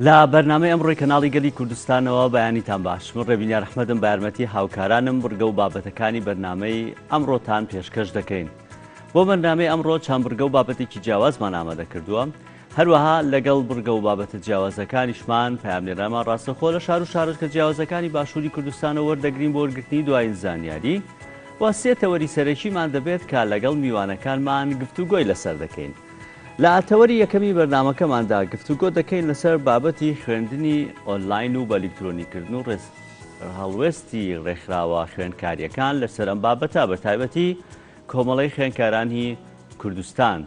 لە بەرنامەی ئەمڕۆی کەناڵی گەلی کوردستانەوە بەیانیتان باش. من ڕێبینیار ئەحمەدم بە یارمەتی هاوکارانم بڕگە و بابەتەکانی بەرنامەی ئەمڕۆتان پێشکەش دەکەین. بۆ بەرنامەی ئەمڕۆ چەند بڕگە و بابەتێکی جیاوازمان ئامادە کردووە. هەروەها لەگەڵ بڕگە و بابەتە جیاوازەکانیشمان پەیامنێرانمان ڕاستەخۆ لە شار و شارۆچکە جیاوازەکانی باشووری کوردستانەوە وەردەگرین بۆ وەرگرتنی دوایین زانیاری و سێ تەوەری سەرەکیمان دەبێت کە لەگەڵ میوانەکانمان گفتوگۆی لەسەر دەکەین. لە تەوەری یەکەمی بەرنامەکەماندا گفتوگۆ دەکەین لەسەر بابەتی خوێندنی ئۆنلاین و بەئەلیکترۆنیکردن و هەڵوێستی ڕێکخراوە خوێندکارییەکان لەسەر ئەم بابەتە بەتایبەتی کۆمەڵەی خوێندکارانی کوردستان.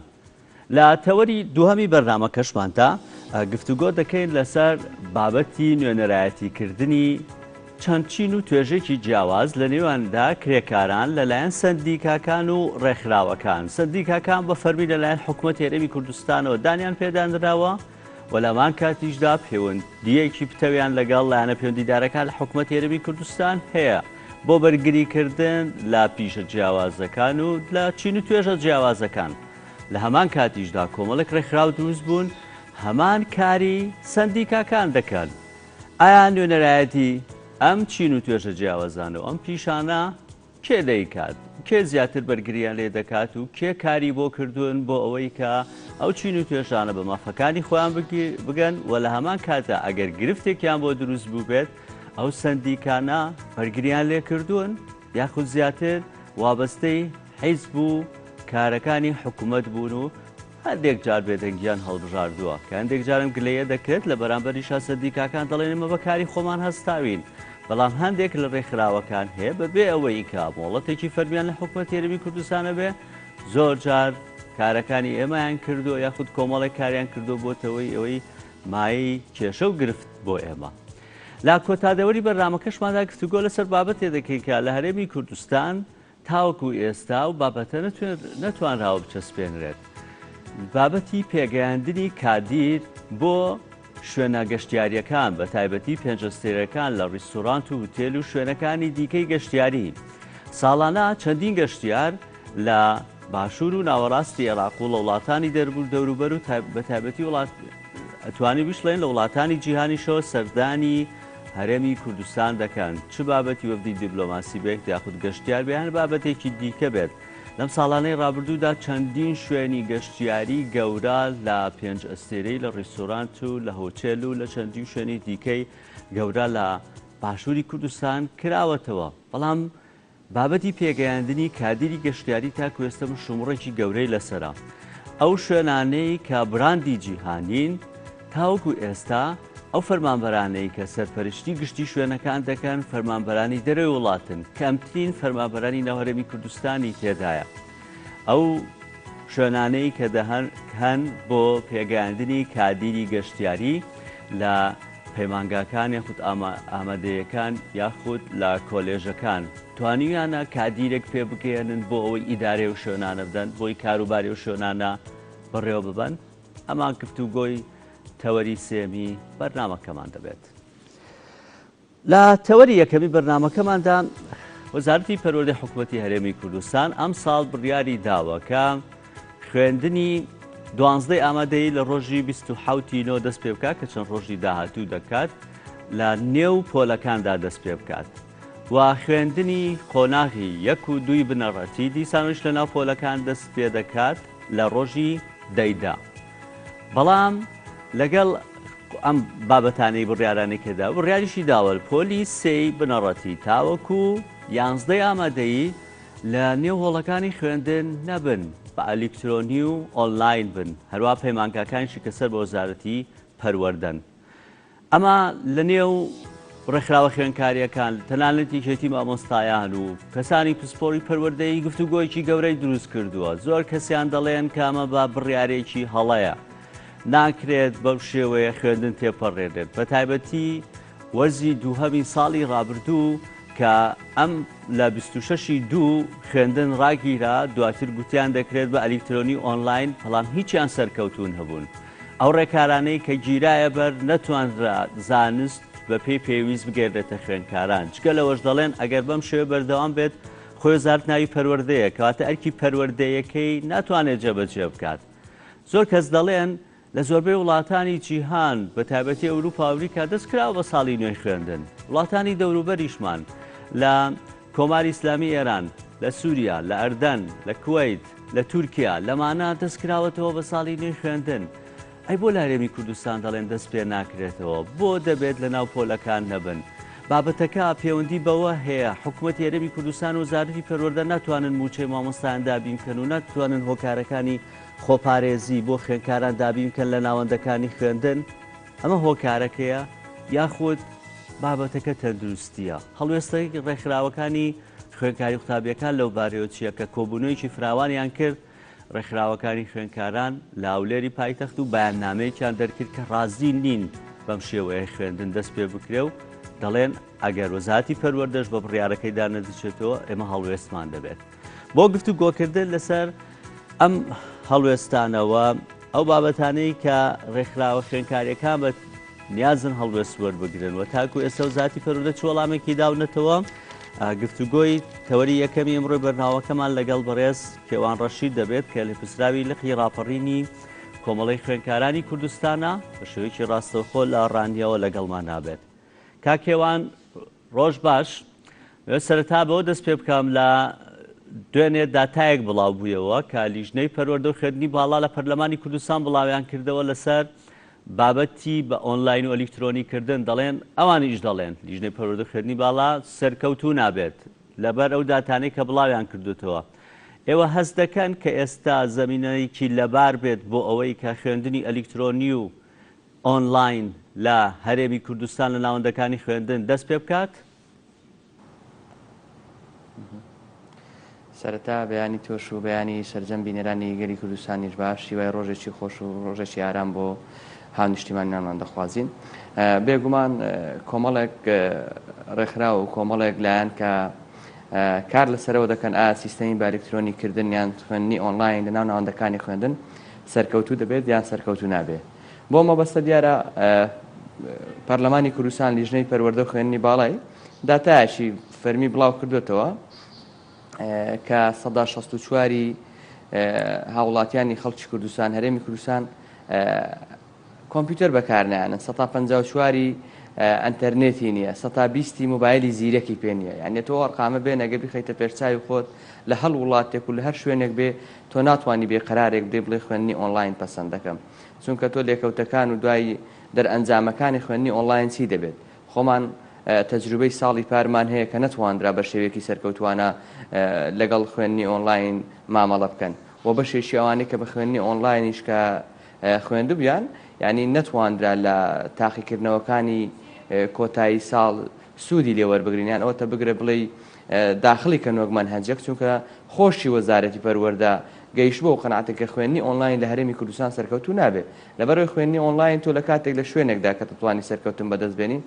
لە تەوەری دووهەمی بەرنامەکەشماندا گفتوگۆ دەکەین لەسەر بابەتی نوێنەرایەتیکردنی چەند چین و توێژێکی جیاواز لە نێواندا کرێکاران لەلایەن سەندیکاکان و ڕێکخراوەکان. سەندیکاکان بە فەرمی لەلایەن حکومەتی هەرێمی کوردستانەوە دانیان پێدانراوە و لە هەمان کاتیشدا پەیوەندییەکی پتەویان لەگەڵ لایەنە پەیوەندیدارەکان لە حکومەتی هەرێمی کوردستان هەیە بۆ بەرگریکردن لە پیشە جیاوازەکان و لە چین و توێژە جیاوازەکان. لە هەمان کاتیشدا کۆمەڵێک ڕێکخراو دروست بوون هەمان کاری سەندیکاکان دەکەن. ئایا نوێنەرایەتی ئەم چین و توێژە جیاوازانە و ئەم پیشانە کێ دەیکات؟ کێ زیاتر بەرگریان لێ دەکات و کێ کاری بۆ کردوون بۆ ئەوەی کە ئەو چین و توێژانە بە مافەکانی خۆیان بگەن و لە هەمان کاتدا ئەگەر گرفتێکیان بۆ دروست بووبێت ئەو سەندیکانە بەرگریان لێ کردوون یاخود زیاتر وابەستەی حیزب و کارەکانی حکومەت بوون و هەندێک جار بێدەنگیان هەڵبژاردووە، کە هەندێک جار ئەم گلەیە دەکرێت، لە بەرامبەریشا سەندیکاکان دەڵێن ئێمە بە کاری خۆمان هەستاوین، بەڵام هەندێک لە رێکخراوەکان هەیە بەبێ ئەوەی کە مۆڵەتێکی فەرمیان لە حکومەتی هەرێمی کوردستان هەبێ زۆر جار کارەکانی ئێمەیان کردووە یاخود کۆمەڵێک کاریان کردووە بۆتەوەی ئەوەی مایەی کێشە و گرفت بۆ ئێمە. لە کۆتا دەوری بەرنامەکەشماندا گفتوگۆ لەسەر بابەتێ دەکەین کە لە هەرێمی کوردستان تاوەکو ئێستا ئەو بابەتە نەتوانراوە بچەسپێنرێت. بابەتی پێگەیاندنی کادیر بۆ شوێنە گەشتیارییەکان بە تایبەتی پێنجەستێرەکان لە ڕیستۆرانت و هوتێل و شوێنەکانی دیکەی گەشتیاری. ساڵانە چەندین گەشتیار لە باشوور و ناوەڕاستی عێراق و لە وڵاتانی دەوروبەر و بە تایبەتی وڵات ئەتوانی بشڵێن لە وڵاتانی جیهانیشەوە سەردانی هەرێمی کوردستان دەکەن، چ بابەتی وەفدی دیبلۆماسی بێت یاخود گەشتیار بێت هەر بابەتێکی دیکە بێت. لەم ساڵانەی ڕابردوودا چەندین شوێنی گەشتیاری گەورە لە پێنج ئەستێرەی لە ڕیستۆرانت و لە هۆتێل و لە چەندین شوێنی دیکەی گەورە لە باشووری کوردستان کراوەتەوە، بەڵام بابەتی پێگەیاندنی کادیری گەشتیاری تاکو ئێستا مشتومڕێکی گەورەی لەسەرە. ئەو شوێنانەی کە براندی جیهانین، تاوەکو ئێستا ئەو فەرمانبەرانەی کە سەرپەرشتی گشتی شوێنەکان دەکەن، فەرمانبەرانی دەرەوەی وڵاتن، کەمترین فەرمانبەرانی ناو هەرێمی کوردستانی تێدایە. ئەو شوێنانەی کە هەن بۆ پێگەیاندنی کادیری گەشتیاری لە پەیمانگاکان یاخود ئامادەیەکان یاخود لە کۆلێژەکان توانیویانە کادیرێک پێ بگەیەنن بۆ ئەوەی ئیدارەی ئەو شوێنانە بدەن بۆی کاروباری ئەو شوێنانە بەڕێوە ببەن ئەمان گفتوگۆی تەوەری سێمی بەرنامەکەمان دەبێت. لە تەوەری یەکەمی بەرنامەکەماندا وەزارەتی پەروەردەی حکوومەتی هەرێمی کوردستان ئەمساڵ بڕیاری داوە کە خوێندنی دوانزدەی ئامادەیی لە ڕۆژی 27 ی نۆ دەست پێ بکات کە چەند ڕۆژی داهاتوو دەکات لە نێو پۆلەکاندا دەست پێ بکات و خوێندنی قۆناغی یەک و دووی بنەڕەتی دیسانیش لە ناو پۆلەکان دەست پێ دەکات لە ڕۆژی دەیدا. بەڵام لەگەڵ ئەم بابەتانەی بڕیارانەی کەدا بڕیاریشی داوە پۆلی سێی بنەڕەتی تاوەکو یانزدەی ئامادەیی لە نێو هۆڵەکانی خوێندن نەبن بە ئەلیکترۆنی و ئۆنلاین بن هەروا پەیمانگاکانیشی کە سەر بە وەزارەتی پەروەردەن. ئەمە لە نێو ڕێکخراوە خوێندکارییەکان، تەنانەت یەکێتی مامۆستایان و کەسانی پسپۆڕی پەروەردەیی گفتوگۆیەکی گەورەی دروست کردووە. زۆر کەسیان دەڵێن کە ئەمە بە بڕیارێکی هەڵەیە. ناکرێت بەو شێوەیە خوێندن تێپەڕێنرێت، بەتایبەتی وەرزی دووهەمی ساڵی ڕابردوو کە ئەم لە 26 ی دوو خوێندن ڕاگیرا، دواتر گوتیان دەکرێت بە ئەلیکترۆنی ئۆنلاین، بەڵام هیچیان سەرکەوتوو نەبوون. ئەو ڕێکارانەی کە گیرایە بەر نەتوانرا زانست بە پێی پێویست بگەیەنرێتە خوێندکاران، جگە لەوەش دەڵێن ئەگەر بەم شێوەیە بەردەوام بێت خۆی وەزارەت ناوی پەروەردەیە کەواتە ئەرکی پەروەردەیەکەی ناتوانێت جێبەجێ بکات. زۆر کەس دەڵێن. لە زۆربەی وڵاتانی جیهان بە تایبەتی ئەوروپا و ئەمریکا دەست کراوە بە ساڵی نوێی خوێندن. وڵاتانی دەوروبەریشمان لە کۆماری ئیسلامی ئێران، لە سووریا، لە ئەردەن، لە کوەیت، لە تورکیا لەمانە دەست کراوەتەوە بە ساڵی نوێی خوێندن. ئەی بۆ لە هەرێمی کوردستان دەڵێن دەست پێ ناکرێتەوە؟ بۆ دەبێت لە ناو پۆلەکان نەبن؟ بابەتەکە پێوەندی بەوە هەیە حکومەتی هەرێمی کوردستان و وەزارەتی پەروەردە ناتوانن مووچەی مامۆستایان دابین بکەن و ناتوانن هۆکارەکانی خۆپارێزی بۆ خوێندکاران دابین بکەن لە ناوەندەکانی خوێندن، ئەمە هۆکارەکەیە یاخود بابەتەکە تەندروستییە؟ هەڵوێستەی ڕێکخراوەکانی خوێندکاری قوتابییەکان لەو بارەیەوە چییە کە کۆبوونەوەیەکی فراوانیان کرد ڕێکخراوەکانی خوێندکاران لە هەولێری پایتەخت و بەیاننامەیەکیان دەرکرد کە ڕازی نین بەم شێوەیە خوێندن دەست پێ بکرێ و دەڵێن ئەگەر وەزارەتی پەروەردەش بە بڕیارەکەیدا نەدەچێتەوە ئێمە هەڵوێستمان دەبێت. بۆ گفتوگۆکردن لەسەر ئەم هەڵوێستانەوە ئەو بابەتانەی کە ڕێکخراوە خوێنکاریەکان بە نیازن هەڵوێست وەربگرن و تاکو ئێستا وەزارەتی پەروەردە چ وەڵامێکی داونەتەوە گفتوگۆی تەوەری یەکەمی ئەمڕۆی بەرناوەکەمان لەگەڵ بەڕێز کێوان ڕەشید دەبێت کە لێپرسراوی لقی ڕاپەڕینی کۆمەڵەی خوێندکارانی کوردستانە بە شێوەیەکی ڕاستەوخۆ لە ڕانیەوە لەگەڵمان نابێت. کاک کێوان ڕۆژ باش. سەرەتا بەوە دەست پێ بکەم لە دوێنێ داتایەک بڵاو بوویەوە کە لیژنەی پەروەردە و خوێندنی باڵا لە پەرلەمانی کوردستان بڵاویان کردەوە لەسەر بابەتی بە ئۆنلاین و ئەلیکترۆنی کردن دەڵێن ئەوانیش دەڵێن لیژنەی پەروەردە و خوێندنی باڵا سەرکەوتوو نابێت لەبەر ئەو داتانەی کە بڵاویان کردوتەوە ئێوە هەست دەکەن کە ئێستا زەمینەیەکی لەبار بێت بۆ ئەوەی کە خوێندنی ئەلیکترۆنی و ئۆنلاین لە هەرێمی کوردستان لە ناوەندەکانی خوێندن دەست پێ بکات؟ سەرەتا بەیانی تۆش و بەیانی سەرجەم بینەرانی گەلی کوردستانیش باش، هیوای ڕۆژێکی خۆش و ڕۆژێکی ئارام بۆ هاونیشتیمانیانمان دەخوازین. بێگومان کۆمەڵێک ڕێکخراو و کۆمەڵێک لایەن کە کار لەسەرەوە دەکەن ئایا سیستەمی بە ئەلیکترۆنی کردن یان خوێندنی ئۆنلاین لەناو ناوەندەکانی خوێندن سەرکەوتوو دەبێت یان سەرکەوتوو نابێت. بۆ مەبەستە دیارە پەرلەمانی کوردستان لیژنەی پەروەردە و خوێندنی باڵای داتایەکی فەرمی بڵاو کردوێتەوە کە سەدا 64ی هاوڵاتیانی خەڵکی کوردستان هەرێمی کوردستان کۆمپیوتەر بەکارنایەنن سەتا 54ی ئەتەرنێتی نییە سەتا بیستی مۆبایلی زیرەکی پێ نییە یعنی تۆ ئەرقامە بێ نەگە بخەیتە پێشچوی خۆت لە هەر وڵاتێک و لە هەر شوێنێک بێ تۆ ناتوانانی بێ قەرارێک بدەی بڵێ خوێندنی ئۆنلاین پەسەند دەکەم چونکە تۆ لێکەوتەکان و دوای دەرئەنجامەکانی خوێندنی ئۆنلاین چی دەبێت؟ خۆمان تەجروبەی ساڵی پارمان هەیە کە نەتواندرا بە شێوەیەکی سەرکەوتوانە لەگەڵ خوێندنی ئۆنلاین مامەڵە بکەن و بەشێکی ئەوانەی کە بە خوێندنی ئۆنلاینیش کە خوێندبوویان یانی نەتواندرا لە تاقیکردنەوەکانی کۆتایی ساڵ سوودی لێ وەربگرین یان ئەوەتە بگرە بڵێی داخڵی کەن وەک مەنهەجێک چونکە خۆشی وەزارەتی پەروەردە گەیشتبوو ئەو قەناعەتە کە خوێندنی ئۆنلاین لە هەرێمی کوردستان سەرکەوتوو نابێت لەبەرئەوەی خوێندنی ئۆنلاین تۆ لە کاتێک لە شوێنێکدا کە دەتوانی سەرکەوتن بەدەست بێنی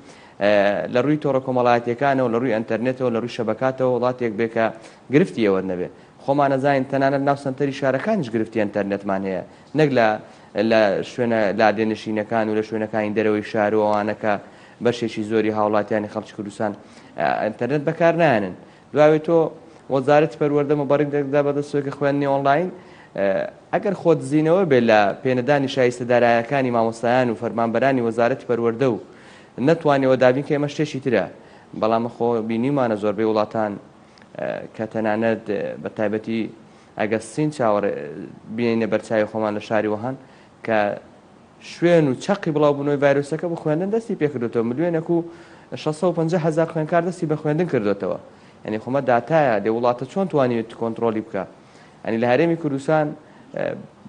لە ڕووی تۆڕە کۆمەڵایەتیەکانەوە لە ڕووی ئەنتەرنێتەوە لە ڕووی شەبەکاتەوە وڵاتێک بێ کە گرفتی ئەوەت نەبێ خۆمان ئەزانین تەنانەت ناو سەنتەری شارەکانیش گرفتی ئەنتەرنێتمان هەیە نەک لە لە شوێنە لادێنشینەکان و لە شوێنەکانی دەرەوەی شار و ئەوانە کە بەشێکی زۆری هاوڵاتیانی خەڵکی کوردستان ئەنتەرنێت بەکار نایەنن. دواوێ تۆ وەزارەتی پەروەردە مبەڕین دەدا بەدەستەوە کە خوێندنی ئۆنلاین ئەگەر خۆدزینەوە بێ لە پێنەدانی شایستە دارایەکانی مامۆستایان و فەرمانبەرانی وەزارەتی پەروەردە و نەتوانیەوە دابین کە ئێمە شتێکی ترە بەڵام خۆ بینیومانە زۆربەی وڵاتان کە تەنانەت بە تایبەتی ئەگەر سین چاوەڕێ بینینە بەرچاوی خۆمان لە شاری وهان کە شوێن و چەقی بڵاوبوونەوەی ڤایرۆسەکە بۆ خوێندن دەستی پێکردۆتەوە، ملیۆنێک و 650 هەزار خوێندکار دەستی بە خوێندن کردۆتەوە، یانی خۆمە داتایە، دێ وڵاتە چۆن توانیوێتی کۆنتڕۆڵی بکا؟ یانی لە هەرێمی کوردستان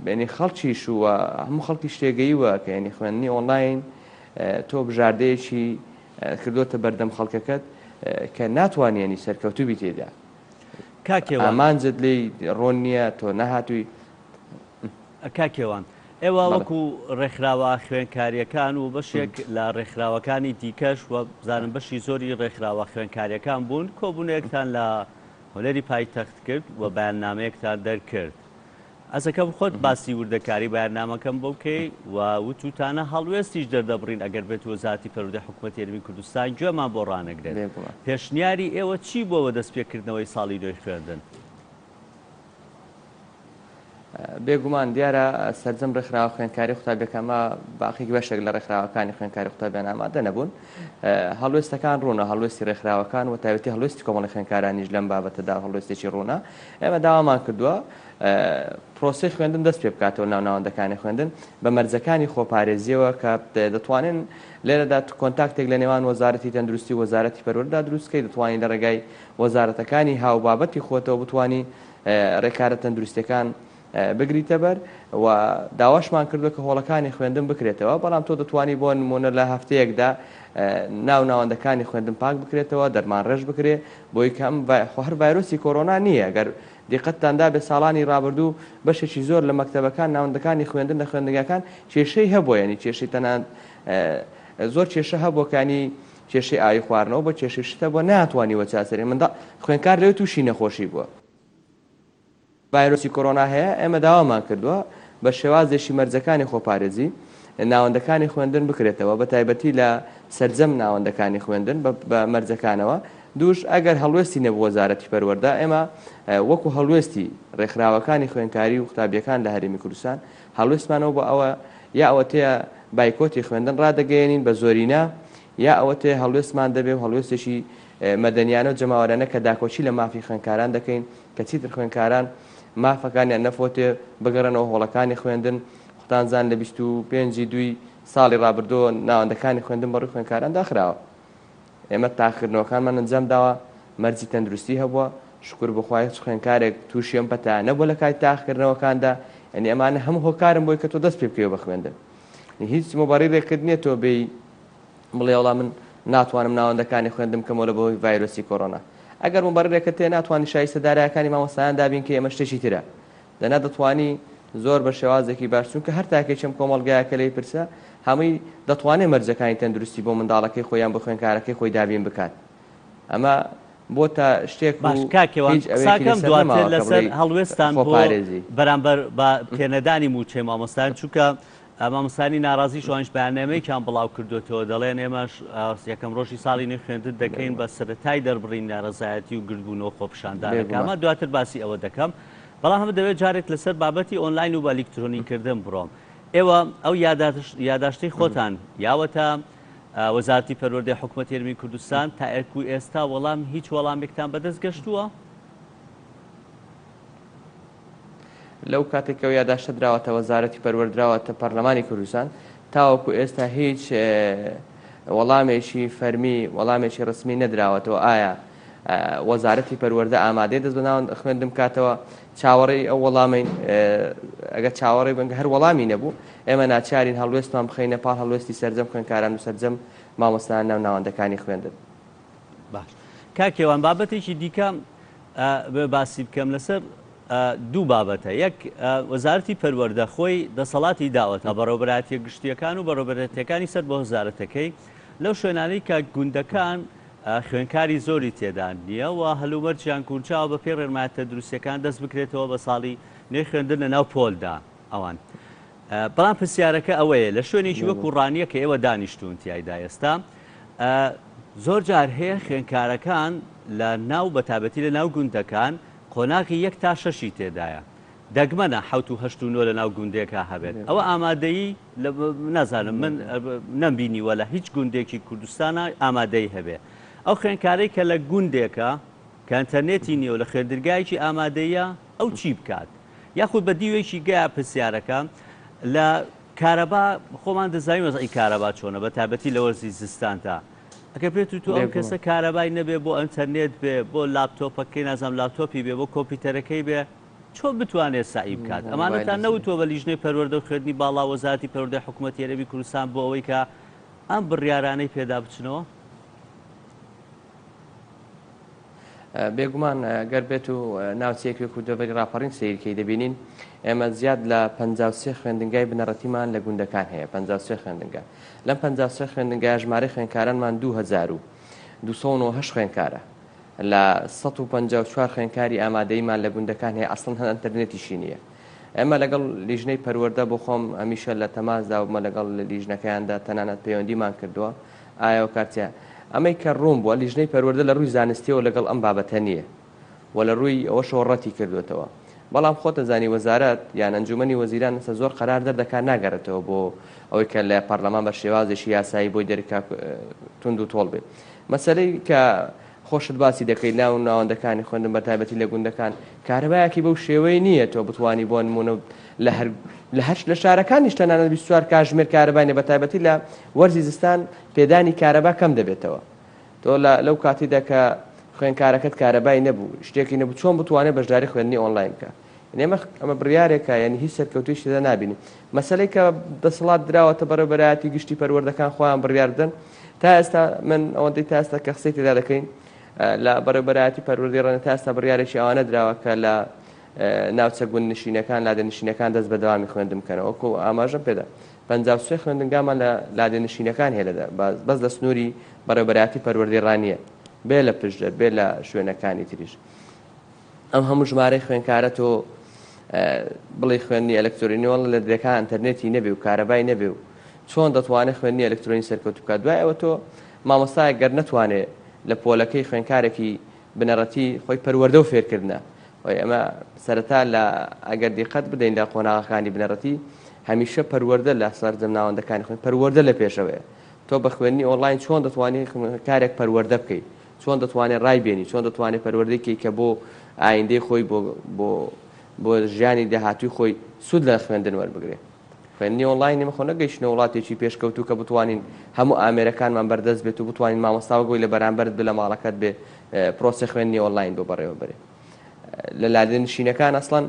یانی خەڵکیش و هەموو خەڵکیش تێگەیوە کە یانی خوێندنی ئۆنلاین تۆ بژاردەیەکی کردۆتە بەردەم خەڵکەکەت کە ناتوانی یانی سەرکەوتوو بی تێیدا. کاک هێوان. ئامانجت لێی ڕوون نییە، تۆ نەهاتووی. کاک هێوان، ئێوە وەکو ڕێکخراوە خوێندکارییەکان و بەشێک لە ڕێکخراوەکانی دیکەش و بزانم بەشی زۆری ڕێکخراوە خوێندکارییەکان بوون، کۆبوونەیەکتان لە هەولێری پایتەخت کرد و بەیاننامەیەکتان دەرکرد. ئەزەکەم خۆت باسی وردەکاری بەیاننامەکەم بۆ بکەی و وتووتانە هەڵوێستیش دەردەبڕین ئەگەر بێت وەزارەتی پەروەردەی حکوومەتی هەرێمی کوردستان گوێمان بۆ ڕانەگرێت. پێشنیاری ئێوە چی بووە بۆ دەستپێکردنەوەی ساڵی نوێی خوێندن؟ بێگومان دیارە سەرجەم ڕێکخراوە خوێندکاری قوتابیەکان ما باقی بەشێک لە ڕێکخراوەکانی خوێندکاری قوتابیان ئامادە نەبوون. هەڵوێستەکان ڕوونە، هەڵوێستی ڕێکخراوەکان و تایبەتی هەڵوێستی کۆمەڵی خوێندکارانیش لەم بابەتەدا هەڵوێستێکی ڕوونە. ئێمە داوامان کردووە پرۆسەی خوێندن دەست پێ بکاتەوە ناو ناوەندەکانی خوێندن بە مەرجەکانی خۆپارێزیەوە کە دەتوانن لێرەدا کۆنتاکتێک لە نێوان وەزارەتی تەندروستی و وەزارەتی پەروەردە دروست بکەیت، دەتوانی لە ڕێگای وەزارەتەکانی هاوبابەتی خۆتەوە بتوانی ڕێکارە تەندروستیەکان بگریتە بەر و داواشمان کردووە کە هۆڵەکانی خوێندن بکرێتەوە، بەڵام تۆ دەتوانی بۆ نمونە لە هەفتەیەکدا ناو ناوەندەکانی خوێندن پاک بکرێتەوە، دەرمان ڕێژ بکرێ بۆی کە ئەم خۆ هەر ڤایرۆسی کۆرۆنا نییە، گەر دیقەتتان دابێت ساڵانی ڕابردوو بەشێکی زۆر لە مەکتەبەکان ناوەندەکانی خوێندن لە خوێندنگاکان کێشەی هەبووە، یانی کێشەی تەنانەت زۆر کێشە هەبووە کانی کێشەی ئاوی خواردنەوە بووە، کێشەی شت هەبووە نەیانتوانیوە چارەسەری منداڵ خوێندکار لەوێ تووشی نەخۆشی بووە. ڤایرۆسی کۆرۆنا هەیە، ئێمە داوامان کردووە بە شێوازێکی مەرجەکانی خۆپارێزی ناوەندەکانی خوێندن بکرێتەوە بە تایبەتی لە سەرجەم ناوەندەکانی خوێندن بە مەرجەکانەوە، دووش ئەگەر هەڵوێستی نەبوو وەزارەتی پەروەردە ئێمە وەکو هەڵوێستی ڕێکخراوەکانی خوێندکاری و قوتابیەکان لە هەرێمی کوردستان هەڵوێستمانەوە بۆ ئەوە یا ئەوەتەیە بایکۆتی خوێندن ڕادەگەیەنین بە زۆرینە یا ئەوەتەیە هەڵوێستمان دەبێ و هەڵوێستێکی مەدەنیانە و جەماوەرانە کە داکۆکی لە مافی خوێندکاران دەکەین کە چیتر خوێندکاران مافەکانیان نەفۆتێ بگەڕێنەوە هۆڵەکانی خوێندن خۆتان زان لە 25 ی دووی ساڵی ڕابردووە ناوەندەکانی خوێندن بەڕووی خوێندکاران داخراوە ئێمە تاقیکردنەوەکانمان ئەنجام داوە مەرجی تەندروستی هەبووە شوکر بۆ خوا هیچ خوێندکارێک تووشی ئەم پەتایە نەبووە لە کاتی تاقیکردنەوەکاندا یعنی ئەمانە هەموو هۆکارن بۆی کە تۆ دەست پێ بکەیەوە بە خوێندن هیچ مبەڕیرێکت نییە تۆ بێی بڵێ وەڵا من ناتوانم ناوەندەکانی خوێندن بکەمەوە لە بەهۆی ڤایرۆسی کۆرۆنا. ئەگەر موبەڕیرێکت هەیە ناتوانی شایستە دارایەکانی مامۆستایان دابین کەی ئەمە شتێکی ترە. دەنا دەتوانی زۆر بە شێوازێکی باش چونکە هەر تاکێکی ئەم کۆمەڵگایە کە لێی پرسە هەمووی دەتوانێ مەرجەکانی تەندروستی بۆ منداڵەکەی خۆی یان بۆ خوێندکارەکەی خۆی دابین بکات. ئەمە بۆتە شتێک و باش کاک هێوان هیچ ئەوێکی قساکەم لەسەر دواتر نەماوە کە لەسەر بڵێی هەڵوێستان بۆ خۆپارێزی. بەرامبەر بە پێنەدانی مووچەی مامۆستایان چونکە مامۆستایانی ناڕازیش ئەوانیش بەیاننامەیەکیان بڵاوکردووەتەوە دەڵێن ئێمەش یەکەم ڕۆژی ساڵی نوێی خوێندن دەکەین بە سەرەتای دەربڕینی ناڕەزایەتی و گردبوونەوە خۆپیشاندانەکە. دواتر باسی ئەوە دەکەم بەڵام هەمە دەوێت جارێک لەسەر بابەتی ئۆنلاین و بە ئەلیکترۆنیکردن بڕۆم. ئێوە ئەو یاداشتەی خۆتان یاوەتە وەزارەتی پەروەردەی حکومەتی هەرێمی کوردستان تا ئێکو ئێستا وەڵام هیچ وەڵامێکتان بەدەست گەشتووە؟ لەو کاتێک ئەو یاداشتە دراوەتە وەزارەتی پەروەردە دراوەتە پەرلەمانی کوردستان تاوەکو ئێستا هیچ وەڵامێکی فەرمی وەڵامێکی ڕسمی نەدراوەتەوە ئایا وەزارەتی پەروەردە ئامادەیە دەست بە ناوەند خوێندن بکاتەوە چاوەڕێی ئەو وەڵامین ئەگەر چاوەڕێ بن هەر وەڵامی نەبوو ئێمە ناچارین هەڵوێستمان بخەینە پاڵ هەڵوێستی سەرجەم خوێندکاران و سەرجەم مامۆستایان ناو ناوەندەکانی خوێندن. باش کاک هێوان بابەتێکی دیکە باسی بکەم لەسەر دوو بابەتە یەک وەزارەتی پەروەردە خۆی دەسەڵاتی داوەتە بەڕێوەبەرایەتیە گشتیەکان و بەڕێوەبەرایەتیەکانی سەر بە وەزارەتەکەی لەو شوێنانەی کە گوندەکان خوێنکاری زۆری تێدا نییە و هەلومەرجیان گونجاوە بە پێی ڕێنمایە تەندروستیەکان دەست بکرێتەوە بە ساڵی نوێی خوێندن لە ناو پۆلدا ئەوان بەڵام پرسیارەکە ئەوەیە لە شوێنێکی وەکو ڕانیە کە ئێوە دانیشتوون تیایدا ئێستا زۆر جار هەیە خوێندکارەکان لە ناو بەتابەتی لە ناو گوندەکان قۆناغی یەک تا شەشی تێدایە دەگمەنە حەوت و هەشت و نۆ لە ناو گوندێکا هەبێت ئەوە ئامادەیی نازانم من نەمبینیوە لە هیچ گوندێکی کوردستانە ئامادەی هەبێ ئەو خوێندکارەی کە لە گوندێکە کە ئەنتەرنێتی نییە و لە خوێندنگایەکی ئامادەیە ئەو چی بکات یاخود بە دیوێکی گەیا پرسیارەکە لە کارەبا خۆمان دەزانین وەزعی کارەبا چۆنە بە تایبەتی لە وەرزی زستاندا ئەگەر بێت و تۆ ئەم کەسە کارەبای نەبێ بۆ ئەنتەرنێت بێ بۆ لاپتۆپەکەی نازانم لاپتۆپی بێ بۆ کۆمپیوتەرەکەی بێ چۆن بتوانێت سەعی بکات ئەمانەتان نەوتووە بە لیژنەی پەروەردە و خوێندنی باڵا وەزارەتی پەروەردەی حکوومەتی هەرێمی کوردستان بۆ ئەوەی کە ئەم بڕیارانەی پێدا بچنەوە؟ بێگومان گەر بێت و ناوچەیەک وەکو دەڤەری ڕاپەڕین سەیرکەی دەبینین ئێمە زیاد لە 53 خوێندنگای بنەڕەتیمان لە گوندەکان هەیە 53 خوێندنگا لەم 53 خوێندنگای ژمارەی خوێندکارانمان 2298 خوێندکارە لە 154 خوێندکاری ئامادەیمان لە گوندەکان هەیە ئەسڵەن هەر ئەنتەرنێتیشی نییە ئێمە لەگەڵ لیژنەی پەروەردە بۆ خۆم هەمیشە لە تەماسدا بوومە لەگەڵ لیژنەکەیاندا تەنانەت پەیوەندیمان کردووە ئایا ئەو کارتە ئەمەی کە ڕوون بووە لیژنەی پەروەردە لە ڕووی زانستیەوە لەگەڵ ئەم بابەتە نییە و لە ڕووی ئەوەشەوە ڕەتی کردوێتەوە. بەڵام خۆت ئەزانی وەزارەت یان ئەنجومەنی وەزیران ئێستا زۆر قەرار دەردەکات ناگەڕێتەوە بۆ ئەوەی کە لە پەرلەمان بە شێوازێکی یاسایی بۆی دەرکا توند و تۆڵ بێ. مەسەلەی کە خۆشت باسی دەکەی ناو ناوەندەکانی خوێندن بە تایبەتی لە گوندەکان کارەبایەکی بەو شێوەی نییە تۆ بتوانی بۆ نمونە لە هەر لە هەر لە شارەکانیش تەنانەت 24 کاژمێر کارەبا نیە بە تایبەتی لە وەرزی زستان پێدانی کارەبا کەم دەبێتەوە. تۆ لە لەو کاتیدا کە خوێنکارەکەت کارەبای نەبوو شتێکی نەبوو چۆن بتوانێت بەشداری خوێندنی ئۆنلاین بکە یعنی ئەمە ئەمە بڕیارێکە یعنی هیچ سەرکەوتوویش تێدا نابینی مەسەلەی کە دەسەڵات دراوەتە بەڕێوەبەرایەتی گشتی پەروەردەکان خۆیان بڕیار بدەن تا ئێستا من ئەوەندەی تا ئێستا کە قسەی تێدا دەکەین لە بەڕێوەبەرایەتی پەروەردەی ڕەنە تا ئێستا بڕیارێکی ئەوانە دراوە کە لە ناوچە گوندنشینەکان لادێنشینەکان دەست بە دەوامی خوێندن بکەنەوە وەکو ئاماژەم پێدا 53 خوێندنگامان لە لادێنشینەکان هەیە لە بەس لە سنووری بەڕێوەبەرایەتی پەروەردەی ڕانیە بێ لە پشدەر بێ لە شوێنەکانی تریش ئەم هەموو ژمارەی خوێنکارە تۆ بڵێ خوێندنی ئەلکترۆنی وەڵ لە درێکان ئەتەرنێتی نەبێ و کارەبای نەبێ و چۆن دەتوانێت خوێندنی ئەلکترۆنی سەرکەوت بکات دوای ئەوە تۆ مامۆستایەک گەر نەتوانێت لە پۆلەکەی خوێنکارێکی بنەڕەتی خۆی پەروەردە و فێرکردنە وی ئەمە سەرەتا لە ئەگەر دیقەت بدەین لە قۆناغەکانی بنەڕەتی هەمیشە پەروەردە لە سەرجەم ناوەندەکانی خوێن پەروەردە لە پێشەوەیە تۆ بە خوێندنی ئۆنلاین چۆن دەتوانی کارێک پەروەردە بکەیت چۆن دەتوانێت ڕای بێنی چۆن دەتوانێت پەروەردەی کەی کە بۆ ئایندەی خۆی بۆ بۆ بۆ ژیانی داهاتووی خۆی سوود لە خوێندن وەربگرێ خوێندنی ئۆنلاین ئێمە خۆ نەگەیشتنە وڵاتێکی پێشکەوتوو کە بتوانین هەموو ئامێرەکانمان بەردەست بێت و بتوانین مامۆستا وەک ئەوەی لە بەرامبەرت بێ لە ماڵەکەت بێ پرۆسەی خوێندنی ئۆنلاین بۆ بەڕێوە بەرێ لە لادێنشینەکان ئەسڵەن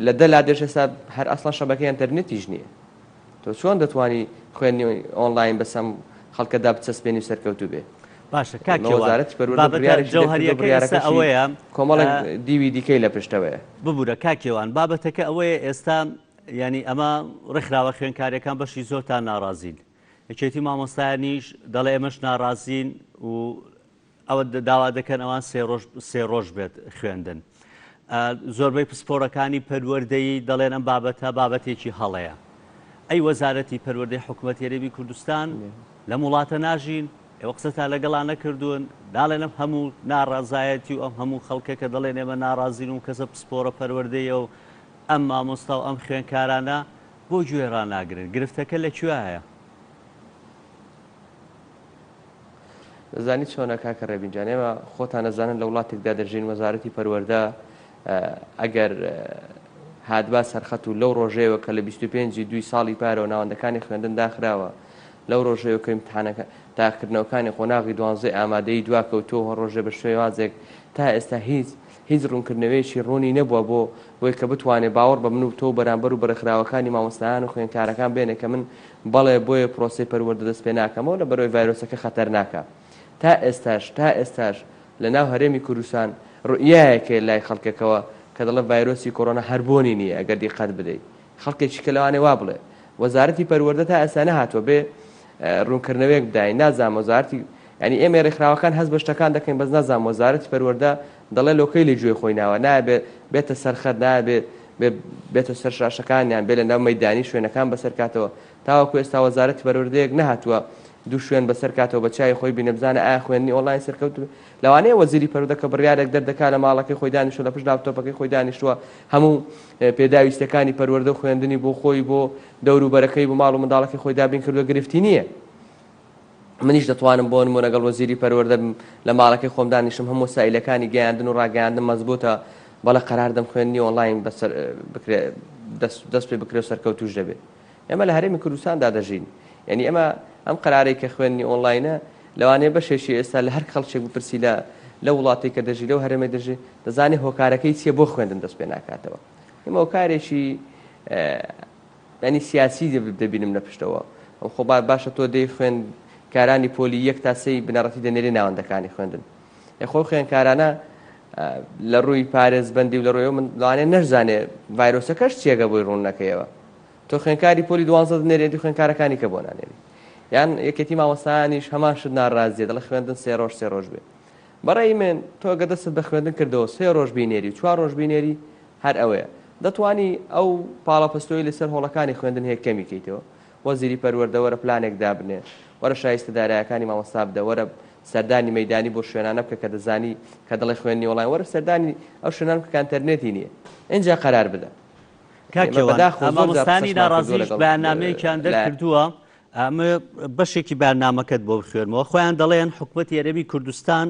لە دە لادێش ئێستا هەر ئەسڵەن شەبەکەی ئەنتەرنێتیش نییە تۆ چۆن دەتوانی خوێندنی ئۆنلاین بەسەم خەڵکەدا بچەسپێنی و سەرکەوتوو بێ؟ باشە کاک کێوان وەزارەتی پەروەردە بابەتە بڕیارێکی دەرکردووە جەوهەریەکە ئێستا بڕیارەکەشی ئەوەیە کۆمەڵێک دیوی دیکەی لە پشتەوەیە. ببورە کاک کێوان بابەتەکە ئەوەیە ئێستا یانی ئەمە ڕێکخراوە خوێندکاریەکان بەشی زۆرتان ناڕازین یەکێتی مامۆستایانیش دەڵێ ئێمەش ناڕازین و ئەوە داوا دەکەن ئەوان سێ ڕۆژ سێ ڕۆژ بێت خوێندن. زۆربەی پسپۆڕەکانی پەروەردەیی دەڵێن ئەم بابەتە بابەتێکی هەڵەیە. ئەی وەزارەتی پەروەردەی حکوومەتی هەرێمی کوردستان لەم وڵاتە ناژین؟ ئێوە قسەتان لەگەڵا نەکردوون؟ ناڵێن ئەم هەموو ناڕەزایەتی و ئەم هەموو خەڵکە کە دەڵێن ئێمە ناڕازین و کەسە پسپۆڕە پەروەردەیە و ئەم مامۆستا و ئەم خوێندکارانە بۆ گوێ ڕاناگرن؟ گرفتەکە لە کوێیە؟ دەزانی چۆنە کاکە ڕێبین جان ئێمە خۆتان ئەزانن لە وڵاتێکدا دەژین وەزارەتی پەروەردە ئەگەر هاتبا سەرخەت و لەو ڕۆژەیەوە کە لە 25 دوی ساڵی پارەوە ناوەندەکانی خوێندن داخراوە لەو ڕۆژەیەوە کە امتحانەکە تاقیکردنەوەکانی قۆناغی دوانزەی ئامادەیی دواکەوتووە ڕۆژێ بە شێوازێک تا ئێستا هیچ هیچ ڕوونکردنەوەیەکی ڕوونی نەبووە بۆ بۆی کە بتوانێت باوەڕ بە من و تۆ و بەرامبەر و بە ڕێکخراوەکانی مامۆستایان و خوێندکارەکان بێنێ کە من بەڵێ بۆیە پرۆسەی پەروەردە دەست پێ ناکەمەوە لەبەرئەوەی ڤایرۆسەکە خەتەرناکە تا ئێستاش تا ئێستاش لە ناو هەرێمی کوردستان ڕوئیایەک هەیە لای خەڵکێکەوە کە دەڵێ ڤایرۆسی کۆرۆنا هەر بۆنی نییە ئەگەر دیقەت بدەی خەڵکێکی کە لەوانەیە وا بڵێ وەزارەتی پەروەردە تا ئێستا نەهاتووە بێ ڕوونکردنەوەیەک بداین نازانم وەزارەتی یعنی ئێمە ڕێکخراوەکان هەست بە شتەکان دەکەین بەس نازانم وەزارەتی پەروەردە دەڵێ لۆکەی لە گوێی خۆی ناوە نابێ بێتە سەرخەت نابێ بێتە سەر شاشەکان یان بێ لە ناو مەیدانی شوێنەکان بەسەر کاتەوە تاوەکو ئێستا وەزارەتی پەروەردەیەک نەهاتووە دوو شوێن بەسەر کاتەوە بە چاوی خۆی بینێ بزانە ئایا خوێندنی ئۆنلاین سەرکەوتوو لەوانەیە وەزیری پەروەردە کە بڕیارێک دەردەکا لە ماڵەکەی خۆی دانیشتووە لە پشت لاپتۆپەکەی خۆی دانیشتووە هەموو پێداویستیەکانی پەروەردە و خوێندنی بۆ خۆی بۆ دەوروبەرەکەی بۆ ماڵ و منداڵەکەی خۆی دابین کردووە گرفتی نییە. منیش دەتوانم بۆ نموونە گەڵ وەزیری پەروەردە بم لە ماڵەکەی خۆم دانیشم هەموو وەسائیلەکانی گەیاندن و ڕاگەیاندن مەزبووتە بەڵێ قەرار دەم خوێندنی ئۆنلاین بەسەر بکرێ دەست دەست پێ بکرێ و سەرکەوتووش دەبێ. ئێمە لە هەرێمی کوردستاندا دەژین یعنی ئێمە ئەم قەرارەی کە خوێندنی ئۆنلاینە لەوانەیە بەشێکی ئێستا لە هەر خەڵکێک بپرسی لە لەو وڵاتەی کە دەژی لەو هەرێمەی دەژی دەزانێ هۆکارەکەی چییە بۆ خوێندن دەست پێ ناکاتەوە ئێمە هۆکارێکی ینی سیاسی دەبینم لە پشتەوە خۆ باشە تۆ دەی خوێن کارانی پۆلی یەک تا سێی بنەڕەتی دەنێری ناوەندەکانی خوێندن خۆ خوێنکارانە لە ڕووی پارێزبەندی و لە ڕووی من لەوانەیە نەشزانێ ڤایرۆسەکەش چیەگە بۆی ڕوون نەکەیەوە تۆ خوێنکاری پۆلی دوانزە دەنێری ئەدی خوێنکارەکانی کە بۆ نانێری یان یەکێتی مامۆستایانیش هەمان شت ناڕازیە دەڵێ خوێندن سێ ڕۆژ سێ ڕۆژ بێ بەڕێی من تۆ گە دەستت بە خوێندن کردەوە سێ ڕۆژ بینێری و چوار ڕۆژ بینێری هەر ئەوەیە دەتوانی ئەو پاڵەپەستۆی لەسەر هۆڵەکانی خوێندن هەیە کەمی کەیتەوە وەزیری پەروەردە وەرە پلانێک دابنێ وەرە شایستە دارایەکانی مامۆستا بدە وەرە. سەردانی مەیدانی بۆ شوێنانە بکە کە دەزانی کە دەڵێ خوێندنی ئۆنڵاین وەرە سەردانی ئەو شوێنانە بکە کە ئەنتەرنێتی نییە ئینجا قەرار بدە. کاک ئێمە کێوان بەداخەوە زۆر جار مامۆستایانی قسەشمان کردووە ناڕازیش لەگەڵ بەیاننامەیەکیان لایەن. دەرکردووە ئەمە بەشێکی بەیاننامەکەت بۆ بخوێنمەوە خۆیان دەڵێن حکومەتی هەرێمی کوردستان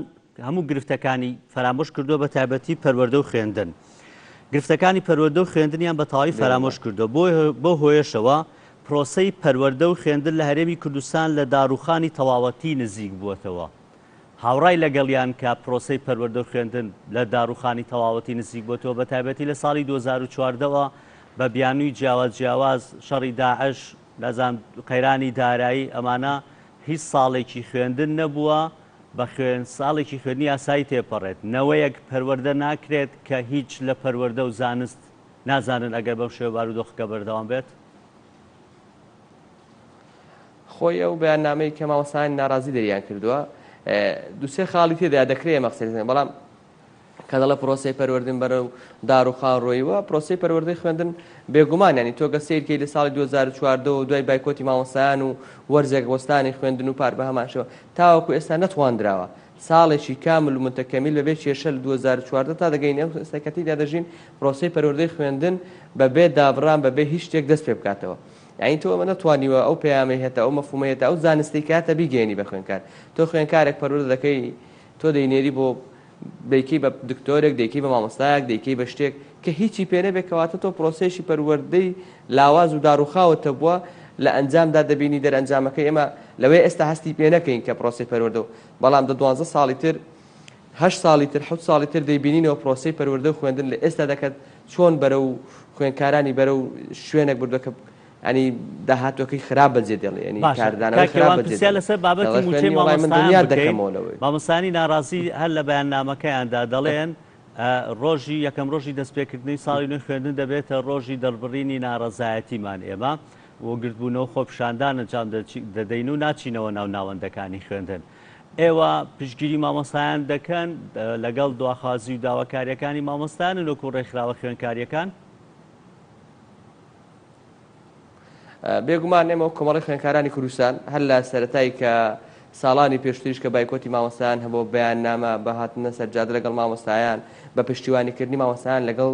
هەموو گرفتەکانی فەرامۆش کردووە بە تایبەتی پەروەردە و خوێندن گرفتەکانی پەروەردە و خوێندنیان بە تەواوی فەرامۆش بێگومان. کردووە بۆ هۆیەشەوە پرۆسەی پەروەردە و خوێندن لە هەرێمی کوردستان لە داڕووخانی تەواوەتی نزیک بووەتەوە. هاوڕای لەگەڵیان کە پرۆسەی پەروەردە و خوێندن لە داڕووخانی تەواوەتی نزیک بووەتەوە بە تایبەتی لە ساڵی 2014 وە بە بیانووی جیاواز جیاواز شەڕی داعش نازانم قەیرانی دارایی ئەمانە هیچ ساڵێکی خوێندن نەبووە بە خوێن ساڵێکی خوێندنی یاسایی تێپەڕێت نەوەیەک پەروەردە ناکرێت کە هیچ لە پەروەردە و زانست نازانن ئەگەر بەم شێوە بارودۆخەکە بەردەوام بێت؟ خۆی ئەو بەیاننامەی کە مامۆستایانی ناڕازی دەریان کردووە دوسێ خاڵی تێدا دەکرێت ئێمە قسەی لەسەر بەڵام کە دەڵێ پرۆسەی پەروەردن بەرەو داڕوخان ڕۆیوە پرۆسەی پەروەردەی خوێندن بێگومان ینی تۆ گە سەیرکەی لە ساڵی 2014 و دوای بایکۆتی مامۆستایان و وەرزێک وەستانی خوێندن و پار بە هەمان شێوە تاوەکو ئێستا نەتواندراوە ساڵێکی کامل و متکەمیل بەبێ کێشە لە 2014 تا دەگەین ئەو ئێستا کە تێیدا دەژین پرۆسەی پەروەردەی خوێندن بەبێ دابڕان بەبێ هیچ شتێک دەست پێ بکاتەوە یانی تۆ ئەمە نەتوانیوە ئەو پەیامەی هەتە ئەو مەفهومەی هەتە ئەو زانستەی کە هەتە بیگەیەنی بە خوێندکار تۆ خوێندکارێک پەروەردە دەکەی تۆ دەینێری بۆ دەیکەی بە دکتۆرێک دەیکەی بە مامۆستایەک دەیکەی بە شتێک کە هیچی پێ نەبێت کەواتە تۆ پرۆسەیەکی پەروەردەی لاواز و داڕوخاوت هەبووە لە ئەنجامدا دەبینی دەرئەنجامەکەی ئێمە لەوەیە ئێستا هەستی پێ نەکەین کە پرۆسەی پەروەردە و بەڵام دە دوانزە ساڵی تر هەشت ساڵی تر حەوت ساڵی تر دەیبینینەوە پرۆسەی پەروەردە و خوێندن لە ئێستا دەکات چۆن بەرەو خوێندکارانی بەرەو شوێنێک بردووە کە ینی داهاتوەکەی خراپ بەجێ دێڵێ ینی باشە کاردانەوەی کاک خراپ کێوان بەجێ پرسیار دێڵێ لەسەر بابەتی دەڵێ مووچەی خوێندنی وەڵای من مامۆستایان دڵنیات بکەین دەکەمەوە لەوەی. مامۆستایانی ناڕازی هەر لە بەیاننامەکەیاندا دەڵێن ڕۆژی یەکەم ڕۆژی دەستپێکردنەوەی ساڵی نوێی خوێندن دەبێتە ڕۆژی دەربڕینی ناڕەزایەتیمان ئێمە و گردبوونەوە خۆپیشاندان ئەنجام دەدەین و ناچینەوە ناو ناوەندەکانی خوێندن. ئێوە پشتگیری مامۆستایان دەکەن لەگەڵ دواخوازی و داواکارییەکانی مامۆستایانن وەکو ڕێکخراوە خوێندکارییەکان؟ بێگومان ئێمە وەک کۆمەڵی خوێندکارانی کوردستان هەر لە سەرەتای کە ساڵانی پێشتریش کە بایکۆتی مامۆستایان هەبوو بەیاننامە بە هاتنە سەر جادە لەگەڵ مامۆستایان بە پشتیوانیکردنی مامۆستایان لەگەڵ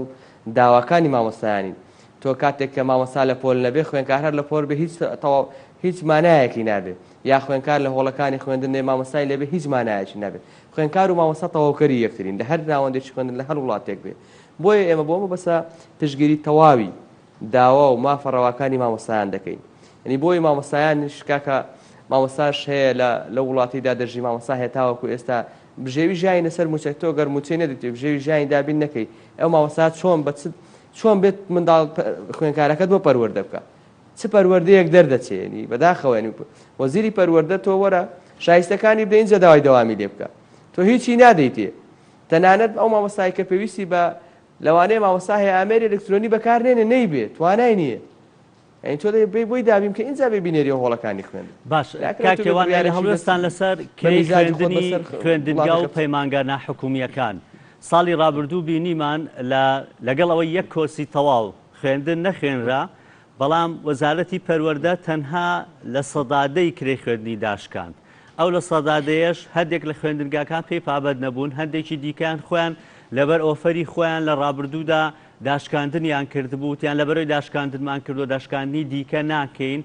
داواکانی مامۆستایانین تۆ کاتێک کە مامۆستا لە پۆل نەبێ خوێندکار هەر لە پۆل بێ هیچ تەواو هیچ مانایەکی نابێ یا خوێندکار لە هۆڵەکانی خوێندن نێ مامۆستای لێبێ هیچ مانایەکی نابێ خوێندکار و مامۆستا تەواوکەری یەکترین لە هەر ناوەندێکی خوێندن لە هەر وڵاتێک بێ بۆیە ئێمە بۆ مەبەستە پشتگیری تەواوی داوا و مافە ڕەواکانی مامۆستایان دەکەین یعنی بۆی مامۆستایانیش کاکە مامۆستاش هەیە لە لەو وڵاتیدا دەژی مامۆستا هەیە تاوەکو ئێستا بژێوی ژیانی لەسەر مووچە تۆ گەر مووچەی نەدەیت بژێوی ژیانی دابین نەکەی ئەو مامۆستا چۆن بە چ چۆن بێت منداڵ خوێندکارەکەت بۆ پەروەردە بکە چ پەروەردەیەک دەردەچێ یعنی بەداخەوە یعنی وەزیری پەروەردە تۆ وەرە شایستەکانی بدە ئینجا داوای دەوامی لێ بکە تۆ هیچی نادەیتێ تەنانەت ئەو مامۆستای کە پێویستی بە لەوانەیە مامۆستا هەیە ئامێری ئەلکترۆنی بەکار نێنێ نەیبێ توانای نییە یعنی تۆ دەبێ بێی بۆی دابین کە ئینجا بێ بینێری هۆڵەکانی خوێندن باش ناکرێت کاک تۆ بێ کێوان ئەی بڕیارێکی بەس هەڵوێستان لەسەر بە کرێی میزاجی خۆت خوێندنی بەسەر خوێندنگا و وڵاتەکە بچ پەیمانگا ناحکومییەکان ساڵی ڕابردوو بینیمان لە لەگەڵ ئەوەی یەک کۆرسی تەواو خوێندن نەخوێنرا بەڵام وەزارەتی پەروەردە تەنها 10% کرێی خوێندنی داشکاند ئەو 10%یەش هەندێک لە خوێندنگاکان پێی پابەند نەبوون، هەندێکی دیکەیان خۆیان لەبەر ئۆفەری خۆیان لە ڕابردوودا داشکاندنیان کردبوو، وتیان لەبەرئەوەی داشکاندنمان کردووە داشکاندنی دیکە ناکەین.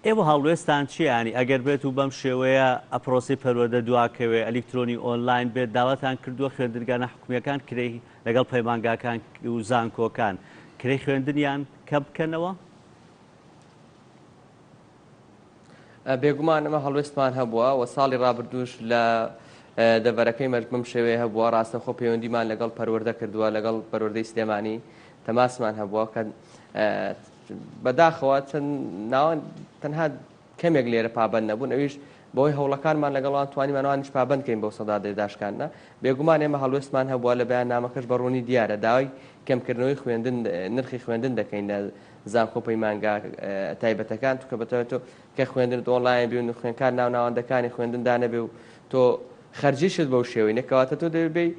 ئێوە هەڵوێستان چییە؟ یانی ئەگەر بێت و بەم شێوەیە پرۆسەی پەروەردە دواکەوێ، ئەلیکترۆنی ئۆنلاین بێت، داواتان کردووە خوێندنگا ناحکومییەکان کرێی لەگەڵ پەیمانگاکان و زانکۆکان کرێی خوێندنیان کەم بکەنەوە؟ بێگومان ئەمە هەڵوێستمان هەبووە و ساڵی ڕابردووش لە دەڤەرەکەی مەش بەم شێوەیە هەبووە ڕاستەخۆ پەیوەندیمان لەگەڵ پەروەردە کردووە لەگەڵ پەروەردەی سلێمانی تەماسمان هەبووە کە بەداخەوە چەند ناوەند تەنها کەمێک لێرە پابند نەبوون ئەویش بەهۆی هەوڵەکانمان لەگەڵ وان توانیمان وانیش پابند کەین بەو سەدا دەی داشکاندنە بێگومان ئێمە هەڵوێستمان هەبووە لە بەیاننامەکەش بە ڕوونی دیارە داوای کەمکردنەوەی خوێندن نرخی خوێندن دەکەین لە زانکۆ پەیمانگا تایبەتەکان چونکە بەتەوە تۆ کە خوێندنت ئۆنلاین بێ و خوێندکار ناو ناوەندەکانی خوێندن دانەبێ و تۆ خەرجیشت بەو شێوەی نەکەواتە تۆ دەبێ بێی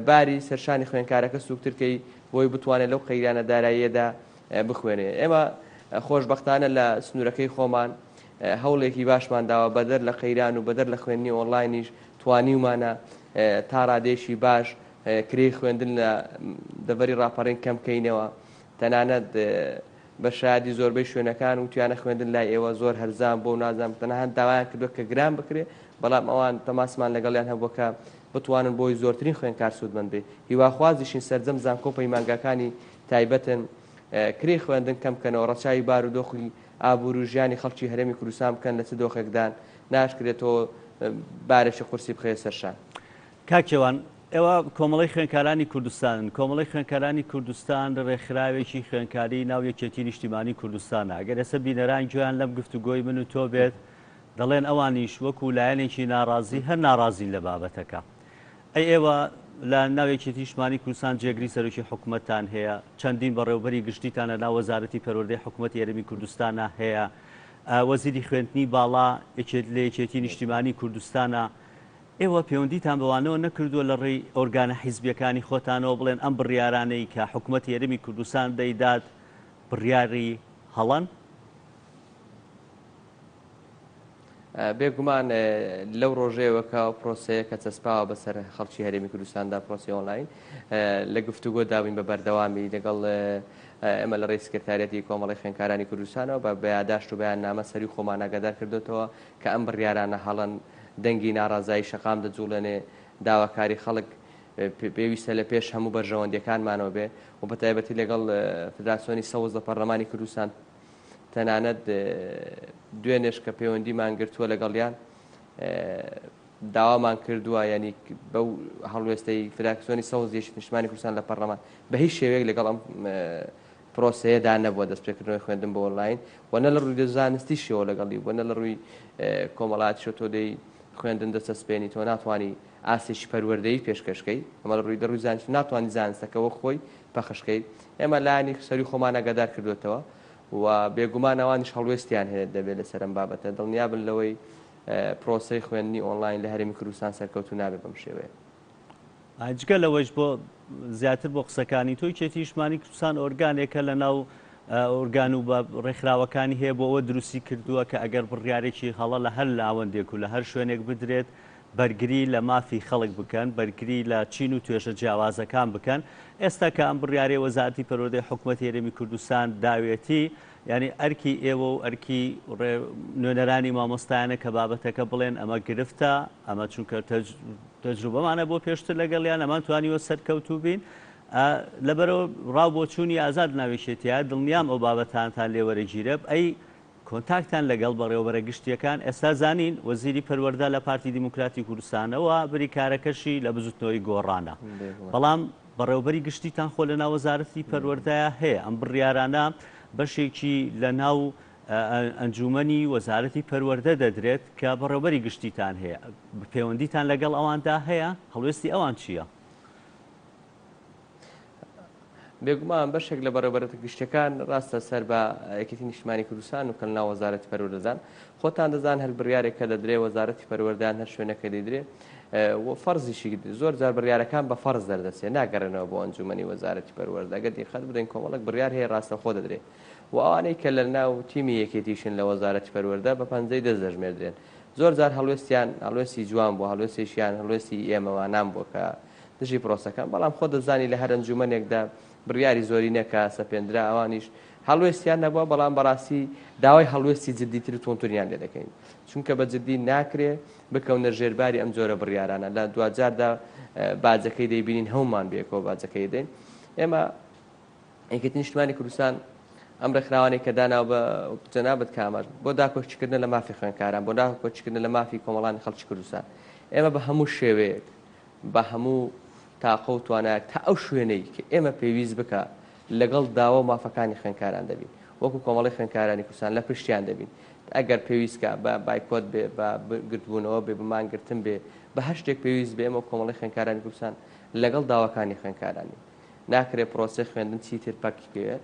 باری سەرشانی خوێندکارەکە سووکتر کەی بۆی بتوانێت لەو قەیرانە داراییەدا بخوێنێ ئێمە خۆشبەختانە لە سنوورەکەی خۆمان هەوڵێکی باشمان داوە بەدەر لە قەیران و بەدەر لە خوێندنی ئۆنلاینیش. توانیومانە تا ڕادەیەکی باش کرێی خوێندن لە دەڤەری ڕاپەڕین کەم کەینەوە، تەنانەت بە شایەدی زۆربەی شوێنەکان وتویانە خوێندن لای ئێوە زۆر هەرزان بووە و نازانم تەنانەت داوایان کردووە کە گران بکرێ، بەڵام ئەوان تەماسمان لەگەڵیان هەبووە کە بتوانن بۆی زۆرترین خوێندکار سوودمەند بێ. هیواخوازیشین سەرجەم زانکۆ و پەیمانگاکانی تایبەتن کرێی خوێندن کەم بکەنەوە، ڕەچاوی بارودۆخی ئابووری و ژیانی خەڵکی هەرێمی کوردستان بکەن لە چ دۆخێکدان، ناشکرێت تۆ بارێکی قورسی بخەیە سەر شان. کاک کێوان، ئێوە کۆمەڵەی خوێندکارانی کوردستانن، کۆمەڵەی خوێندکارانی کوردستان ڕێکخراوێکی خوێندکاری ناو یەکێتی نیشتیمانی کوردستانە، ئەگەر ئێستا بینەران گوێیان لەم گفتوگۆی من و تۆ بێت دەڵێن ئەوانیش وەکو لایەنێکی ناڕازی هەر ناڕازین لە بابەتەکە. ئەی ئێوە لە ناو یەکێتی نیشتمانی کوردستان جێگری سەرۆکی حکومەتتان هەیە، چەندین بەڕێوەبەری گشتیتان لە ناو وەزارەتی پەروەردەی حکومەتی هەرێمی کوردستانا هەیە، وەزیری خوێندنی باڵا لە یەکێتی نیشتیمانی کوردستانە، ئێوە پەیوەندیتان بەوانەوە نەکردووە لە ڕێی ئۆرگانە حیزبیەکانی خۆتانەوە بڵێن ئەم بڕیارانەی کە حکومەتی هەرێمی کوردستان دەیدات بڕیاری هەڵەن؟ بێگومان لەو ڕۆژەیەوە کە ئەو پرۆسەیە کە چەسپاوە بەسەر خەڵکی هەرێمی کوردستاندا پرۆسی ئۆنلاین لە گفتوگۆ دابووین بە بەردەوامی لەگەڵ ئێمە لە ڕێی سکرتاریەتی کۆمەڵی خوێندکارانی کوردستانەوە بە بەیاداشت و بەیاننامە سەروی خۆمان ئاگادار کردۆتەوە کە ئەم بڕیارانە هەڵەن، دەنگی ناڕازایی شەقام دەجوڵێنێ، داواکاری خەڵک پێویستە لە پێش هەموو بەرژەوەندیەکانمانەوە بێ و بەتایبەتی لەگەڵ فدراسیۆنی سەوز لە پەرلەمانی کوردستان تەنانەت دوێنێش کە پەیوەندیمان گرتووە لەگەڵیان داوامان کردووە یعنی بەو هەڵوێستەی فراکسیۆنی سەوز یەکێتی نیشتمانی کوردستان لە پەرلەمان بە هیچ شێوەیەک لەگەڵ ئەم پرۆسەیەدا نەبووە دەستپێکردنەوەی خوێندن بۆ ئۆنلاین و نە لە ڕووی زانستیشەوە لەگەڵی بووە نە لە ڕووی کۆمەڵاتیشەوە تۆ دەی خوێندن دەچەسپێنی تۆ ناتوانانی ئاستێکی پەروەردەیی پێشکەشکەی ئەمە لە ڕووی دەڕووی زانستی ناتوانانی زانستەکە وەک خۆی پەخشکەی ئێمە لایەنی سەروی خۆمان ئاگادار کردوێتەوە و بێگومان ئەوانیش هەڵوێستیان هەیە دەبێت لەسەر ئەم بابەتە دڵنیابن لەوەی پرۆسەی خوێندنی ئۆنلاین لە هەرێمی کوردستان سەرکەوتوو نابێت بەم شێوەیە. جگە لەوەیش بۆ زیاتر بۆ قسەکانی تۆ یەکێتی نیشتمانی کوردستان ئۆرگانێکە لە ناو ئۆرگان و بە ڕێکخراوەکانی هەیە بۆ ئەوە دروستی کردووە کە ئەگەر بڕیارێکی هەڵە لە هەر ناوەندێک و لە هەر شوێنێک بدرێت بەرگری لە مافی خەڵک بکەن، بەرگری لە چین و توێژە جیاوازەکان بکەن. ئێستا کە ئەم بڕیارەی وەزارەتی پەروەردەی حکومەتی هەرێمی کوردستان داوێتی، یانی ئەرکی ئێوە و ئەرکی نوێنەرانی مامۆستایانە کە بابەتەکە بڵێن ئەمە گرفتە، ئەمە چونکە تەجروبەمانە بۆ پێشتر لەگەڵیان ئەمان توانیوە سەرکەوتوو بین. لەبەرئەوە ڕاو بۆچوونی ئازاد ناویشێتیە، دڵنیام ئەو بابەتانتان لێ وەرەگیرێ. ئەی کۆنتاکتان لەگەڵ بەڕێوەبەرە گشتییەکان، ئێستا زانین وەزیری پەروەردە لە پارتی دیموکراتی کوردستانە و بریکارەکەشی لە بزوتنەوەی گۆڕانە، بەڵام بەڕێوەبەری گشتیتان خۆ لەناو وەزارەتی پەروەردەیا هەیە، ئەم بڕیارانە بەشێکی لەناو ئەنجومەنی وەزارەتی پەروەردە دەدرێت کە بەڕێوەبەری گشتیتان هەیە، پەیوەندیتان لەگەڵ ئەواندا هەیە؟ هەڵوێستی ئەوان چییە؟ بێگومان بەشێک لە بەڕێوەبەرەتە گشتیەکان ڕاستە سەر بە یەکێتی نیشتمانی کوردستان و کە لەناو وەزارەتی پەروەردەدان. خۆتان دەزان هەر بڕیارێک کە دەدرێ وەزارەتی پەروەردەیان هەر شوێنێک کە دەیدرێ و فەرزیشی زۆر جار بڕیارەکان بە فەرز دەردەچێ ناگەڕێنەوە بۆ ئەنجومەنی وەزارەتی پەروەردە ئەگەر دیقەت بدەین کۆمەڵێک بڕیار هەیە ڕاستەوخۆ دەدرێ و ئەوانەی کە لە ناو تیمی یەکێتیشن لە وەزارەتی پەروەردە بە پەنجەی دەست دەژمێردرێن زۆر جار هەڵوێستیان هەڵوێستی جوان بوو هەڵوێستێکیان هەڵوێستی ئێمەوانان بووە کە دژی پرۆسەکەن، بەڵام خۆت دەزانی لە هەر ئەنجومەنێکدا بڕیاری زۆرینە کە سەپێندرا ئەوانیش هەڵوێستیان نەبووە، بەڵام بەڕاستی داوای هەڵوێستی جدیتر و توندتریان لێ دەکەین، چونکە بە جدی ناکرێ بکەونە ژێرباری ئەم جۆرە بڕیارانە، لە دواجاردا باجەکەی دەیبینین هەموومان بەیەکەوە باجەکەی دەین. ئێمە یەکێتی نیشتمانی کوردستان ئەم ڕێکخراوانەی کە داناوە بە جەنابت کە ئاماژ بۆ داکۆکیکردنە لە مافی خوێندکاران، بۆ داکۆکیکردنە لە مافی کۆمەڵانی خەڵکی کوردستان، ئێمە بە هەموو شێوەیەک بە هەموو تاقە و توانایەک تا ئەو شوێنەی کە ئێمە پێویست بکا لەگەڵ داوا و مافەکانی خوێندکاران دەبین، وەکو کۆمەڵەی خوێندکارانی کوردستان لە پشتیان دەبین، ئەگەر پێویست کا بە بایکۆت بێ، بە گردبوونەوە بێ، بە مانگرتن بێ، بە هەر شتێک پێویست بێ ئێمە وەک کۆمەڵەی خوێندکارانی کوردستان لەگەڵ داواکانی خوێندکارانین. ناکرێ پرۆسەی خوێندن چیتر پەک بکەوێ.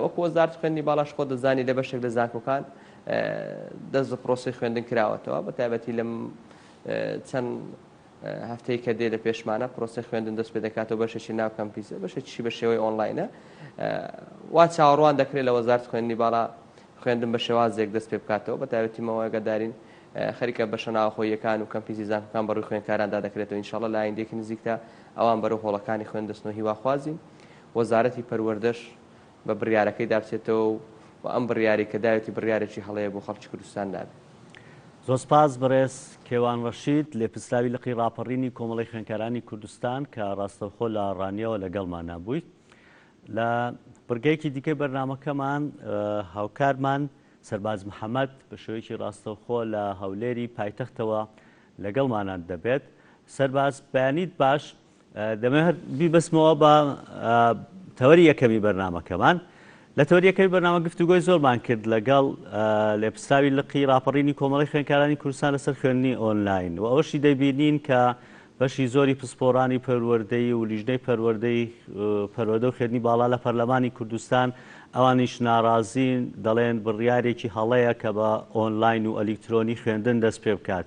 وەکو وەزارەتی خوێندنی باڵاش خۆت دەزانی لە بەشێک لە زانکۆکان دەست بە پرۆسەی خوێندن کراوەتەوە، بە تایبەتی لەم چەند هەفتەی کە دێ لە پێشمانە پرۆسەی خوێندن دەست پێ دەکاتەوە بەشێکی ناو کەمپیسە بەشێکیشی بە شێوەی ئۆنلاینە وا چاوەڕوان دەکرێت لە وەزارەت خوێندنی باڵا خوێندن بە شێوازێک دەست پێ بکاتەوە بە تایبەتی مەوەگەدارین خەریکە بەشە ناوەخۆییەکان و کەمپیسی زانکۆکان بەڕووی خوێندکاراندا دەکرێتەوە ئینشاڵڵا لە ئایندەیەکی نزیکدا ئەوان بەرەو هۆڵەکانی خوێند دەچن و هیواخوازین وەزارەتی پەروەردەش بە بڕیارەکەیدا بچێتەوە و ئەم بڕیارەی کە داوێتی بڕیارێکی هەڵەیە بۆ خەڵکی کوردستان نابێت. زۆر سپاس بەڕێز کێوان ڕەشید، لێپرسراوی لقی ڕاپەڕینی کۆمەڵەی خوێندکارانی کوردستان کە ڕاستەوخۆ لە ڕانیەوە لەگەڵمانا بوویت. لە بڕگەیەکی دیکەی بەرنامەکەمان هاوکارمان سەرباز محەمەد بە شێوەیەکی ڕاستەوخۆ لە هەولێری پایتەختەوە لەگەڵمانا دەبێت. سەرباز بەیانیت باش. دەمەوێت هەر بیبەستمەوە بە تەوەری یەکەمی بەرنامەکەمان. لە تەوەری یەکەمی بەرنامە گفتوگۆی زۆرمان کرد لەگەڵ لێپرسراوی لقی ڕاپەڕینی کۆمەڵەی خوێندکارانی کوردستان لەسەر خوێندنی ئۆنلاین و ئەوەشی دەبینین کە بەشی زۆری پسپۆڕانی پەروەردەیی و لیژنەی پەروەردەی پەروەردە و خوێندنی باڵا لە پەرلەمانی کوردستان ئەوانیش ناڕازین دەڵێن بڕیارێکی هەڵەیە کە بە ئۆنلاین و ئەلیکترۆنی خوێندن دەست پێ بکات.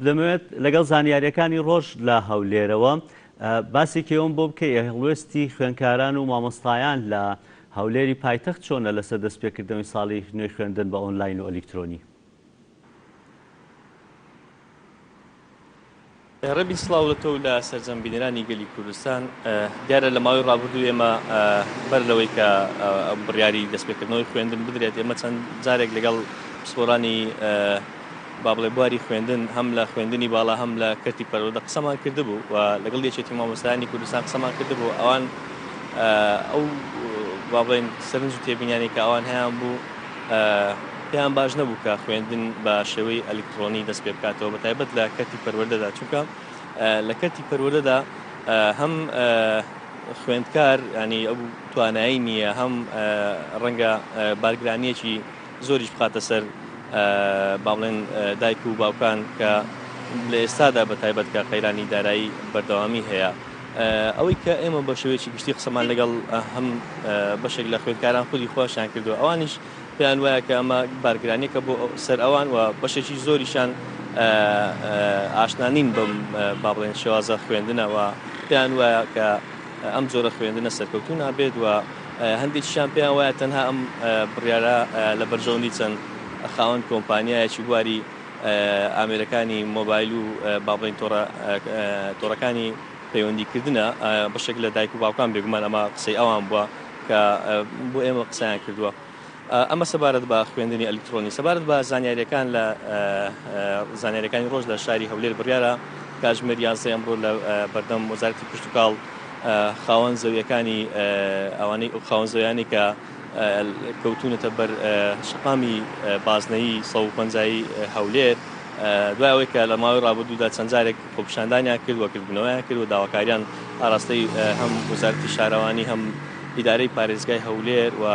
دەمەوێت لەگەڵ زانیارییەکانی ڕۆژ لە هەولێرەوە باسێکی ئەوم بۆ بکەی هەڵوێستی خوێندکاران و مامۆستایان لە هەولێری پایتەخت چۆنە لەسەر دەستپێکردنەوەی ساڵی نوێی خوێندن بە ئۆنلاین و ئەلیکترۆنی؟ ڕێبین سڵاو لە تۆ و لە سەرجەم بینەرانی گەلی کوردستان. دیارە لە ماوەی ڕابردوو ئێمە بەر لەوەی کە بڕیاری دەستپێکردنەوەی خوێندن بدرێت ئێمە چەند جارێک لەگەڵ پسپۆرانی با بڵێ بواری خوێندن هەم لە خوێندنی باڵا هەم لە کەرتی پەروەردە قسەمان کردبوو و لەگەڵ یەکێتی مامۆستایانی کوردستان قسەمان کردبوو ئەوان ئەو با بڵێن سەرنج و تێبینیانی کە ئەوان هەیان بوو پێیان باش نەبوو کە خوێندن بە شێوەی ئەلیکترۆنی دەست پێ بکاتەوە بە تایبەت لە کەرتی پەروەردەدا چونکە لە کەرتی پەروەردەدا هەم خوێندکار ینی ئەو توانایی نییە هەم ڕەنگە بارگرانیەکی زۆریش بخاتە سەر با بڵێن دایک و باوکان کە لە ئێستادا بە تایبەت کە قەیرانی دارایی بەردەوامی هەیە. ئەوەی کە ئێمە بە شێوەیەکی گشتی قسەمان لەگەڵ هەم بەشێک لە خوێندکاران خودی خۆشیان کردووە ئەوانیش پێیان وایە کە ئەمە بارگرانیەکە بۆ سەر ئەوان و بەشێکی زۆریشان ئاشنا نین بەم با بڵێن شێوازە خوێندنەوە پێیان وایە کە ئەم جۆرە خوێندنە سەرکەوتوو نابێت و هەندێکیشیان پێیان وایە تەنها ئەم بڕیارە لە بەرژەوەندی چەند خاوەن کۆمپانیایەکی بواری ئامێرەکانی مۆبایل و با بڵێین تۆڕەکانی پەیوەندیکردنە، بەشێک لە دایک و باوکان بێگومان ئەمە قسەی ئەوان بووە کە بۆ ئێمە قسەیان کردووە. ئەمە سەبارەت بە خوێندنی ئەلیکترۆنی. سەبارەت بە زانیارییەکان لە زانیارییەکانی ڕۆژ لە شاری هەولێر بڕیارە کاتژمێر یازدەی ئەمڕۆ لە بەردەم وەزارەتی کشتوکاڵ خاوەن زەویەکانی ئەوانەی خاوەن زەویانی کە کەوتونەتە بەر شەقامی بازنەیی 150 هەولێر دوای ئەوەی کە لە ماوەی ڕابردوودا چەند جارێک خۆپیشاندانیان کرد و گردبوونەوەیان کرد و داواکاریان ئاراستەی هەم وەزارەتی شارەوانی هەم ئیدارەی پارێزگای هەولێر و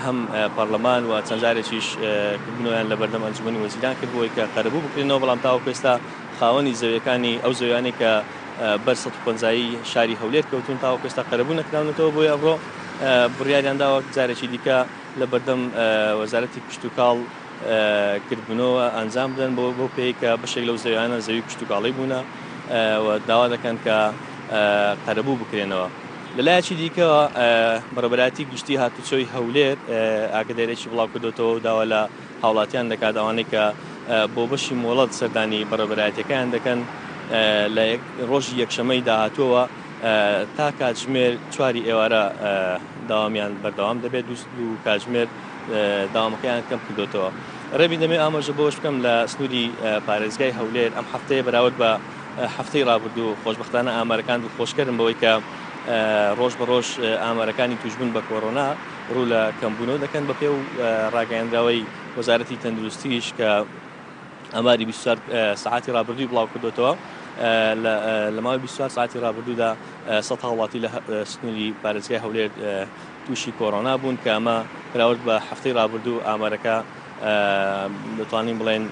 هەم پەرلەمان و چەند جارێکیش کردبوونەوەیان لە بەردەم ئەنجومەنی وەزیران کرد بۆی کە قەرەبوو بکرێنەوە بەڵام تاوەکو ئێستا خاوەنی زەویەکانی ئەو زەویانەی کە بەر 150 شاری هەولێر کەوتون تاوەکو ئێستا قەرەبوو نەکراونەتەوە بۆیە ئەمڕۆ بڕیاریان داوە جارێکی دیکە لە بەردەم وەزارەتی کشتوکاڵ گردبوونەوە ئەنجام بدەن بۆ بەو پێی کە بەشێک لەو زەویانە زەوی کشتوکاڵی بوونە و داوا دەکەن کە قەرەبوو بکرێنەوە. لەلایەکی دیکەوە بەڕێوەبەرایەتی گشتی هاتوچۆی هەولێر ئاگدارێکی بڵاوکردۆتەوە و داوا لە هاوڵاتیان دەکات ئەوانەی کە بۆ بەشی مۆڵەت سەردانی بەڕێوەبەرایەتیەکەیان دەکەن لە ڕۆژی یەکشەمەی داهاتووەوە تا کاتژمێر چواری ئێوارە داوامیان بەردەوام دەبێت دوو کاتژمێر داوامەکەیان کەم کردوتەوە. ڕێبین دەمێ ئاماژە بەوەش بکەم لە سنووری پارێزگای هەولێر ئەم هەفتەیە بەراورد بە هەفتەی ڕابردوو خۆشبەختانە ئامارەکان دڵخۆشکەرن بەوەی کە ڕۆژ بە ڕۆژ ئامارەکانی تووشبوون بە کۆرۆنا ڕوو لە کەمبوونەوە دەکەن بە پێ و ڕاگەیەندراوەی وەزارەتی تەندروستیش کە ئاماری 24 سەعاتی ڕابردووی بڵاو کردوتەوە لە ماوەی 24 ساعتی ڕابردوودا 100 هاوڵاتی لە سنووری پارێزگای هەولێر تووشی کۆرۆنا بوون کە ئەمە بەراورد بە هەفتەی ڕابردوو ئامارەکە دەتوانین بڵێن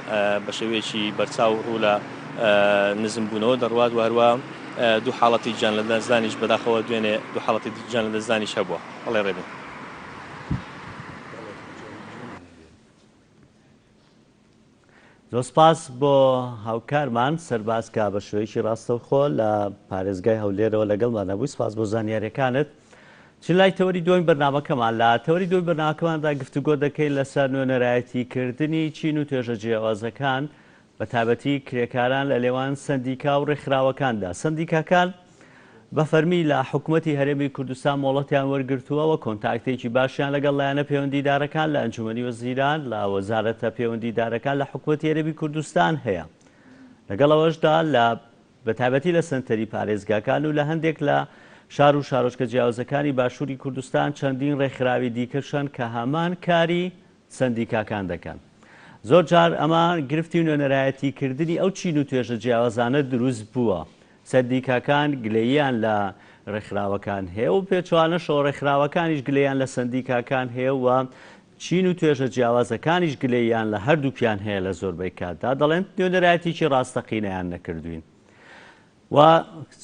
بە شێوەیەکی بەرچاو ڕوو لە نزمبوونەوە دەڕوات و هەروە دوو حاڵەتی گیان لەدەستدانیش بەداخەوە دوێنێ دوو حاڵەتی گیان لەدەستدانیش هەبووە. بەڵێ ڕێبین. زۆر سپاس بۆ هاوکارمان سەرباز کە بە شێوەیەکی ڕاستەوخۆ لە پارێزگای هەولێرەوە لەگەڵمان هەبووی، سپاس بۆ زانیاریەکانت. چ لای تەوەری دووەمی بەرنامەکەمان، لە تەوەری دووەمی بەرنامەکەماندا گفتوگۆ دەکەین لەسەر نوێنەرایەتی کردنی چین و توێژە جیاوازەکان بە تایبەتی کرێکاران لە نێوان سەندیکا و ڕێکخراوەکاندا. سەندیکاکان بە فەرمی لە حکومەتی هەرێمی کوردستان مۆڵەتیان وەرگرتووە و کۆنتاکتێکی باشیان لەگەڵ لایەنە پەیوەندیدارەکان لە ئەنجومەنی وەزیران، لە وەزارەتە پەیوەندیدارەکان لە حکومەتی هەرێمی کوردستان هەیە. لەگەڵ ئەوەشدا لە بە تایبەتی لە سەنتەری پارێزگاکان و لە هەندێک لە شار و شارۆچکە جیاوازەکانی باشووری کوردستان چەندین ڕێکخراوی دیکەش هەن کە هەمان کاری سەندیکاکان دەکەن. زۆر جار ئەمە گرفتی نوێنەرایەتی کردنی ئەو چین و توێژە جیاوازانە دروست بووە. سەندیکاکان گلەییان لە ڕێکخراوەکان هەیە و پێچەوانەشەوە ڕێکخراوەکانیش گلەییان لە سەندیکاکان هەیە و چین و توێژە جیاوازەکانیش گلەییان لە هەردووکیان هەیە لە زۆربەی کاتدا دەڵێن نوێنەرایەتیی ڕاستەقینەیان نەکردووین و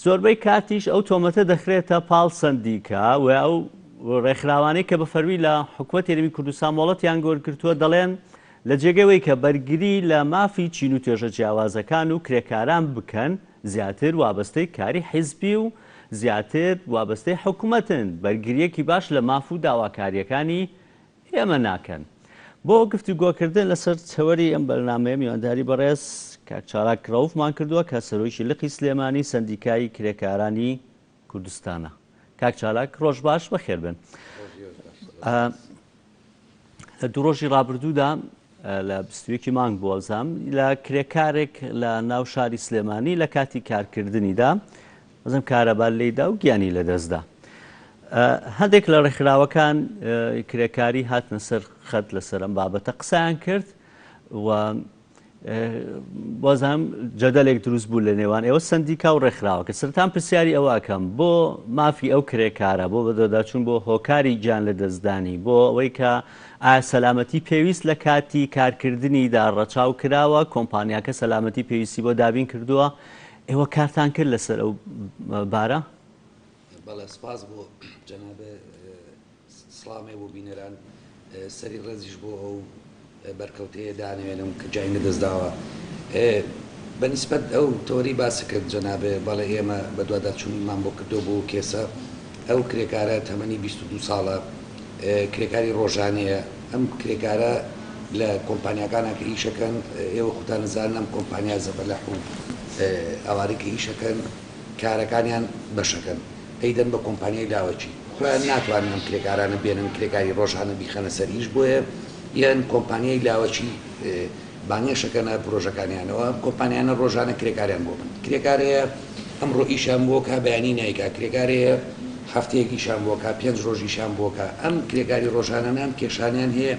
زۆربەی کاتیش ئەو تۆمەتە دەخرێتە پاڵ سەندیکا و ئەو ڕێکخراوانەی کە بە فەرمی لە حکوومەتی هەرێمی کوردستان مۆڵەتیان وەرگرتووە دەڵێن لە جێگەی وەی کە بەرگری لە مافی چین و توێژە جیاوازەکان و کرێکاران بکەن زیاتر وابەستەی کاری حیزبی و زیاتر وابەستەی حکومەتن، بەرگرییەکی باش لە ماف و داواکارییەکانی ئێمە ناکەن. بۆ گفتوگۆکردن لەسەر تەوەری ئەم بەرنامەیە میوانداری بەڕێز کاک چالاک ڕەوفمان کردووە کە سەرۆکی لقی سلێمانی سەندیکای کرێکارانی کوردستانە. کاک چالاک ڕۆژ باش بەخێر بێن. لە دوو ڕۆژی ڕابردوودا لە 21 مانگ بووە زام لە کرێکارێک لە ناو شاری سلێمانی لە کاتی کارکردنیدا بەزم کارەبا لێیدا و گیانی لەدەستدا. هەندێک لە ڕێکخراوەکان کرێکاری هاتنە سەر خەت لەسەر ئەم بابەتە قسەیان کرد و وازانم جەدەلێک دروست بوو لە نێوان ئێوە سەندیکا و ڕێکخراوەکە سەرەتان پرسیاری ئەوە ئەکەم بۆ مافی ئەو کرێکارە بۆ بەدواداچوون بۆ هۆکاری گیان لەدەستدانی بۆ ئەوەی کە ئایا سەلامەتی پێویست لە کاتی کارکردنیدا ڕەچاو کراوە کۆمپانیاکە سەلامەتی پێویستی بۆ دابین کردووە ئێوە کارتان کرد لەسەر ئەو بارە؟ بەڵێ سپاس بۆ جەنابێ سڵامێ بۆ بینەران، سەری ڕێزیش بۆ ئەو بەرکەوتەیە دانەوێنم کە گیانی لەدەست داوە. بە نیسبەت ئەو تەوەرەی باست کرد جەنابێ، بەڵێ ئێمە بەدواداچوونمان بۆ کردووە بۆ ئەو کێسە. ئەو کرێکارە تەمەنی 22 ساڵە، کرێکاری ڕۆژانەیە. ئەم کرێکارە لە کۆمپانیاکانا کە ئیشەکەن، ئێوە خوتان ئەزانن ئەم کۆمپانیا زەبەلەح و ئەوانەی کە ئیشەکەن کارەکانیان بەشەکەن. ئەیدەن بە کۆمپانیای لاوەکی خۆیان ناتوانن ئەم کرێکارانە بێنن کرێکاری ڕۆژانە بیخەنە سەر ئیش بۆیە یەن کۆمپانیای لاوەکی بانگێشەکەنە پرۆژەکانیانەوە ئەم کۆمپانیانە ڕۆژانە کرێکاریان بۆ بن کرێکار هەیە ئەمڕۆ ئیشیان بۆ کا بەیانی نایکا کرێکار هەیە هەفتەیەک ئیشیان بۆ کا پێنج ڕۆژ ئیشیان بۆ کا ئەم کرێکاری ڕۆژانانە ئەم کێشانیان هەیە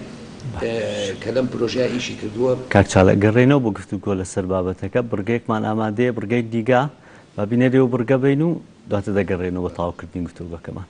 کە لەم پرۆژەیە ئیشی کردووە. کاک چالاک گەڕێینەوە بۆ گفتوگۆ لەسەر بابەتەکە، بڕگەیەکمان ئامادەیە، بڕگەی دیگە با بینەری ئەو بڕگە بین و دواتر دەگەڕێینەوە بۆ تەواوکردنی گفتوگۆکەمان.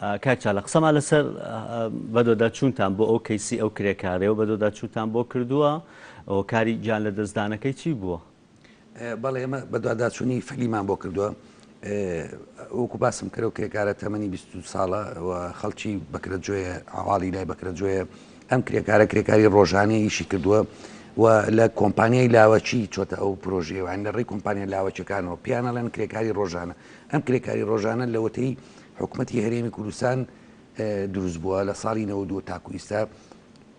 کاک چالاک قسەمان لەسەر بەدۆداچوونتان بۆ ئەو کەیسی ئەو کرێکارەیە و بەدۆداچووتان بۆ کردووە، هۆکاری گیان لەدەستدانەکەی چی بووە؟ بەڵێ ئێمە بەدواداچوونی فەلیمان بۆ کردووە. وەکو باسم کرد ئەو کرێکارە تەمەنی 22 ساڵە و خەڵکی بەکرەجۆیە، عەواڵی لای بەکرەجۆیە. ئەم کرێکارە کرێکاری ڕۆژانەیە ئیشی کردووە و لە کۆمپانیای لاوەکی چۆتە ئەو پرۆژەیەوە، یانی لە ڕێی کۆمپانیا لاوەکیەکانەوە پێیان ئەڵێن کرێکاری ڕۆژانە. ئەم کرێکاری ڕۆژانە لەوەتەی حکومەتی هەرێمی کوردستان دروست بووە لە ساڵی 92 تاکو ئیستا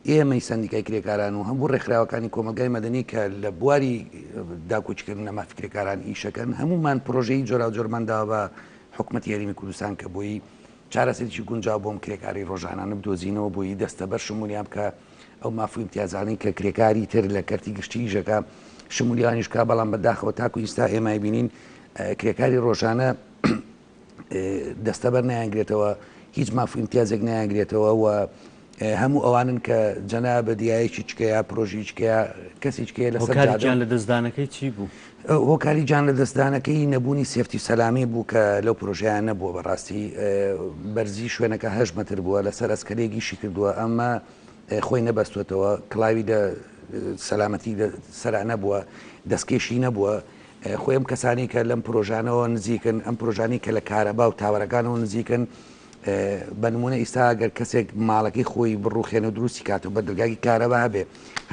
ئێمەی سەندیکای کرێکاران و هەموو ڕێکخراوەکانی کۆمەڵگای مەدەنی کە لە بواری داکۆکیکردن لە مافی کرێکاران ئیشەکەن هەمومان پرۆژەی جۆراوجۆرمان داوە بە حکومەتی هەرێمی کوردستان کە بۆی چارەسەرێکی گونجاو بۆم کرێکاری ڕۆژانانە بدۆزینەوە بۆی دەستەبەر شمولیان بکە ئەو ماف و ئیمتیازانەی کە کرێکاری تر لە کەرتی گشتی ئیشەکە شمولیانیش بکە بەڵام بەداخەوە تاکو ئیستا ئێمە بینین کرێکاری ڕۆژانە دەستەبەر نایانگرێتەوە، هیچ ماف و ئیمتیازێک نایانگرێتەوە و هەموو ئەوانن کە جەنابت یا یەکیچکە یا پرۆژیچکە یا کەسیچکەیە لەسەر هۆکاری جادە. گیان لەدەستدانەکەی چی بوو؟ هۆکاری گیان لەدەستدانەکەی نەبوونی safety و سەلامی بوو کە لەو پرۆژەیان نەبووە بەڕاستی بەرزی شوێنەکە هەشت مەتر بووە لەسەر ئەسکەلێک ئیشی کردووە ئەمە خۆی نەبەستووەتەوە کڵاوی لە سەلامەتی لە سەرا نەبووە دەستکێشی نەبووە خۆی ئەم کەسانەی کە لەم پرۆژانەوە نزیکن، ئەم پرۆژانەی کە لە کارەبا و تاوەرەکانەوە نزیکن، بە نمونە ئیستا گەر کەسێک ماڵەکەی خۆی بڕوخێنە و دروستی کات و بە دەرگاکی کارەبا هەبێ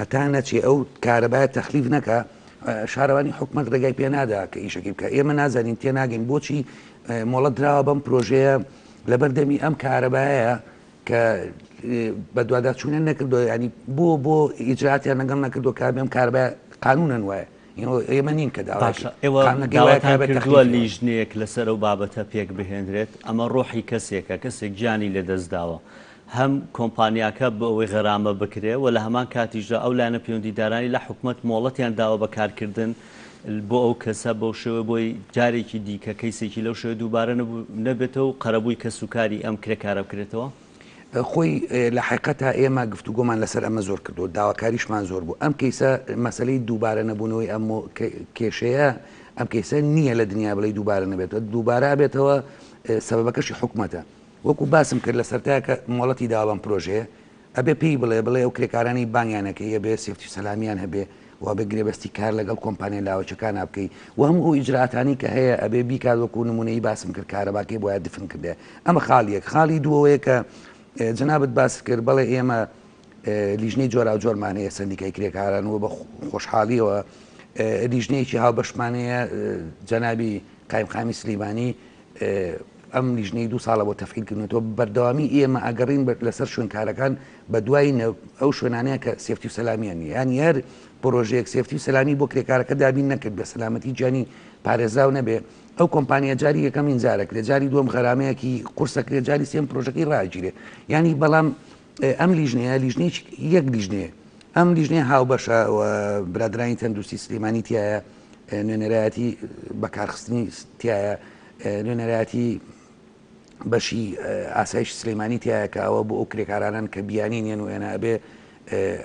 هەتا نەچێ ئەو کارەبایە تەخلیف نەکا شارەوانی حکومەت ڕێگای پێ نادا کە ئیشەکەی بکە ئێمە نازانین تێناگەین بۆچی مۆڵەت دراوە بەم پرۆژەیە لەبەر دەمی ئەم کارەبایە کە بەدواداچوونیان نەکردووە ینی بۆ بۆ ئیجراتیان لەگەڵ نەکردووە کە ئەم کارەبا قانونەن وایە ئێمە نین کە داوا باشە ئێوە داواتان کردووە لیژنەیەک لەسەر ئەو بابەتە پێک بهێنرێت ئەمە ڕۆحی کەسێکە کەسێک گیانی لەدەست داوە هەم کۆمپانیاکە بۆ ئەوەی غەرامە بکرێ و لە هەمان کاتیشدا ئەو لایەنە پەیوەندیدارانی لە حکومەت مۆڵەتیان داوە بە کارکردن بۆ ئەو کەسە بەو شێوەیە بۆی جارێکی دیکە کەیسێکی لەو شێوەیە دووبارە نەبێتەوە و قەرەبووی کەسوکاری ئەم کرێکارە بکرێتەوە؟ خۆی لە حەقیقەتا ئێمە گفتوگۆمان لەسەر ئەمە زۆر کردووە، داواکاریشمان زۆر بوو. ئەم کەیسە مەسەلەی دووبارە نەبوونەوەی ئەم کێشەیە، ئەم کەیسە نییە لە دنیا بڵێی دووبارە نەبێتەوە، دووبارە ئەبێتەوە سەبەبەکەشی حکومەتە. وەکو باسم کرد لە سەرەتایە کە مۆڵەتی داوە بەم پرۆژەیە، ئەبێ پێی بڵێ، بڵێ ئەو کرێکارانەی بانگیان ئەکەی ئەبێ safety و سەلامیان هەبێ و ئەبێ گرێبەستی کار لەگەڵ کۆمپانیا لاوەکیەکانا بکەی و هەموو ئەو ئیجرائاتانەی کە هەیە ئەبێ بیکات وەکو نمونەیی باسم کرد کارەباکەی بۆیە دفن کردێ ئەمە خاڵی یەک خاڵی دوو ئەوەیە کە جەنابت باست کرد بەڵێ ئێمە لیژنەی جۆراوجۆرمان هەیە سەندیکای کرێکاران و بە خۆشحاڵیەوە لیژنەیەکی هاوبەشمان هەیە جەنابی قایمقامی سلیمانی ئەم لیژنەی دوو ساڵە بۆ تەفعیل کردنەوە بەردەوامی ئێمە ئەگەڕین لەسەر شوێنکارەکان بە دوای ئەو شوێنانەیە کە safety و سەلامیان نیە یان هەر پرۆژەیەک safety و سەلامی بۆ کرێکارەکە دابین نەکرد بە سەلامەتی گیانی پارێزراو نەبێ ئەو کۆمپانیا جاری یەکەمین جارەکرێ جاری دووەم غەرامەیەکی قورسەکرێ جاری سێم پرۆژەکەی ڕاگیرێ ینی بەڵام ئەم لیژنەیە لیژنەیەکی یەک لیژنەیە ئەم لیژنەیە هاوبەشە برادرانی تەندروستی سلێمانی تایە نوێنەرایەتی بەکارخستنی تایە نوێنەرایەتی بەشی ئاسایش سلەیمانی تایە کە ئەوە بۆ ئەو کرێکارانن کە بیانی نیەن و ئێنە ئەبێ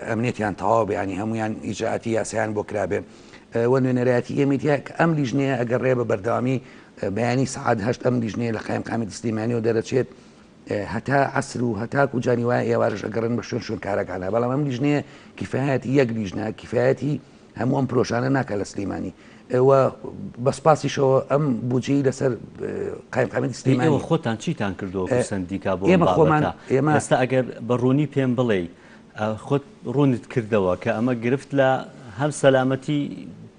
ئەمنیەتیان تەواو بێ ینی هەمویان ئیجراعاتی یاسایان بۆ کرابێ و نوێنەرایەتی ئێمەی تیا کە ئەم لیژنەیە ئەگەر ڕێ بە بەردەوامی بەیانی سەعات هەشت ئەم لیژنەیە لە قایمقامیەتی سلێمانیەوە دەرەچێت هەتا عەسر و هەتاکو جاری وایە ئێوارەش ئەگەڕێن بە شوێن شوێنکارەکانە بەڵام ئەم لیژنەیە کیفایەتی یەک لیژنە کیفایەتی هەموو ئەم پرۆژانە ناکا لە سلیمانی و بە سپاسیشەوە ئەم بودجەی لەسەر قایمقامیەتی سلێمانی ئێوە خۆتان چیتان کردووە وەکو سەندیکا بۆ ئەم ئێمە خۆمان بابەتە؟ ئێمە ئێستا ئەگەر بە ڕوونی پێم بڵێی خۆت ڕوونت کردەوە کە ئەمە گرفت لە هەم سەلامەتی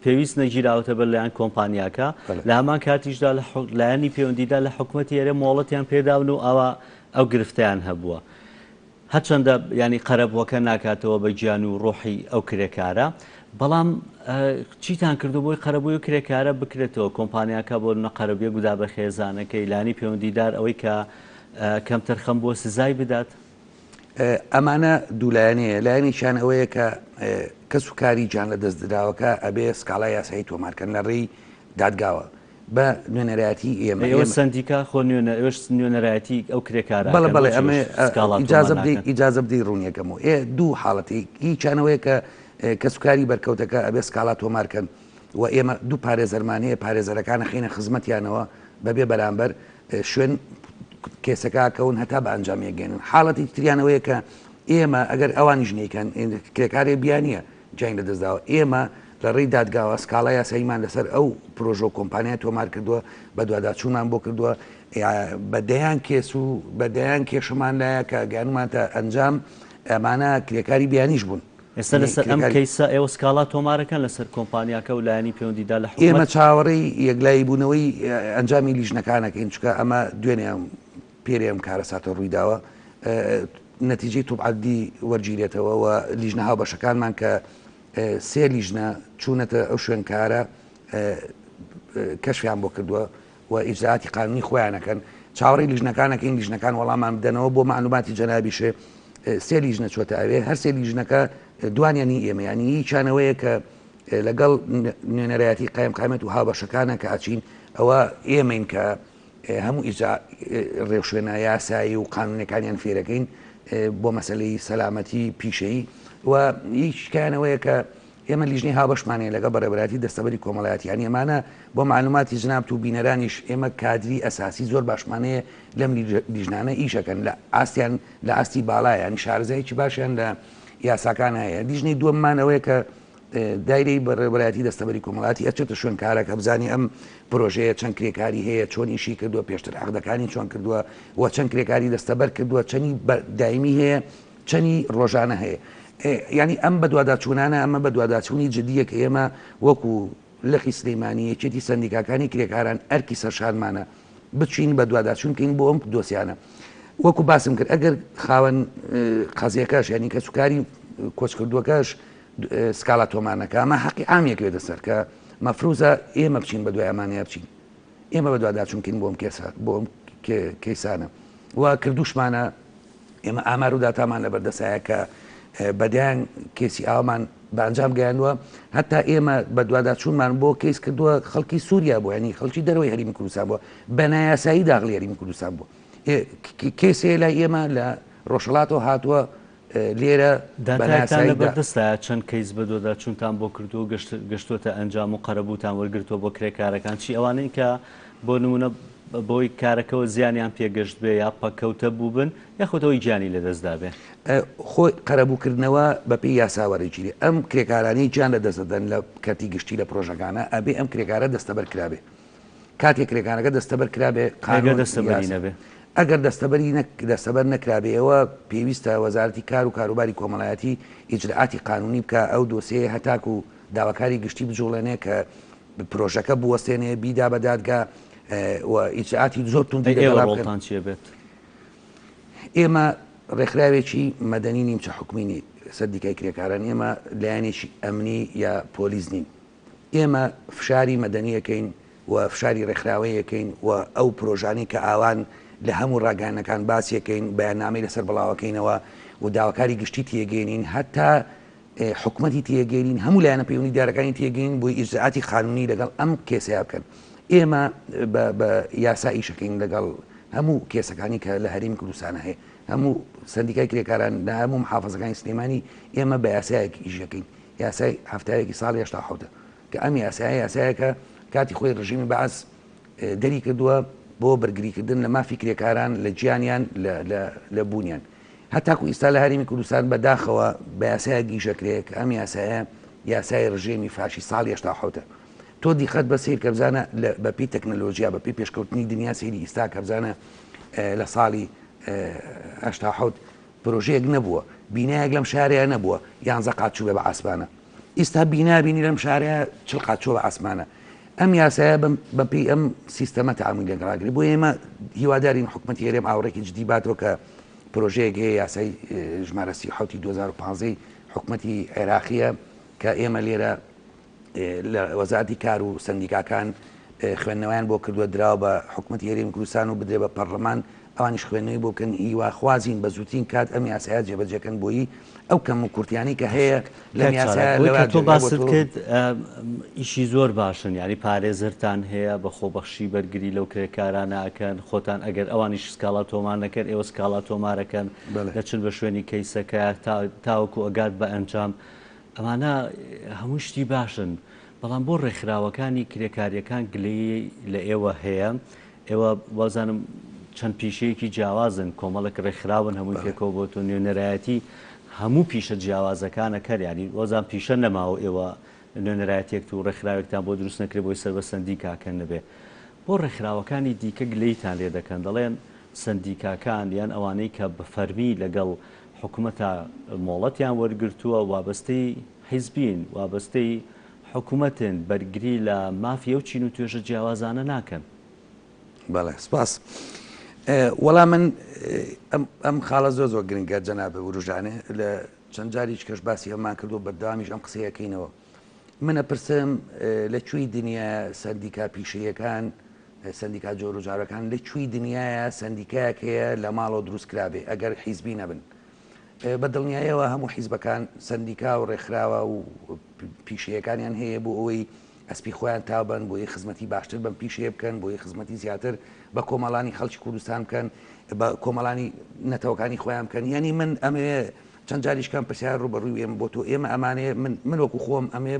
پێویست نەگیراوەتە بەر لایەن کۆمپانیاکە لە هەمان کاتیشدا لە لایەنی پەیوەندیدار لە حکومەتی هەرێم مۆڵەتیان پێداون و ئاوا ئەو گرفتەیان هەبووە هەرچەندە ینی قەرەبووەکە ناکاتەوە بە گیان و ڕۆحی ئەو کرێکارە بەڵام چیتان کردو بۆی قەرەبووی و کرێکارە بکرێتەوە کۆمپانیاکە بۆ نە قەرەبوویەک بدا بە خێزانەکەی لانی پەیوەندیدار ئەوەی کە کەمتەرخەم بووە سزای بدات؟ ئەمانە دوولایەنەیە، لایەنێکیان ئەوەیە کە کەس و کاری گیان لە دەستدراوەکە ئەبێ سکاڵای یاسایی تۆمار کەن لە ڕێی دادگاوە بە نوێنەرایەتی ئێمە. ئێوە سەندیکا خۆ نوێنەر ئێوەش نوێنەرایەتی ئەو کرێکارە بەڵێ ئەکەن بەڵێ بۆچی ئەمە سکاڵا تۆمار ئیجازە بدەی ناکەن؟ ئیجازە بدەی ڕوونیەکەمەوە ئێ دوو حاڵەتی یەکیان ئەوەیە کە کەس و کاری بەرکەوتەکە ئەبێ سکاڵا تۆمار کەن و ئێمە دوو پارێزەرمان هەیە پارێزەرەکان ئەخەینە خزمەتیانەوە بەبێ بەرامبەر شوێن کێسەکە کەون هەتا بە ئەنجام یەگەێنن. حاڵەتی تریانەوەیە کە ئێمە ئەگەر ئەوانیش نیکەن، کرێکارێ بیانیە گیانی لەدەستداوە، ئێمە لە ڕێی دادگاوە سکاڵای یاساییمان لەسەر ئەو پرۆژە و کۆمپانیا تۆمار کردووە، بەدواداچوونمان بۆ کردووە، بە دەیان کێس و بە دەیان کێشەمان لایە کە گەیاندوومانتە ئەنجام، ئەمانە کرێکاری بیانیش بوون. ئێستا لەسەر ئەم کەیسە ئێوە سکاڵا تۆمارەکەن لەسەر کۆمپانیاکە و لایەنی پەیوەندیدار لە حکومەت؟ ئێمە چاوەڕێی یەکلاییبوونەوەی ئەنجامی لیژنەکان ئەکەین، چونکە ئەمە دوێنێ پێرێ ئەم کارەساتە ڕوویداوە، نەتیجەی طب عدلی وەرگیرێتەوە و لیژنە هاوبەشەکانمان کە سێ لیژنە چوونەتە ئەو شوێنکارە کەشفیان بۆ کردووە و ئیجرائاتی قانونی خۆیان ئەکەن. چاوەڕێی لیژنەکان ئەکەین لیژنەکان وەڵامان بدەنەوە. بۆ مەعلوماتی جەنابیشێ سێ لیژنە چۆتە ئەوێ، هەر سێ لیژنەکە دوانیان هی ئێمە، یانی یەکیان ئەوەیە کە لەگەڵ نوێنەرایەتی قایمقامیەت و هاوبەشەکانە کە ئەچین، ئەوە ئێمەین کە هەموو ئیجا ڕێوشوێنە یاسایی و قانونەکانیان فێرەکەین بۆ مەسەلەی سەلامەتی پیشەیی و یەکیان ئەوەیە کە ئێمە لیژنەی هاوبەشمان هەیە لەگەڵ بەڕێوەبەرایەتی دەستەبەری کۆمەڵایەتی، یانی ئەمانە بۆ مەعلوماتی جنابت و بینەرانیش ئێمە کادری ئەساسی زۆر باشمان هەیە لەم لیژنانە ئیش ئەکەن لە ئاستیان لە ئاستی باڵایە، یانی شارەزایەکی باشیان لە یاساکان هەیە. لیژنەی دووەممان ئەوەیە کە دایرەی بەڕێوەبەرایەتی دەستەبەری کۆمەڵایەتی ئەچێتە شوێن کارەکە بزانێ ئەم پرۆژەیە چەند کرێکاری هەیە، چۆن ئیشی کردووە، پێشتر عەقدەکانی چۆن کردووە و چەند کرێکاری دەستەبەر کردووە، چەنی دایمی هەیە، چەنی ڕۆژانە هەیە. یانی ئەم بەدواداچوونانە، ئەمە بەدواداچوونی جدییە کە ئێمە وەکو لقی سلیمانی یەکێتی سەندیکاکانی کرێکاران ئەرکی سەرشانمانە بچین بەدواداچوون بکەین بۆ ئەم دۆسیانە. وەکو باسم کرد ئەگەر خاوەن قەزیەکەش یانی کەسوکاری کۆچکردووەکەش سکاڵا تۆمار نەکا ئەمە حەقی عام یەکەوێتە سەر کە مەفروزە ئێمە بچین بەدوای ئەمانەیە بچین ئێمە بەدواداچوون بکەین بۆ ئەم کێسە بۆ ئەم کەیسانە و کردوشمانە ئێمە ئامار و داتامان لەبەردەسایە کە بەدەیان کەیسی ئاوامان بە ئەنجام گەیاندووە هەتا ئێمە بەدواداچوونمان بۆ کەیس کردووە خەڵکی سووریا بوو ینی خەڵکی دەرەوەی هەرێمی کوردستان بووە بە نایاسایی داخلی هەرێمی کوردستان بوو کەیسێ لای ئێمە لە ڕۆژهەڵاتەوە هاتووە لێرە داتایەکتان لەبەردەستایە چەند کەیس بەدواداچوونتان بۆ کردووە و گەشتووەتە ئەنجام و قەرەبووتان وەرگرتووە بۆ کرێکارەکان چی ئەوانەی کە بۆ نموونە بەهۆی کارەکەوە زیانیان پێگەشت بێ یا پەککەوتە بووبن یاخود ئەوەی گیانی لەدەستدابێ؟ خۆی قەرەبووکردنەوە بەپێی یاسا وەرەگیرێ ئەم کرێکارانەی گیان لەدەست دەدەن لە کەرتی گشتی لە پرۆژەکانە ئەبێ ئەم کرێکارە دەستەبەر کرابێ کاتێک کرێکارەکە دەستەبەر کرابێ قانون دەستەبەری نەبێ. ئەگەر دەستەبەری دەستەبەر نەکرابێ ئەوە پێویستە وەزارەتی کار و کاروباری کۆمەڵایەتی ئیجرئاتی قانونی بکا ئەو دۆسیەیە هەتاکو داواکاری گشتی بجوڵێنێ کە پرۆژەکە بوەستێنێ بیدا بە دادگا و ئیجرئاتی زۆر توندی ئێوە لەگەڵا بکەن. ڕۆڵتان چیە بێت؟ ئێمە ڕێکخراوێکی مەدەنی نیمچە حکومی نین سەندیکای کرێکاران ئێمە لایەنێکی ئەمنی یا پۆلیس نین ئێمە فشاری مەدەنی ئەکەین و فشاری ڕێکخراوەیی ئەکەین و ئەو پرۆژانەی کە ئاوان لە هەموو ڕاگەیاندنەکان باسی ئەکەین، بەیاننامەی لەسەر بڵاوەکەینەوە و داواکاری گشتی تێگەینین هەتا حکومەتی تێگەینین هەموو لایەنە پەیوەندیدارەکانی تێگەین بۆی ئیجرائاتی قانونی لەگەڵ ئەم کێسەیە بکەن. ئێمە بە یاسا ئیشەکەین لەگەڵ هەموو کێسەکانی کە لە هەرێمی کوردستانە هەیە هەموو سەندیکای کرێکاران لە هەموو محافزەکانی سلێمانی ئێمە بە یاسایەک ئیشەکەین یاسای حەفتایەکی ساڵی 87 کە ئەم یاسایە یاسایەکە کاتی خۆی ڕژیمی بەعس دەری کردووە بۆ بەرگریکردن لە مافی کرێکاران لە گیانیان لە بوونیان هەتاکو ئیستا لە هەرێمی کوردستان بە داخەوە بە یاسایەک ئیشەکرێ کە ئەم یاسایە یاسای ڕژێمی فاشی ساڵی 87 تۆ دیقەت بە سیر کە بزانە بەپی تەکنەلۆژیا بەپی پێشکەوتنی دنیا سەیری ئیستا کە بزانە لە ساڵی 87 پرۆژەیەک نەبووە، بینایەک لەم شارەیا نەبووە یانزە قات چووبێ بە عاسمانە. ئیستا بینا بینی لەم شارەیا 40 قات چووە بە عاسمانە. ئەم یاسایە بەم بە پێی ئەم سیستەمە تەعامولی لەگەڵ ئەکرێ. بۆیە ئێمە هیوادارین حکومەتی هەرێم ئاوڕێکی جدی باتەوە کە پرۆژەیەک هەیە یاسای ژمارە 37 2015 حکومەتی عێراقیە کە ئێمە لێرە لە وەزارەتی کار و سەندیکاکان خوێندنەوەیان بۆ کردووە دراوە بە حکومەتی هەرێمی کوردستان و بدرێ بە پەرلەمان ئەوانیش خوێندنەوەی بۆ بکەن هیواخوازین بە زووترین کات ئەم یاسایە جێبەجێکەن بۆیی ئەو کەم و کورتیانەی کە هەیە لەم یاسایە لەوە تۆ باست کرد ئیشی زۆر باشن یعنی پارێزەرتان هەیە بە خۆبەخشی بەرگری لەو کرێکارانە ئەکەن خۆتان ئەگەر ئەوانیش سکاڵا تۆمار نەکەن ئێوە سکاڵا تۆمارەکەن دەچن بە شوێنی کەیسەکە تاوەکو ئەگات بە ئەنجام ئەمانە هەمووی شتی باشن، بەڵام بۆ ڕێکخراوەکانی کرێکارییەکان گلەیی لە ئێوە هەیە؟ ئێوە وابزانم چەند پیشەیەکی جیاوازن، کۆمەڵێک ڕێکخراون هەمووی پێکەوە بۆ تۆ نوێنەرایەتی هەموو پیشە جیاوازەکان ئەکەن، یانی وەزان پیشە نەماوە ئێوە نوێنەرایەتیەکت و ڕێکخراوێکتان بۆ دروست نەکرێ بۆی سەر بە سەندیکاکە نەبێ. بۆ ڕێکخراوەکانی دیکە گلەییتان لێ دەکەن دەڵێن سەندیکاکان یان ئەوانەی کە بە فەرمی لەگەڵ حکومەتا مۆڵەتیان وەرگرتووە وابەستەی حیزبین، وابەستەی حکومەتن، بەرگری لە مافی ئەو چین و توێژە جیاوازانە ناکەن. بەڵێ سپاس. وەڵا من ئەم خاڵە زۆر زۆر گرنگە جەناب وروژانێ لە چەند جاریش کەش باسی ئەممان کردو بەردەوامیش ئەم قسەیەکەینەوە من ئەپرسم لە کوێی دنیا سەندیکا پیشەیەکان سەندیکا جۆر و جارەکان لە کوێی دنیاە سەندیکایەک هەیە لە ماڵەوە دروست کرابێ ئەگەر حیزبی نەبن بە دڵنیایەوە هەموو حیزبەکان سەندیکا و ڕێکخراوە و پیشەیەکانیان هەیە بۆ ئەوەی ئەسپی خۆیان تاوبەن بۆی خزمەتی باشتر بەم پیشەیە بکەن بۆی خزمەتی زیاتر بە کۆمەڵانی خەڵکی کوردستان بکەن بە کۆمەڵانی نەتەوەکانی خۆیان بکەن یعنی من ئەمەوێ چەند جاریش کەم پرسیار ڕووبەڕووی ئێمە بۆ تۆ ئێمە ئەمانەیە من من وەکو خۆم ئەمێ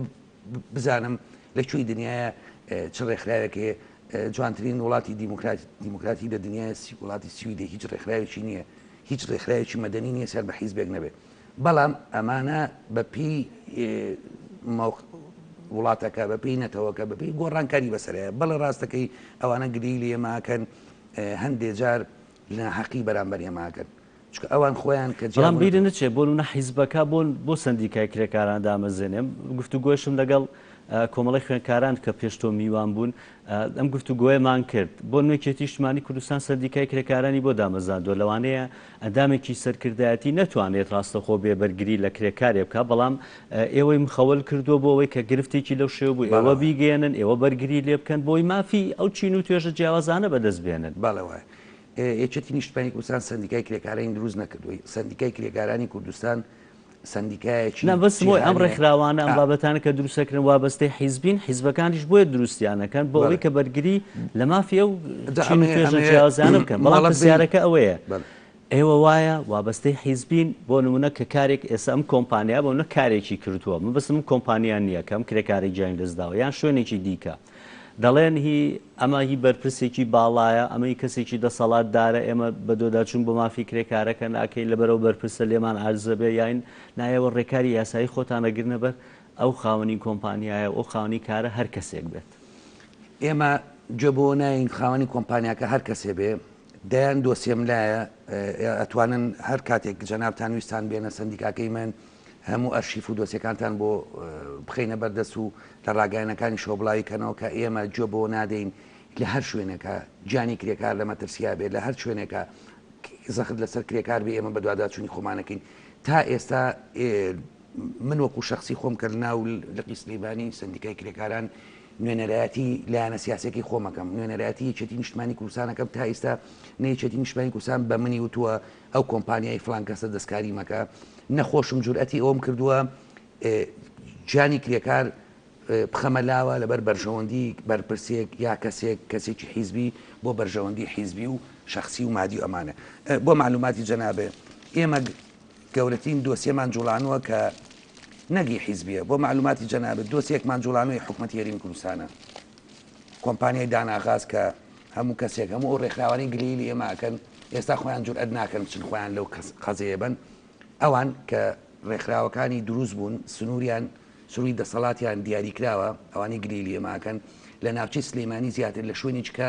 بزانم لە کوێی دنیاە چ ڕێکخراوێک هەیە جوانترین وڵاتی دیموکراتی دیموکراتی لە دنیای وڵاتی سویدێ هیچ ڕێکخراوێکی نییە هیچ ڕێکخراوێکی مەدەنی نییە سەر بە حیزبێک نەبێ بەڵام ئەمانە بە پێی وڵاتەکە بە پێی نەتەوەکە بە پێی گۆڕانکاری بەسەرەیە بەڵێ ڕاستەکەی ئەوانە گلەیی لە ئێماکەن هەندێ جار لە ناحەقی بەرامبەر ئێماکەن چونکە ئەوان خۆیان کە بەڵام بیرت نەچێ بۆ نمونە حیزبەکە بۆ بۆ سەندیکای کرێکاران دامەزرێنێ گفتوگۆیشم لەگەڵ کۆمەڵی خوێندکاران کە پێش تۆ میوان بوون ئەم گفتوگۆیەمان کرد بۆ نوێکێتی نیشتمانی کوردستان سەندیکای کرێکارانی بۆ دامەزراندووە لەوانەیە ئەندامێکی سەرکردایەتی نەتوانێت ڕاستەخۆ بێ بەرگری لە کرێکارێ بکات بەڵام ئێوەی مخەول کردووە بۆ ئەوەی کە گرفتێکی لەو شێوە بوو ئێوە بیگەیەنن ئێوە بەرگری لێ بکەن بۆی مافی ئەو چین و توێژە جیاوازانە بەدەست بێنن. بەڵێ وایە. یەکێتی نیشتمانی کوردستان سەندیکای کرێکارانی دروست نەکردووە. سەندیکای کرێکارانی کوردستان سەندیکایەکی نا بەس بۆی ئەم جیهانییە. ڕێکخراوانە ئەم ئا. بابەتانە کە دروست دەکرێن وابەستەی حیزبین، حیزبەکانیش بۆیە دروستیان ئەکەن بۆ بەڵێ. ئەوەی کە بەرگری لە مافی ئەو جا چین و ئەمەیە توێژە ئەمەیە جیاوازانە بکەن، بەڵام مۆڵەت بەین پرسیارەکە ئەوەیە بەڵێ. ئێوە وایە وابەستەی حیزبین، بۆ نموونە کە کارێک ئێستا ئەم کۆمپانیا بۆ نموونە کارێکی کردووە، مەبەستم ئەم کۆمپانیا نییە کە ئەم کرێکارەی گیانی لەدەست داوە یان شوێنێکی دیکە، دەڵێن هی ئەمە هی بەرپرسێکی باڵایە، ئەمە هی کەسێکی دەسەڵاتدارە، ئێمە بەدۆداچوون بۆ مافی کرێکارەکە ناکەین لەبەرئەوە بەرپرسە لێمان عاجزە بێ یاین نا ئێوە ڕێکاری یاسایی خۆتان ئەگرنە بەر ئەو خاوەنی کۆمپانیایە و ئەو خاوەنی کارە هەر کەسێک بێت. ئێمە گوێ بەوە ناین خاوەنی کۆمپانیاکە هەر کەسێ بێ، دەیان دۆسیەم لایە ئەتوانن هەر کاتێک جەنابتان ویستان بێنە سەندیکاکەی من هەموو ئەرشیف و دۆسیەکانتان بۆ بخەینە بەردەست و لە ڕاگەیانەکانیشەوە بڵاوی کەنەوە کە ئێمە گوێ بەوە نادەین لە هەر شوێنێکا گیانی کرێکار لە مەترسیا بێت لە هەر شوێنێکا زەخت لەسەر کرێکار بێ ئێمە بەدواداچوونی خۆمانەکەین تا ئێستا من وەکو شخصی خۆم کە لەناو لقی سلیمانی سندیکای کرێکاران نوێنەرایەتی لایەنە سیاسەکەی خۆمەکەم نوێنەرایەتی یەکێتی نیشتمانی کوردستانەکەم تا ئێستا نە یەکێتی نیشتمانی کوردستان بە منی وتووە ئەو کۆمپانیای فڵان کەسە دەستکاری مەکە، نە خۆشم جورئەتی ئەوەم کردووە گیانی کرێکار بخەمە لاوە لەبەر بەرژەوەندی بەرپرسێک یا کەسێک کەسێکی حیزبی بۆ بەرژەوەندی حیزبی و شەخسی و مادی و ئەمانە. بۆ مەعلوماتی جەنابێ ئێمە گەورەترین دۆسیەمان جوڵانووە کە نەگی حیزبیە بۆ مەعلوماتی جەنابت دۆسیەکمان جوڵانووی حکومەتی هەرێمی کوردستانە. کۆمپانیای دانا غاز کە هەموو کەسێک هەموو ئەو ڕێکخراوانەی گلەیی لە ئێمە ئەکەن ئێستا خۆیان جورئەت ناکەن بچن خۆیان لەو قەزەیە بەن ئەوان کە ڕێکخراوەکانی دروست بوون سنووریان سنووری دەسەڵاتیان دیاریکراوە ئەوانەی گلەیی لە ئێمە ئەکەن لە ناوچەی سلێمانی زیاتر لە شوێنێکی کە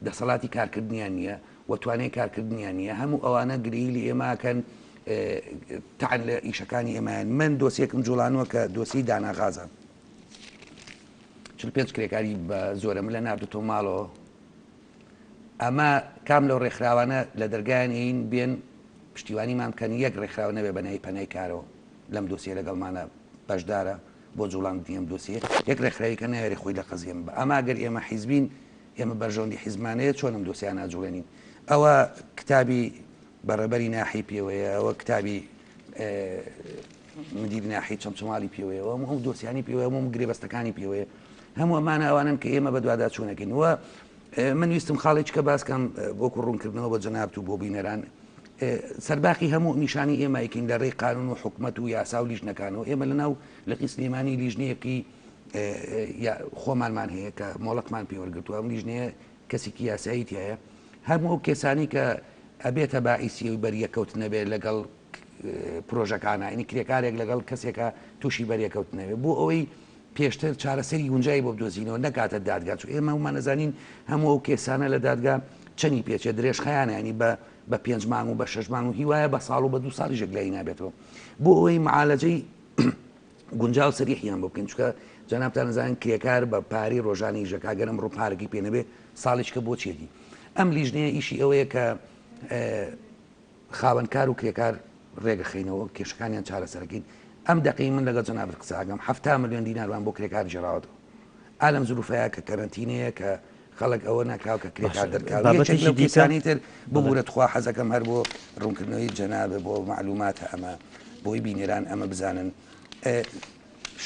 دەسەڵاتی کارکردنیان نییە و توانای کارکردنیان نییە هەموو ئەوانە گلەیی لە ئێمە ئەکەن تەعن لە ئیشەکانی ئێمەیان من دۆسیەکم جوڵانوە کە دۆسیەی دانا غازە 45 کرێکاری بە زۆرەملە ناردوتەوە ماڵەوە ئەمە کام لەو ڕێکخراوانە لە دەرگایان ئەین بێن پشتیوانیمان بکەن یەک ڕێکخراو نەبێ بە ناوی پەنای کارەوە لەم دۆسیە لەگەڵمانە بەشدارە بۆ جوڵاندنی ئەم دۆسیە یەک ڕێکخراوی کە ناوێرێ خۆی لە قەزیەم بە ئەمە گەر ئێمە حیزبین ئێمە بەرژەوەندی حیزبمانەیە چۆن ئەم دۆسیان ناجوڵێنین ئەوە کتابی بەڕێبەری ناحی پێوەیە ئەوە کتابی مدیر ناحیەی چەمچەماڵی پێوەیە و هەموو ئەو دۆسیانی پێوەیە هەموو گرێبەستەکانی پێوەیە هەموو ئەمانە ئەوانن کە ئێمە بەدواداچوونەکەین و من ویستم خاڵێک کە باس کەم وەکو ڕوونکردنەوە بە جەنابت و بۆ بینەران سەرباقی هەموو نیشانی ئێمە یکین لە ڕێی قانون و حکومەت و یاسا و لیژنەکانەوە ئێمە لە ناو لقی سلێمانی لیژنەیەکی خۆمانمان هەیە کە مۆڵەتمان پێوەرگتووە ئەم لیژنەیە کەسێکی یاسایی تایە. هەموو ئەو کێسانەی کە ئەبێتە باعیسی ئەوی بەریەککەوتنە بێ لەگەڵ پرۆژەکانە ینی کرێکارێک لەگەڵ کەسێکە تووشی بەریەکەوتنەوێ بۆ ئەوەی پێشتر چارەسەری گونجای بۆ بدۆزینەوە نەکاتە دادگا چون ئێمە هەموومان ئەزانین هەموو ئەو کێسانە لە دادگا چەنی پێچێت درێژخایەنە ینی بە بە پێنج مانگ و بە شەش مانگ و هیوایە بە ساڵ و بە دوو ساڵیش یەکلایی نابێتەوە بۆ ئەوەی معالەجەی گونجاو سەریحیان بۆ بکەین چونکە جەنابتان ئەزانن کرێکار بە پارەی ڕۆژانەی ئیشەکە گەر ئەمڕۆ پارەکەی پێ نەبێ ساڵیچکە بۆ چیەتی ئەم لیژنەیە ئیشی ئەوەیە کە خاوەن کار و کرێکار ڕێگەخەینەوە کێشەکانیان چارەسەرەکەین ئەم دەقەی من لەگەڵ جەنابت قسە ئەکەم 70 ملیۆن دینارمان بۆ کرێکار گێڕاوەتەوە ئا لەم زروفەیە کە کەرەنتینەیە کە خەڵک ئەوە ناکاو کە کرێکار دەرکاو یەکێک لەو کەسانی تر ببورە تخوا حەزەکەم هەر بۆ ڕوونکردنەوەی جەنابە بۆ معلوماتە ئەمە بۆی بینەران ئەمە بزانن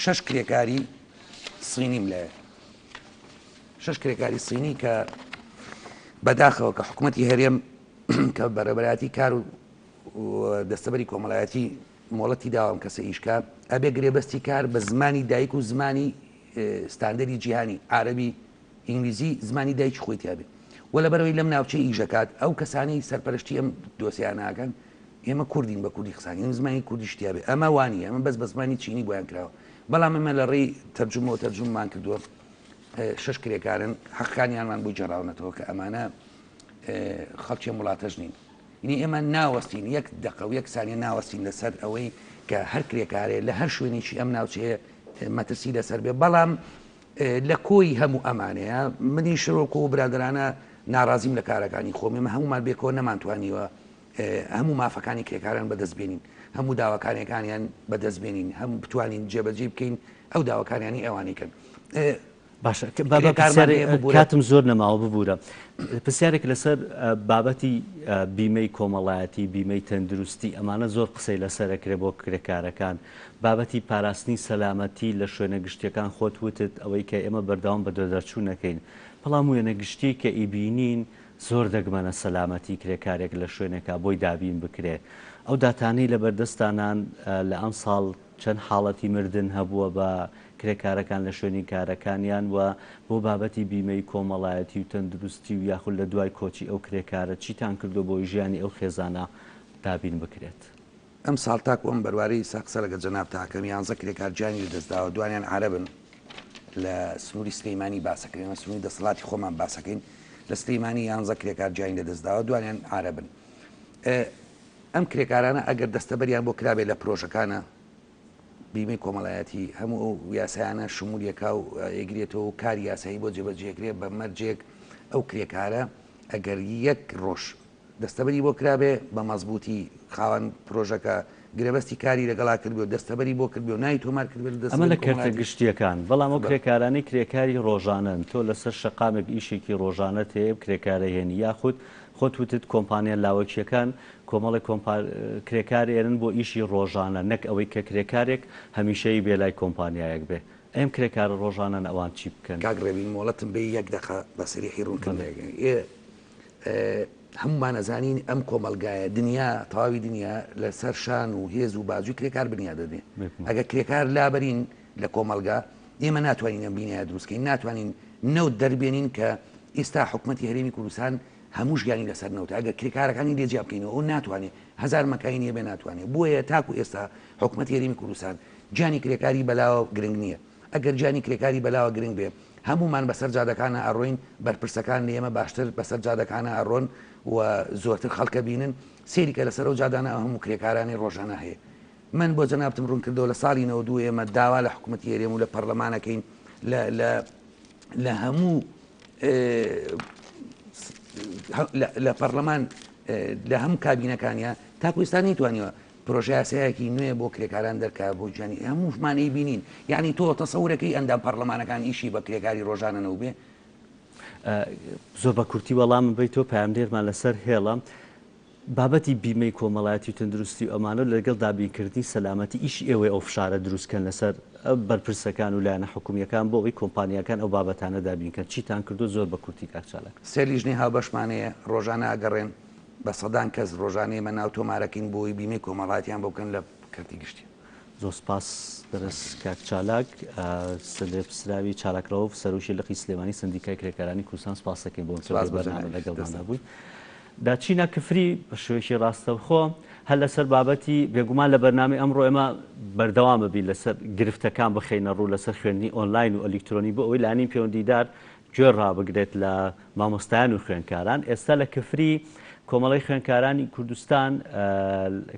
شەش کرێکاری سینیم لایە شەش کرێکاری سینی کە بەداخەوە کە حکوومەتی هەرێم کە بەڕێوەبەرایەتی کار و دەستەبەری کۆمەڵایەتی مۆڵەتی داوە ئەم کەسە ئیش کا ئەبێ گرێبەستی کار بە زمانی دایک و زمانی ستاندەری جیهانی عربی ئینگلیزی زمانی دایکی خۆی تیاابێ و لەبەرەوەی لەم ناوچەی ئیشەکات ئەو کەسانی سەرپەرشتی ئەم دۆسیانەکەن ئێمە کوردین بە کوردی قسانین زمانی کوردیش تیاابێ ئەمە وانە ئەمە بەس بە زمانی چینی بۆیان کراوە بەڵام ئەمە لە ڕێی تەرجمەوە تەرجممان کردووە شش کرێکارن حەقەکانیانمان بۆ گێڕاونەتەوە کە ئەمانە خەڵکی ئەم وڵاتەش نین. یعنی ئێمە ناوەستین یەک دەقە و یەک سانیە ناوەستین لەسەر ئەوەی کە هەر کرێکارێ لە هەر شوێنێکی ئەم ناوچەیە مەترسی لەسەر بێ بەڵام لە کۆی هەموو ئەمانەیە منی شرۆک و برادرانە ناڕازیم لە کارەکانی خۆم ئێمە هەمومان بێکەوە نەمانتوانیوە هەموو مافەکانی کرێکاران بەدەست بێنین هەموو داواکانەکانیان بەدەست بێنین هەم بتوانین جێبەجێ بکەین ئەو داواکانیانی ئەوانی کەن. باشە بابە پرسیارێک کاتم زۆر نەماوە ببوورە پرسیارێک لەسەر بابەتی بیمەی کۆمەڵایەتی بیمەی تەندروستی ئەمانە زۆر قسەی لەسەرەکرێ بۆ کرێکارەکان بابەتی پاراستنی سەلامەتی لە شوێنە گشتیەکان خۆت وتت ئەوەی کە ئێمە بەردەوام بە دۆداچوو نەکەین بەڵام وێنە گشتی کە ئیبینین زۆر دەگمەنە سەلامەتی کرێکارێک لە شوێنێکا بۆی دابین بکرێ ئەو داتانەی لە بەردەستانان لە ئەمساڵ چەند حاڵەتی مردن هەبووە بە کرێکارەکان لە شوێنی کارەکانیان و بۆ بابەتی بیمەی کۆمەڵایەتی و تەندروستی و یاخود لە دوای کۆچی ئەو کرێکارە چیتان کردووە بۆی ژیانی ئەو خێزانە دابین بکرێت؟ ئەمساڵ تاکو ئەم بەروارەی ئیستا قسە لەگەڵ جەنابتا ئەکەم یانزە کرێکار گیانی لەدەست داوە دوانیان عەرەبن لە سنووری سلیمانی باسەکەین ئێمە سنووری دەسەڵاتی خۆمان باسەکەین لە سلیمانی یانزە کرێکار گیانی لەدەست داوە دوانیان عەرەبن ئەم کرێکارانە ئەگەر دەستەبەریان بۆ کرابێت لە پرۆژەکانە بیمەی کۆمەڵایەتی هەموو ئەو یاسایانە شمولیەکا و ئەیگرێتەوە و کاری یاسایی بۆ جێبەجێکرێ بە مەرجێک ئەو کرێکارە ئەگەر یەک ڕۆژ دەستەبەری بۆ کرابێ بە مەزبووتی خاوەن پرۆژەکە گرێبەستی کاری لەگەڵا کردبێ و دەستەبەری بۆ کردبێ و ناوی تۆمار کردبێ لە ئەمە دەستەبەری لە کەرتە کۆمەڵایەتی. گشتییەکان، بەڵام ئەو بەڵێ. کرێکارانەی کرێکاری ڕۆژانەن، تۆ لەسەر شەقامێک ئیشێکی ڕۆژانەت هەیە کرێکارە هێنی یاخود خۆت وتت کۆمپانیا لاوەکییەکان کۆمەڵێک کۆمپا کرێکار ئێرن بۆ ئیشی ڕۆژانە نەک ئەوەی کە کرێکارێک هەمیشەیی بێ لای کۆمپانیایەک بێ ئەم کرێکارە ڕۆژانەن ئەوان چی بکەن؟ کاک ڕێبین مۆڵەتم بێ یەک دەقە بە سەریحی بەڵێ. ڕوونکردنەوەیەک ئێ هەموومان ئەزانین ئەم کۆمەڵگایە دنیا تەواوی دنیا لەسەر شان و هێز و بازووی کرێکار بنیاد دەنێ بێگومان. ئەگەر کرێکار لابەرین لە کۆمەڵگا ئێمە ناتوانین ئەم بینایە دروست کەین ناتوانین نەوت دەربێنین کە ئیستا حکومەتی هەرێمی کوردستان هەموو ژیانی لەسەر نەوتە ئەگەر کرێکارەکانی لێ جیا بکەینەوە ئەو ناتوانێ هەزار مەکاینی هەبێ ناتوانێ بۆیە تاکو ئێستا حکومەتی هەرێمی کوردستان گیانی کرێکاری بەلاوە گرنگ نییە ئەگەر گیانی کرێکاری بەلاوە گرنگ بێ هەموومان بەسەر جادەکانە ئەڕۆین بەرپرسەکان لە ئێمە باشتر بەسەر جادەکانە ئەڕۆن و زۆرتر خەڵکە بینن سەیری کە لەسەر ئەو جادانە ئەو هەموو کرێکارانەی ڕۆژانە هەیە من بۆ جەنابتم ڕوون کردەوە لە ساڵی 92 ئێمە داوا لە حکوومەتی هەرێم و لە پەرلەمانەکەین لە لە لە هەموو لە پەرلەمان لە هەموو کابینەکانیا تاکو ئێستا نەیتوانیوە پرۆژەیاسایەکی نوێ بۆ کرێکاران دەرکا بۆ گیانی هەمووشمان ئەیبینین یعنی تۆ تەسەورەکەی ئەندام پەرلەمانەکان ئیشی بە کرێکاری ڕۆژانە نەوبێ زۆر بە کورتی وەڵامم بەیتەوە پەیامنێرمان لەسەر هێڵە بابەتی بیمەی کۆمەڵایەتی و تەندروستی و ئەمانە و لەگەڵ دابینکردنی سەلامەتی ئیشی ئێوەیە ئەو فشارە دروست کەن لەسەر بەرپرسەکان و لایەنە حکومییەکان بۆ ئەوەی کۆمپانیاکان ئەو بابەتانە دابین کەن چیتان کردووە زۆر بە کورتی کاک چالاک. سێ لیژنەی هاوبەشمان هەیە ڕۆژانە ئەگەڕێن بە سەدان کەس ڕۆژانە ئێمە ناو تۆمارەکەین بۆ ئەوەی بیمەی کۆمەڵایەتیان بۆ بکەن لە کەرتی گشتی. زۆر سپاس بەرز کاک چالاک لێپرسراوی چالاک ڕەوف سەرۆکی لقی سلێمانی سندیکای کرێکارانی کوردستان سپاس دەکەین بۆ بەرنامە لەگەڵماندا بووی. داچینە کفری بە شێوەیەکی ڕاستەوخۆ هەر لەسەر بابەتی بێگومان لە بەرنامەی ئەمڕۆ ئێمە بەردەوام ببین لەسەر گرفتەکان بخەینە ڕوو لەسەر خوێندنی ئۆنلاین و ئەلیکترۆنی بۆ ئەوەی لایەنی پەیوەندیدار گوێ ڕابگرێت لە مامۆستایان و خوێندکاران ئێستا لە کفری کۆمەڵەی خوێندکارانی کوردستان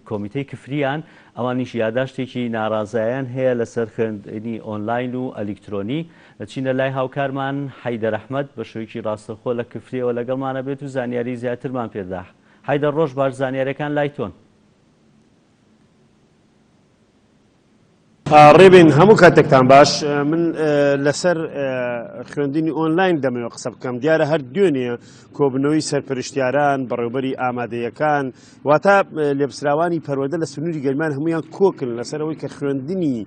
کۆمیتەی کفریان ئەوانیش یاداشتێکی ناڕازایان هەیە لەسەر خوێندنی ئۆنلاین و ئەلیکترۆنی دەچینە لای هاوکارمان حەیدەر ئەحمەد بە شێوەیەکی ڕاستەوخۆ لە کفریەوە لەگەڵمانە بێت و زانیاری زیاترمان پێدا حەیدەر ڕۆژ باش زانیاریەکان لای تۆن. ڕێبین هەموو کاتێکتان باش من لەسەر خوێندنی ئۆنلاین دەمەوێت قسە بکەم دیارە هەر دوێنێ کۆبنەوەی سەرپەرشتیاران بەڕێوبەری ئامادەیەکان واتە لێپسراوانی پەروەردە لە سنووری گەرمیان هەمویان کۆکن لەسەر ئەوەی کە خوێندنی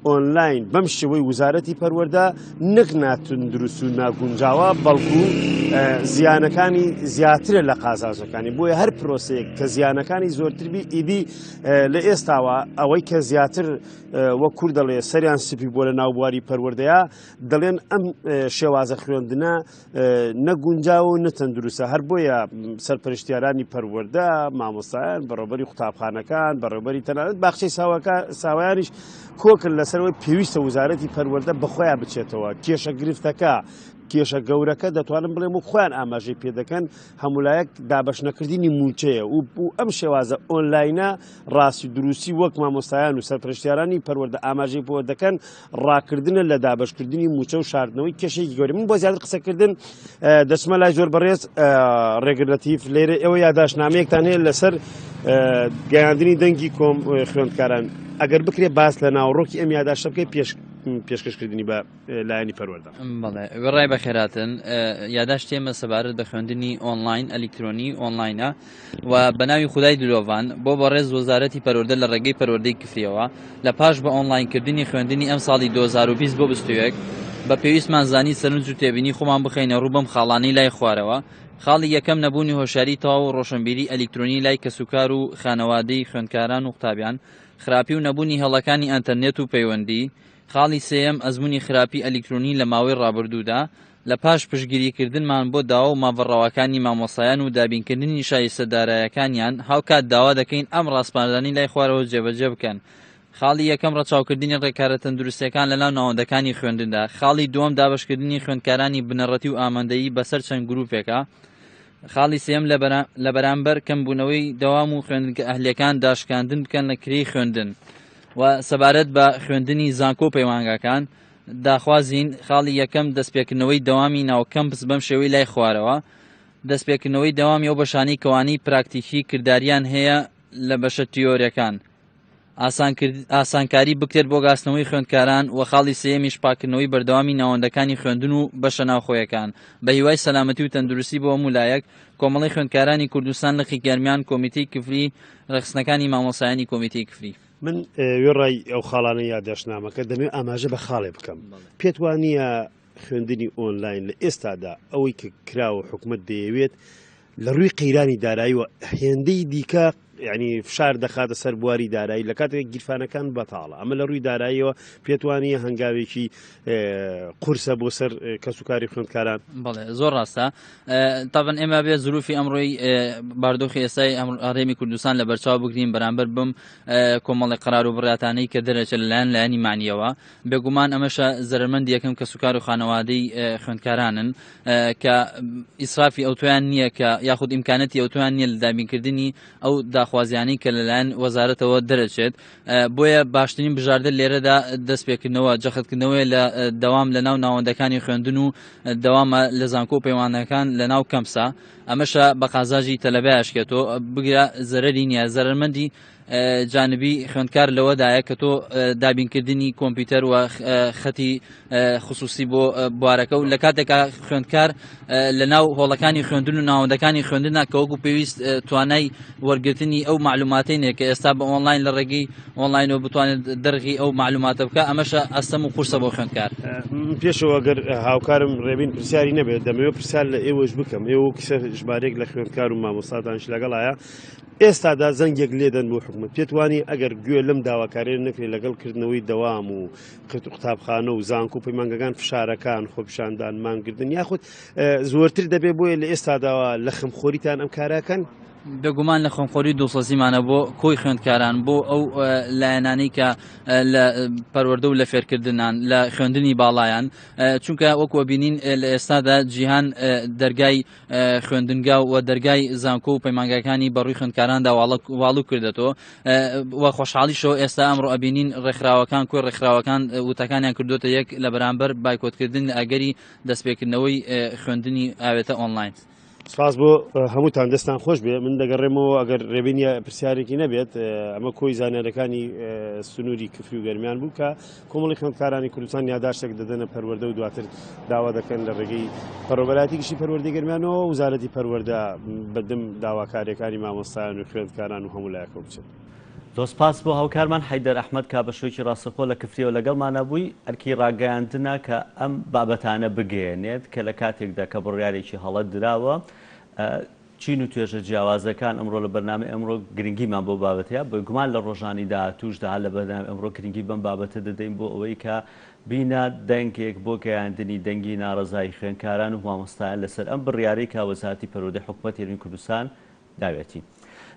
ئۆنلاین بەم شێوەی وزارەتی پەروەردە نەک ناتەندروست و ناگونجاوە بەڵکو زیانەکانی زیاترە لە قازانجەکانی بۆیە هەر پرۆسەیەک کە زیانەکانی زۆرتربی ئیدی لە ئێستاوە ئەوەی کە زیاتر وەک کورد دەڵێ سەریان سپی بۆ لە ناو بواری پەروەردەیە دەڵێن ئەم شێوازە خوێندنە نەگونجاوە و نەتەندروستە هەر بۆیە سەرپەرشتیارانی پەروەردە مامۆستایان بەڕێوبەری قوتابخانەکان بەڕێوبەری تەنانەت باخچەی ساوەکە ساوایانیش کۆکن لەسەرەوەی پێویستە وزارەتی پەروەردە بەخۆیان بچێتەوە کێشە گرفتەکە کێشە گەورەکە دەتوانم بڵێم و خۆیان ئاماژەی پێدەکەن هەمولایەک دابەش نەکردنی مووچەیە و ئەم شێوازە ئۆنلاینە ڕاستی دروستی وەک مامۆستایان و سەرپەرشتیارانی پەروەردە ئاماژەی پێوە دەکەن ڕاکردنە لە دابەشکردنی مووچە و شاردنەوەی کێشێکی گەورە من بۆ زیاتر قسەکردن دەچمە لای زۆر بەڕێز ڕێگر لەتیف لێرە ئێوە یاداشنامەیەکتان هەیە لەسەر گەیاندنی دەنگی کۆم خوێندکاران ئەگەر بکرێت باس لە ناوەڕۆکی ئەم یاداشتە بکەیت پێش پێشکەشکردنی بە لایەنی پەروەردە. بەڵێ وێڕای بەخێراتن یاداشتی ئێمە سەبارەت بە خوێندنی ئۆنلاین ئەلیکترۆنی ئۆنلاینە و بە ناوی خودای دلۆڤان بۆ بەڕێز وەزارەتی پەروەردە لە ڕێگەی پەروەردەی کفریەوە لە پاش بە ئۆنلاینکردنی خوێندنی ئەم ساڵی 2020 بۆ 21 بە پێویستمان زانی سەرنج و تێبینی خۆمان بخەینە ڕوو بەم خاڵانەی لای خوارەوە خاڵی یەکەم نەبوونی هۆشیاری تەواو و ڕۆشنبیری ئەلیکترۆنی لای کەسوکار و خانەوادەی خوێندکاران و قوتابیان خراپی و نەبوونی هێڵەکانی ئەنتەرنێت و پەیوەندی خاڵی سێیەم، ئەزموونی خراپی ئەلیکترۆنی لە ماوەی ڕابردوودا، لە پاش پشتگیریکردنمان بۆ داوا و ماڤە ڕەواکانی مامۆستایان و دابینکردنی شایستە دارایەکانیان، هاوکات داوا دەکەین ئەم ڕاسپاردانەی لای خوارەوە جێبەجێ بکەن، خاڵی یەکەم، ڕەچاوکردنی ڕێکارە تەندروستییەکان لەناو ناوەندەکانی خوێندندا. خاڵی دووەم، دابەشکردنی خوێندکارانی بنەڕەتی و ئامادەیی بەسەر چەند گروپێکا. خاڵی سێیەم، لە بەرامبەر کەمبوونەوەی دەوام و خوێندنگە ئەهلییەکان داشکاندن بکەن لە کرێی خوێندن. و سەبارەت بە خوێندنی زانکۆ و پەیمانگاکان داخوازین خاڵی یەکەم دەستپێکردنەوەی دەوامی ناو کەمپس بەم شێوەی لای خوارەوە دەستپێکردنەوەی دەوامی ئەو بەشانەی کەوانەی پراکتیکی کرداریان هەیە لە بەشە تیۆرەکان ئاسانکاری بکرێت بۆ گاستنەوەی خوێندکاران و خاڵی سێیەمیش پاکردنەوەی بەردەوامی ناوەندەکانی خوێندن و بەشە ناوخۆیەکان بە هیوای سەلامەتی و تەندروستی بۆ هەموو لایەک کۆمەڵەی خوێندکارانی کوردستان لقی گەرمیان کۆمیتەی کفری ڕێکخستنەکانی مامۆستایانی کۆمیتەی کفری. من وێڕای ئەو خاڵانەی یاداشتنامەکە دەمەوێت ئاماژە بە خاڵێ بکەم پێت وا نییە خوێندنی ئۆنلاین لە ئێستادا ئەوەی کە کراوە حکومت دەیەوێت لە ڕووی قەیرانی داراییوە هێندەی دیکە یعنی فشار دەخاتە سەر بواری دارایی لە کاتێک گیرفانەکان بەتاڵە ئەمە لە ڕووی داراییەوە پێتوانە هەنگاوێکی قورسە بۆ سەر کەسوکاری خوێندکاران بەڵێ زۆر ڕاستە تابن ئێمە بێ زروفی ئەمڕۆی باردۆخی ئێستای هەرێمی کوردستان لە بەرچاو بگرین بەرامبەر بم کۆمەڵی قرار و بڕاتانەی کە دەرەچێت لەلایەن لایەنی مانیەوە بێگومان ئەمەشە زەرمەند یەکەم کە سوکار و خانەوادەی خوێندکارانن کە ئیسرافی ئەوتۆیان نییە کە یاخود ئیمکانەتی ئەوتۆیان نییە لە دابینکردنی ئەو داخوازیانەی کە لەلایەن وەزارەتەوە دەرەچێت بۆیە باشترین بژاردە لێرەدا دەستپێکردنەوە جەختکردنەوەی لە دەوام لە ناو ناوەندەکانی خوێندن و دەوامە لە زانکۆ و پەیوانەکان لە ناو کەمسا ئەمەشە بە قازاجی تەلەبەیاشکێتەوە بگرە زەرری نییە زەرمەندی جانبی خوێندکار لەوەدایە کە تۆ دابینکردنی کۆمپیوتەر و خەتی خصوصی بۆ بوارەکە و لە کاتێکا خوێندکار لە ناو هۆڵەکانی خوێندن و ناوەندەکانی خوێندنە کە وەکو پێویست توانای وەرگرتنی ئەو معلوماتەی نیە کە ئێستا بە ئۆنلاین لە ڕێگەی ئۆنلاینەوە بتوانێت دەرغی ئەو معلوماتە بکە ئەمەشە ئەستەم و قورسە بۆ خوێندکار. پێشەوە گەر هاوکارم ڕێبین پرسیاری نەبێت دەمەوێت پرسیار لە ئێوەش بکەم ئێوە کیسە ژمارەیەک لە خوێندکار و مامۆستاتانش لەگەڵایە. ئێستادا زەنگێک لێدەن بۆ حکومەت پێت وانیە ئەگەر گوێ لەم داواکاریە نەکرێت لەگەڵ کردنەوەی دەوام و قوتابخانە و زانکۆ و پەیمانگەکان فشارەکان خۆپیشاندان مانگردن یاخود زۆرتر دەبێت بۆیە لە ئێستاداوە لە خەمخۆریتان ئەم کاراکەن؟ بێگومان لە خۆمخۆری دڵسۆزیمانە بۆ کۆی خوێندکاران بۆ ئەو لایەنانەی کە لە پەروەردە و لە فێرکردنان لە خوێندنی باڵایان چونکە وەکو بینین لە ئێستادا جیهان دەرگای خوێندنگا و دەرگای زانکۆ و پەیمانگاکانی بەڕووی خوێندکاراندا واڵو کردێتەوە و خۆشحاڵیشەوە ئێستا ئەمڕۆ ئەبینین ڕێکخراوەکان کۆی ڕێکخراوەکان وتەکانیان کردوتە یەک لە بەرامبەر بایکۆتکردن لە ئەگەری دەستپێکردنەوەی خوێندنی ئاوێتە ئۆنلاین. سپاس بۆ هەمووتان دەستان خۆش بێ من دەگەڕێمەوە ئەگەر ڕێبینە پرسیارێکی نەبێت ئەمە کۆی زانیارەکانی سنووری کفری و گەرمیان بوو کە کۆمەڵی خوێندکارانی کوردستان یاداشتێک دەدەنە پەروەردە و دواتر داوا دەکەن لە ڕێگەی پەڕۆبەراتی گشتی پەروەردەی گەرمیانەوە وزارەتی پەروەردە بەدەم داواکاریەکانی مامۆستایان و خوێندکاران و هەموو لایەکەوە بچن. زۆر سپاس بۆ هاوکارمان حەیدەر ئەحمەد کە بە شێوەیەکی ڕاستەوخۆ لە کفریەوە لەگەڵمانا بووی، ئەرکی ڕاگەیاندنە کە ئەم بابەتانە بگەیەنێت کە لە کاتێکدا کە بڕیارێکی هەڵە دراوە چین و توێژە جیاوازەکان ئەمڕۆ لە بەرنامەی ئەمڕۆ گرنگیمان بۆ بابەتەیە، بێگومان لە ڕۆژانی داهاتووشدا هەر لە بەرنامەی ئەمڕۆ گرنگی بەم بابەتە دەدەین بۆ ئەوەی کە بینە دەنگێک بۆ گەیاندنی دەنگی ناڕەزایی خوێندکاران و مامۆستایان لەسەر ئەم بڕیارەی کە وەزارەتی پەروەردەی حکومەتی هەرێمی کوردستان داوێتی.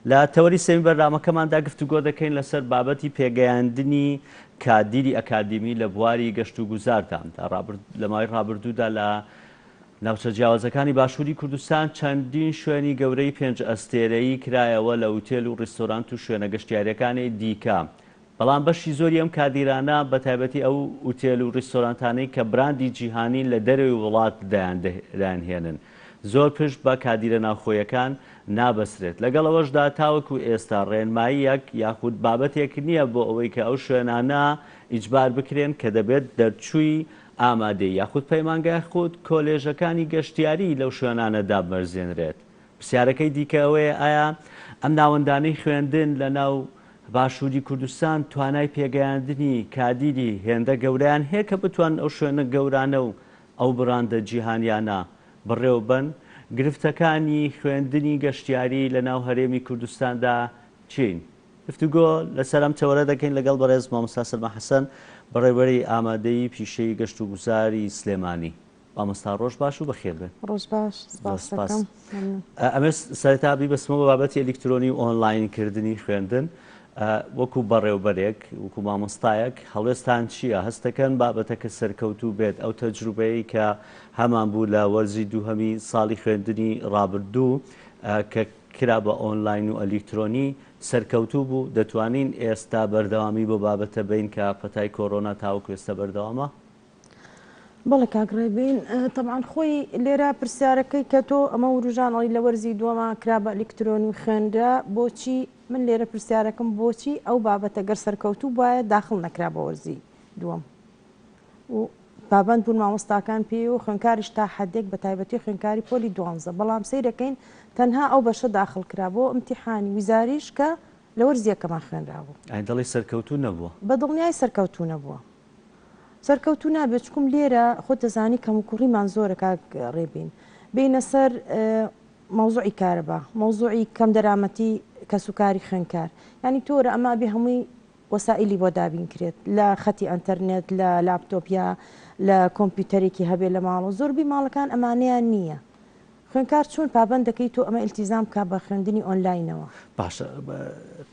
لە تەوەری سێیەمی بەرنامەکەماندا گفتوگۆ دەکەین لەسەر بابەتی پێگەیاندنی کادیری ئەکادیمی لە بواری گەشتوگوزاردا. لە ماوەی ڕابردوودا لە ناوچە جیاوازەکانی باشووری کوردستان چەندین شوێنی گەورەی پێنج ئەستێرەیی کرایەوە لە ئوتێل و ڕیستۆرانت و شوێنە گەشتیارییەکانی دیکە، بەڵام بەشی زۆری ئەم کادیرانە بەتایبەتی ئەو ئوتێل و ڕیستۆرانتانەی کە براندی جیهانین لە دەرەوەی وڵات دەیانهێنن زۆر پشت بە کادیرە ناوخۆیەکان نابەسرێت، لەگەڵ ئەوەشدا تاوەکو ئێستا ڕێنماییەک یاخود بابەتێک نییە بۆ ئەوەی کە ئەو شوێنانە ئیجبار بکرێن کە دەبێت دەرچووی ئامادەیی یاخود پەیمانگا یاخود کۆلێژەکانی گەشتیاری لەو شوێنانە دابمەرزێنرێت. پرسیارەکەی دیکە ئەوەیە ئایا ئەم ناوەندانەی خوێندن لە ناو باشووری کوردستان توانای پێگەیاندنی کادیری هێندە گەورەیان هەیە کە بتوانن ئەو شوێنە گەورانە و ئەو بڕاندە جیهانیانە بەڕێوەبەن؟ گرفتەکانی خوێندنی گەشتیاری لە ناو هەرێمی کوردستاندا چین؟ گفتوگۆ لەسەر ئەم تەوەرە دەکەین لەگەڵ بەڕێز مامۆستا سەلمان حەسەن، بەڕێوەبەری ئامادەیی پیشەیی گەشتوگوزاری سلێمانی. مامۆستا ڕۆژ باش و بەخێر بێن. ڕۆژ باش، زۆر سپاس سپاس. دەکەم. مەمنون. ئەمێ سەرەتا بیبەستمەوە بە بابەتی ئەلیکترۆنی و ئۆنلاین کردنی خوێندن. وەکو بەڕێوبەرێک، وەکو مامۆستایەک هەڵوێستان چییە؟ هەست دەکەن بابەتەکە سەرکەوتوو بێت؟ ئەو تەجروبەیەی کە هەمان بوو لە وەرزی دووهەمی ساڵی خوێندنی ڕابردوو کە کرا بە ئۆنلاین و ئەلیکترۆنی سەرکەوتوو بوو، دەتوانین ئێستا بەردەوامی بۆ بابەتە بەین کە پەتای کۆرۆنا تاوەکو ئێستا بەردەوامە؟ بەڵێ کاک ڕێبین تەبعەن خۆی لێرە پرسیارەکەی کە تۆ ئەمە وروژان ئەڵی لە وەرزی دووەما کرا بە ئەلیکترۆنی و خوێنرا بۆچی من لێرە پرسیارەکەم بۆچی ئەو بابەتە گەر سەرکەوتوو بوایە داخڵ نەکرا بە وەرزی دووەم و پابەند بوون مامۆستاکان پێی و خوێنکاریش تا حدێک بە تایبەتی خوێنکاری پۆلی دوانزە بەڵام سەیرەکەین تەنها ئەو بەشە داخڵ کرا بۆ ئیمتیحانی ویزاریش کە لە وەرزی یەکەما خوێنرابوو. ئەی دەڵێی سەرکەوتوو نەبووە؟ بە دڵنیایی سەرکەوتوو نەبووە. سەرکەوتوو نابێت چکم لێرە خۆت دەزانی کەموکوڕیمان زۆرە کاک ڕێبین بێینە سەر مەوزوعی کارەبا مەوزوعی کەم دەرامەتی کەسوکاری خوێنکار یانی تۆرە ئەمە ئەبێ هەمووی وەسائیلی بۆ دابین کرێت لە خەتی ئەنتەرنێت لە لاپتۆپ یا لە کۆمپیوتەرێکی هەبێ لە ماڵەوە زۆربەی ماڵەکان ئەمانەیان نییە خوێندکار چۆن پابەند دەکەی تۆ ئەمە ئیلتیزام بکا بە خوێندنی ئۆنلاینەوە؟ باشە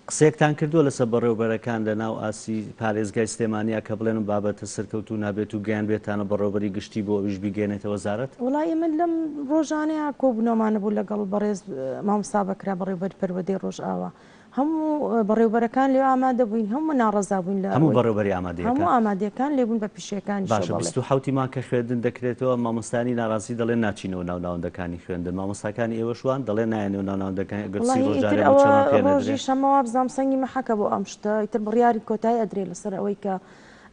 قسەیەکتان کردووە لەسەر بەڕێوەبەرەکان لە ناو ئاستی پارێزگای سلێمانیا کە بڵێن ئەم بابەتە سەرکەوتوو نابێت و گەیاندبێتانە بەڕێوەبەری گشتی بۆ ئەویش بیگەیەنێتە وەزارەت؟ وەڵا ئێمە لەم ڕۆژانەیا کۆبوونەوەمان هەبوو لەگەڵ بەڕێز مامۆستا بەکرا بەڕێوەبەری پەروەردەی ڕۆژئاوا هەموو بەڕێوبەرەکان لێ ئامادە بووین هەموو ناڕەزا بووین لە هەموو بەڕێوبەری ئامادەیەکان هەموو ئامادەکان لێ بوون بە پیشەکانیشەوە باشە بەڵێ. 27 ی مانگ کە خوێندن دەکرێتەوە مامۆستایانی ناڕازی دەڵێن ناچینەوە ناو ناوەندەکانی خوێندن مامۆستاکانی ئێوەش وان دەڵێن نایەنەوە ناو ناوەندەکانی ئەگەر سی وەڵاهی ڕۆژ ئیتر جارێ ئەوە مووچەمان پێ نەدرێ. ڕۆژی شەممە وابزانم سەنگی مەحەکە بۆ ئەم شتە ئیتر بڕیاری کۆتایی ئەدرێ لەسەر ئەوەی کە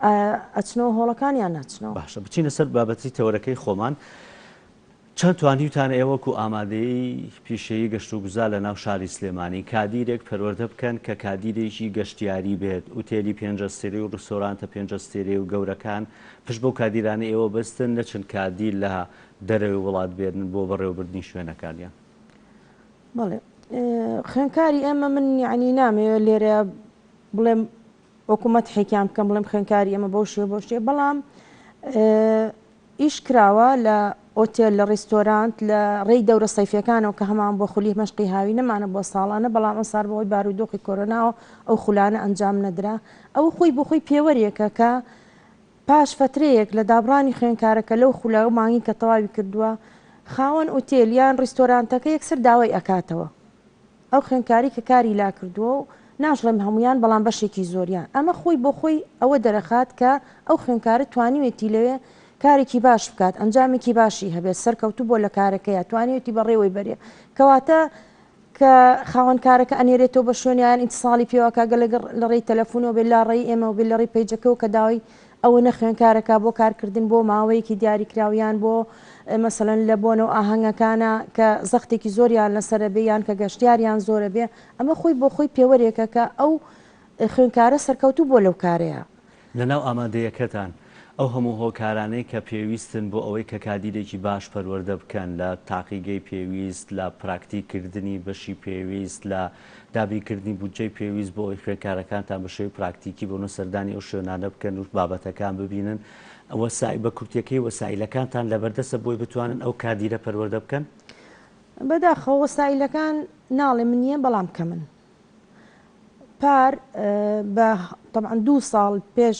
ئایا ئەچنەوە هۆڵەکان یان ناچنەوە. باشە بچینە سەر بابەتی تەوەرەکەی خۆمان. چەند توانیوتانە ئێوە وەکو ئامادەیی پیشەیی گەشتوگوزار لە ناو شاری سلێمانی کادیرێک پەروەردە بکەن کە کادیرێکی گەشتیاری بێت، ئوتێلی پێنج ئەستێرەی و ڕیستۆرانتە پێنج ئەستێرەی و گەورەکان پشت بەو کادیرانەی ئێوە بەستن نەچن کادیر لە دەرەوەی وڵات بێنن بۆ بەڕێوەبردنی شوێنەکانیان؟ بەڵێ. خوێندکاری ئێمە من یعنی نامەوێت لێرە بڵێم وەکو مەدحێکیان بکەم بڵێم خوێندکاری ئێمە بەو شێوە بەو شێوە بەڵام ئیش کراوە لە ئۆتێل لە ڕیستۆرانت لە ڕێی دەورە سەیفیەکانەوە کە هەمان بۆ خولی مەشقی هاوینەمانە بۆ ساڵانە بەڵام ئەمساڵ بەهۆی بارودۆخی کۆرۆناوە ئەو خولانە ئەنجام نەدرا ئەوە خۆی بۆ خۆی پێوەرێکە کە پاش فەترەیەک لە دابڕانی خوێندکارەکە لەو خولە و مانگی کە تەواوی کردووە خاوەن ئوتێل یان ڕیستۆرانتەکە یەکسەر داوای ئەکاتەوە ئەو خوێندکارەی کە کاری لا کردووە و ناشڵێم هەموویان بەڵام بەشێکی زۆریان ئەمە خۆی بۆ خۆی ئەوە دەرەخات کە ئەو خوێندکارە توانیوێتی لەوێ کارێکی باش بکات ئەنجامێکی باشی هەبێت سەرکەوتوو بووە لە کارەکەیا توانیوێتی بەڕێوەی بەرێ کەواتە کە خاوەن کارەکە ئەنێرێتەوە بە شوێنیا یان ئیتساڵی پێوە کا گەلە لە ڕێی تەلەفونەوە بێت لا ڕێی ئێمەوە بێت لە ڕێی پەیجەکەوە کە داوای ئەوە نە خوێندکارەکە بۆ کارکردن بۆ ماوەیەکی دیاریکراو یان بۆ مەسەلەن لە بۆنە و ئاهەنگەکانا کە زەختێکی زۆریان لەسەرە بێ یان کە گەشتیاریان زۆرە بێ ئەمە خۆی بۆ خۆی پێوەرێکە کە ئەو خوێندکارە سەرکەوتوو بووە لەو کارەیا. لەناو ئامادەیەکەتان ئەو هەموو هۆکارانەی کە پێویستن بۆ ئەوەی کە کادیرێکی باش پەروەردە بکەن لە تاقیگەی پێویست، لە پراکتیک کردنی بەشی پێویست، لە دابینکردنی بودجەی پێویست بۆ ئەوەی خوێندکارەکانتان بە شێوەی پراکتیکی بۆنە سەردانی ئەو شوێنانە بکەن و بابەتەکان ببینن، وەسائیل بە کورتیەکەی وەسائیلەکانتان لەبەردەستە بۆی بتوانن ئەو کادیرە پەروەردە بکەن؟ بەداخەوە وەسائیلەکان ناڵێم نییە بەڵام کەمن. پار بە تەبعەن دوو ساڵ پێش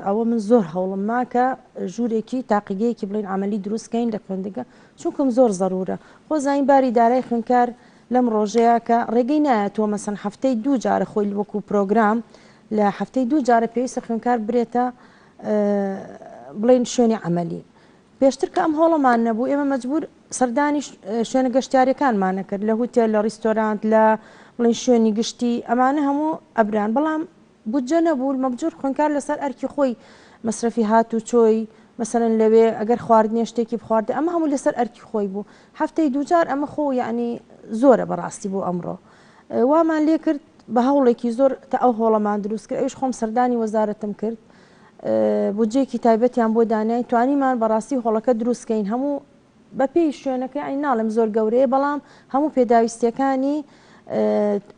ئەوە من زۆر هەوڵم ما کە ژوورێکی تاقیگەیەکی بڵین عملی دروست کەین لە خوێندنگە چونکم زۆر زەرورە خۆ زانین باری دارای خوێندکار لەم ڕۆژەیە کە ڕێگەی نایەتەوە مەسەن هەفتەی دوو جارە خۆی وەکو پرۆگرام لە هەفتەی دوو جارە پێویستە خوێندکار برێتە بڵین شوێنی عملی پێشتر کە ئەم هۆڵەمان نەبوو ئێمە مەجبور سەردانی شوێنە گەشتیاریەکانمان نەکرد لە هوتێل لە ڕیستۆرانت لە بڵین شوێنی گشتی ئەمانە هەموو ئەبران بەڵام بودجە نەبوو مەبجور خوێندکار لەسەر ئەرکی خۆی مەسرەفی هات و چۆی مەسەلەن لەوێ ئەگەر خواردنێ شتێکی بخواردێ ئەمە هەموو لەسەر ئەرکی خۆی بوو هەفتەی دووجار ئەمە خۆ یعنی زۆرە بەڕاستی بۆ ئەمڕۆ وامان لێ کرد بە هەوڵێکی زۆر تا ئەو هۆڵەمان دروست کرد ئەویش خۆم سەردانی وەزارەتم کرد بودجەیەکی تایبەتیان بۆ داناین توانیمان بەڕاستی هۆڵەکە دروست کەین هەموو بەپێی شوێنەکە یانی ناڵێم زۆر گەورەیە بەڵام هەموو پێداویستیەکانی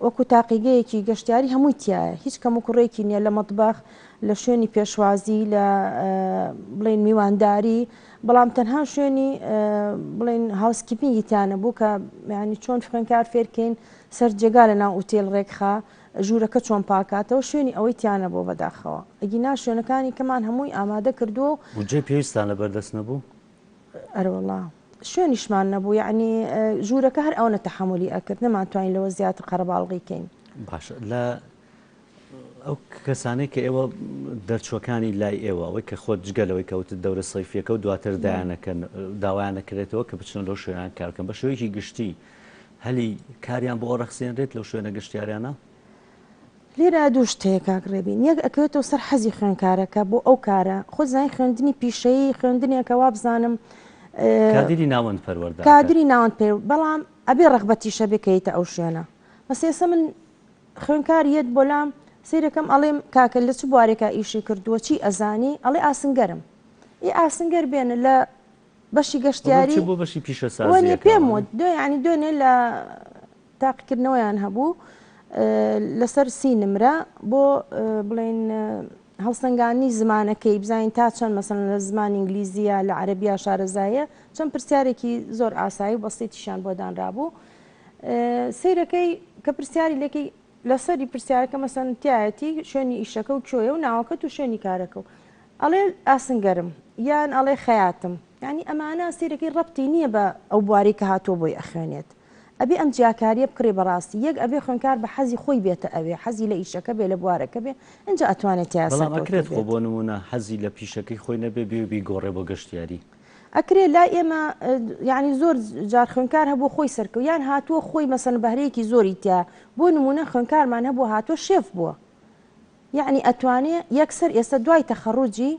وەکو تاقیگەیەکی گەشتیاری هەمووی تایە هیچ کەم و کوڕێکی نییە لە مەتبەخ لە شوێنی پێشوازی لە بڵێن میوانداری بەڵام تەنها شوێنی بڵێن housekeeping ی تیانە بوو کە ینی چۆن خوێنکار فێرکەین سەر جێگا لە ناو ئوتێل ڕێکخا ژوورەکە چۆن پاکاتەوە شوێنی ئەوەی تیا نەبووە بەداخەوە ئەگینا شوێنەکانی کەمان هەمووی ئامادە کردووە و. بودجەی پێویستتان لەبەر دەست نەبوو؟ ئەرەوەڵا شوێنیشمان نەبوو یەعنی ژوورەکە هەر ئەوەنە تەحەمولی ئەکرد نەمانتوانی لەوە زیاتر قەرەباڵغی کەین. باشە لە ئەو کەسانەی کە ئێوە دەرچووەکانی لای ئێوە ئەوەی کە خۆت جگە لەوەی کە وتت دەورە سەیفیەکە و دواتر دایانەکەن داوایان دەکرێتەوە کە بچنە لەو شوێنان کار بکەن بە شێوەیەکی گشتی هەلی کاریان بۆ ڕەخسێنرێت لەو شوێنە گەشتیاریانە؟ لێرە دوو شت هەیە کاک ڕێبین یەک ئەکەوێتەوە سەر حەزی خوێندکارەکە بۆ ئەو کارە خۆت زانی خوێندنی پیشەیی خوێندنێکە وابزانم کادری ناوەند پەروەردە کادری ناوەند پێ بەڵام ئەبێ ڕەغبەتیشە بێ کەیتە ئەو شوێنە بەس ئێستا من خوێندکار یەت بۆلام سەیرەکەم ئەڵێم کاکە لە چ بوارێکا ئیشی کردووە چی ئەزانی ئەڵێ ئاسنگەرم ئی ئاسنگەر بێنە لە بەشی گەشتیاری بۆ بەشی پیشەسازی وەنیە پێم وت دو یعنی دوێنێ لە تاقیکردنەوەیان هەبوو لەسەر سی نمرە بۆ بڵێن هەڵسەنگاندنی زمانەکەی بزانین تا چەند مەسەن لە زمانی ئینگلیزیە لە عەربیا شارەزایە چەند پرسیارێکی زۆر ئاسایی و بەسیتیشیان بۆ دانرابوو سەیرەکەی کە پرسیاری لەکەی لەسەری پرسیارەکە مەسەن تایەتی شوێنی ئیشەکە و کوێیە و ناوەکەت و شوێنی کارەکە و ئەڵێ ئاسنگەرم یان ئەڵێ خەیاتم یانی ئەمانە سەیرەکەی ڕەبتی نییە بە ئەو بوارەی کە هاتووە بۆی ئەخوێنێت ئەبێ ئەم جیاکاریە بکرێ بەڕاستی یەک ئەبێ خوێنکار بە حەزی خۆی بێتە ئەوێ حەزی لە ئیشەکە بێ لە بوارەکە بێ ئینجا ئەتوانێت تیا بەڵام سەرکەوتوو ئەکرێت خۆ بێت. بۆ نموونە حەزی لە پیشەکەی خۆی نەبێ بێ و بیگۆڕێ بۆ گەشتیاری. ئەکرێ لای ئێمە یانی زۆر جار خوێنکار هەبووە خۆی سەرکەو یان هاتووە خۆی مەسەن بەهرەیەکی زۆری تیا بۆ نموونە خوێنکارمان هەبووە هاتووە شێف بووە یەعنی ئەتوانێ یەکسەر ئێستا دوای تەخەڕوجی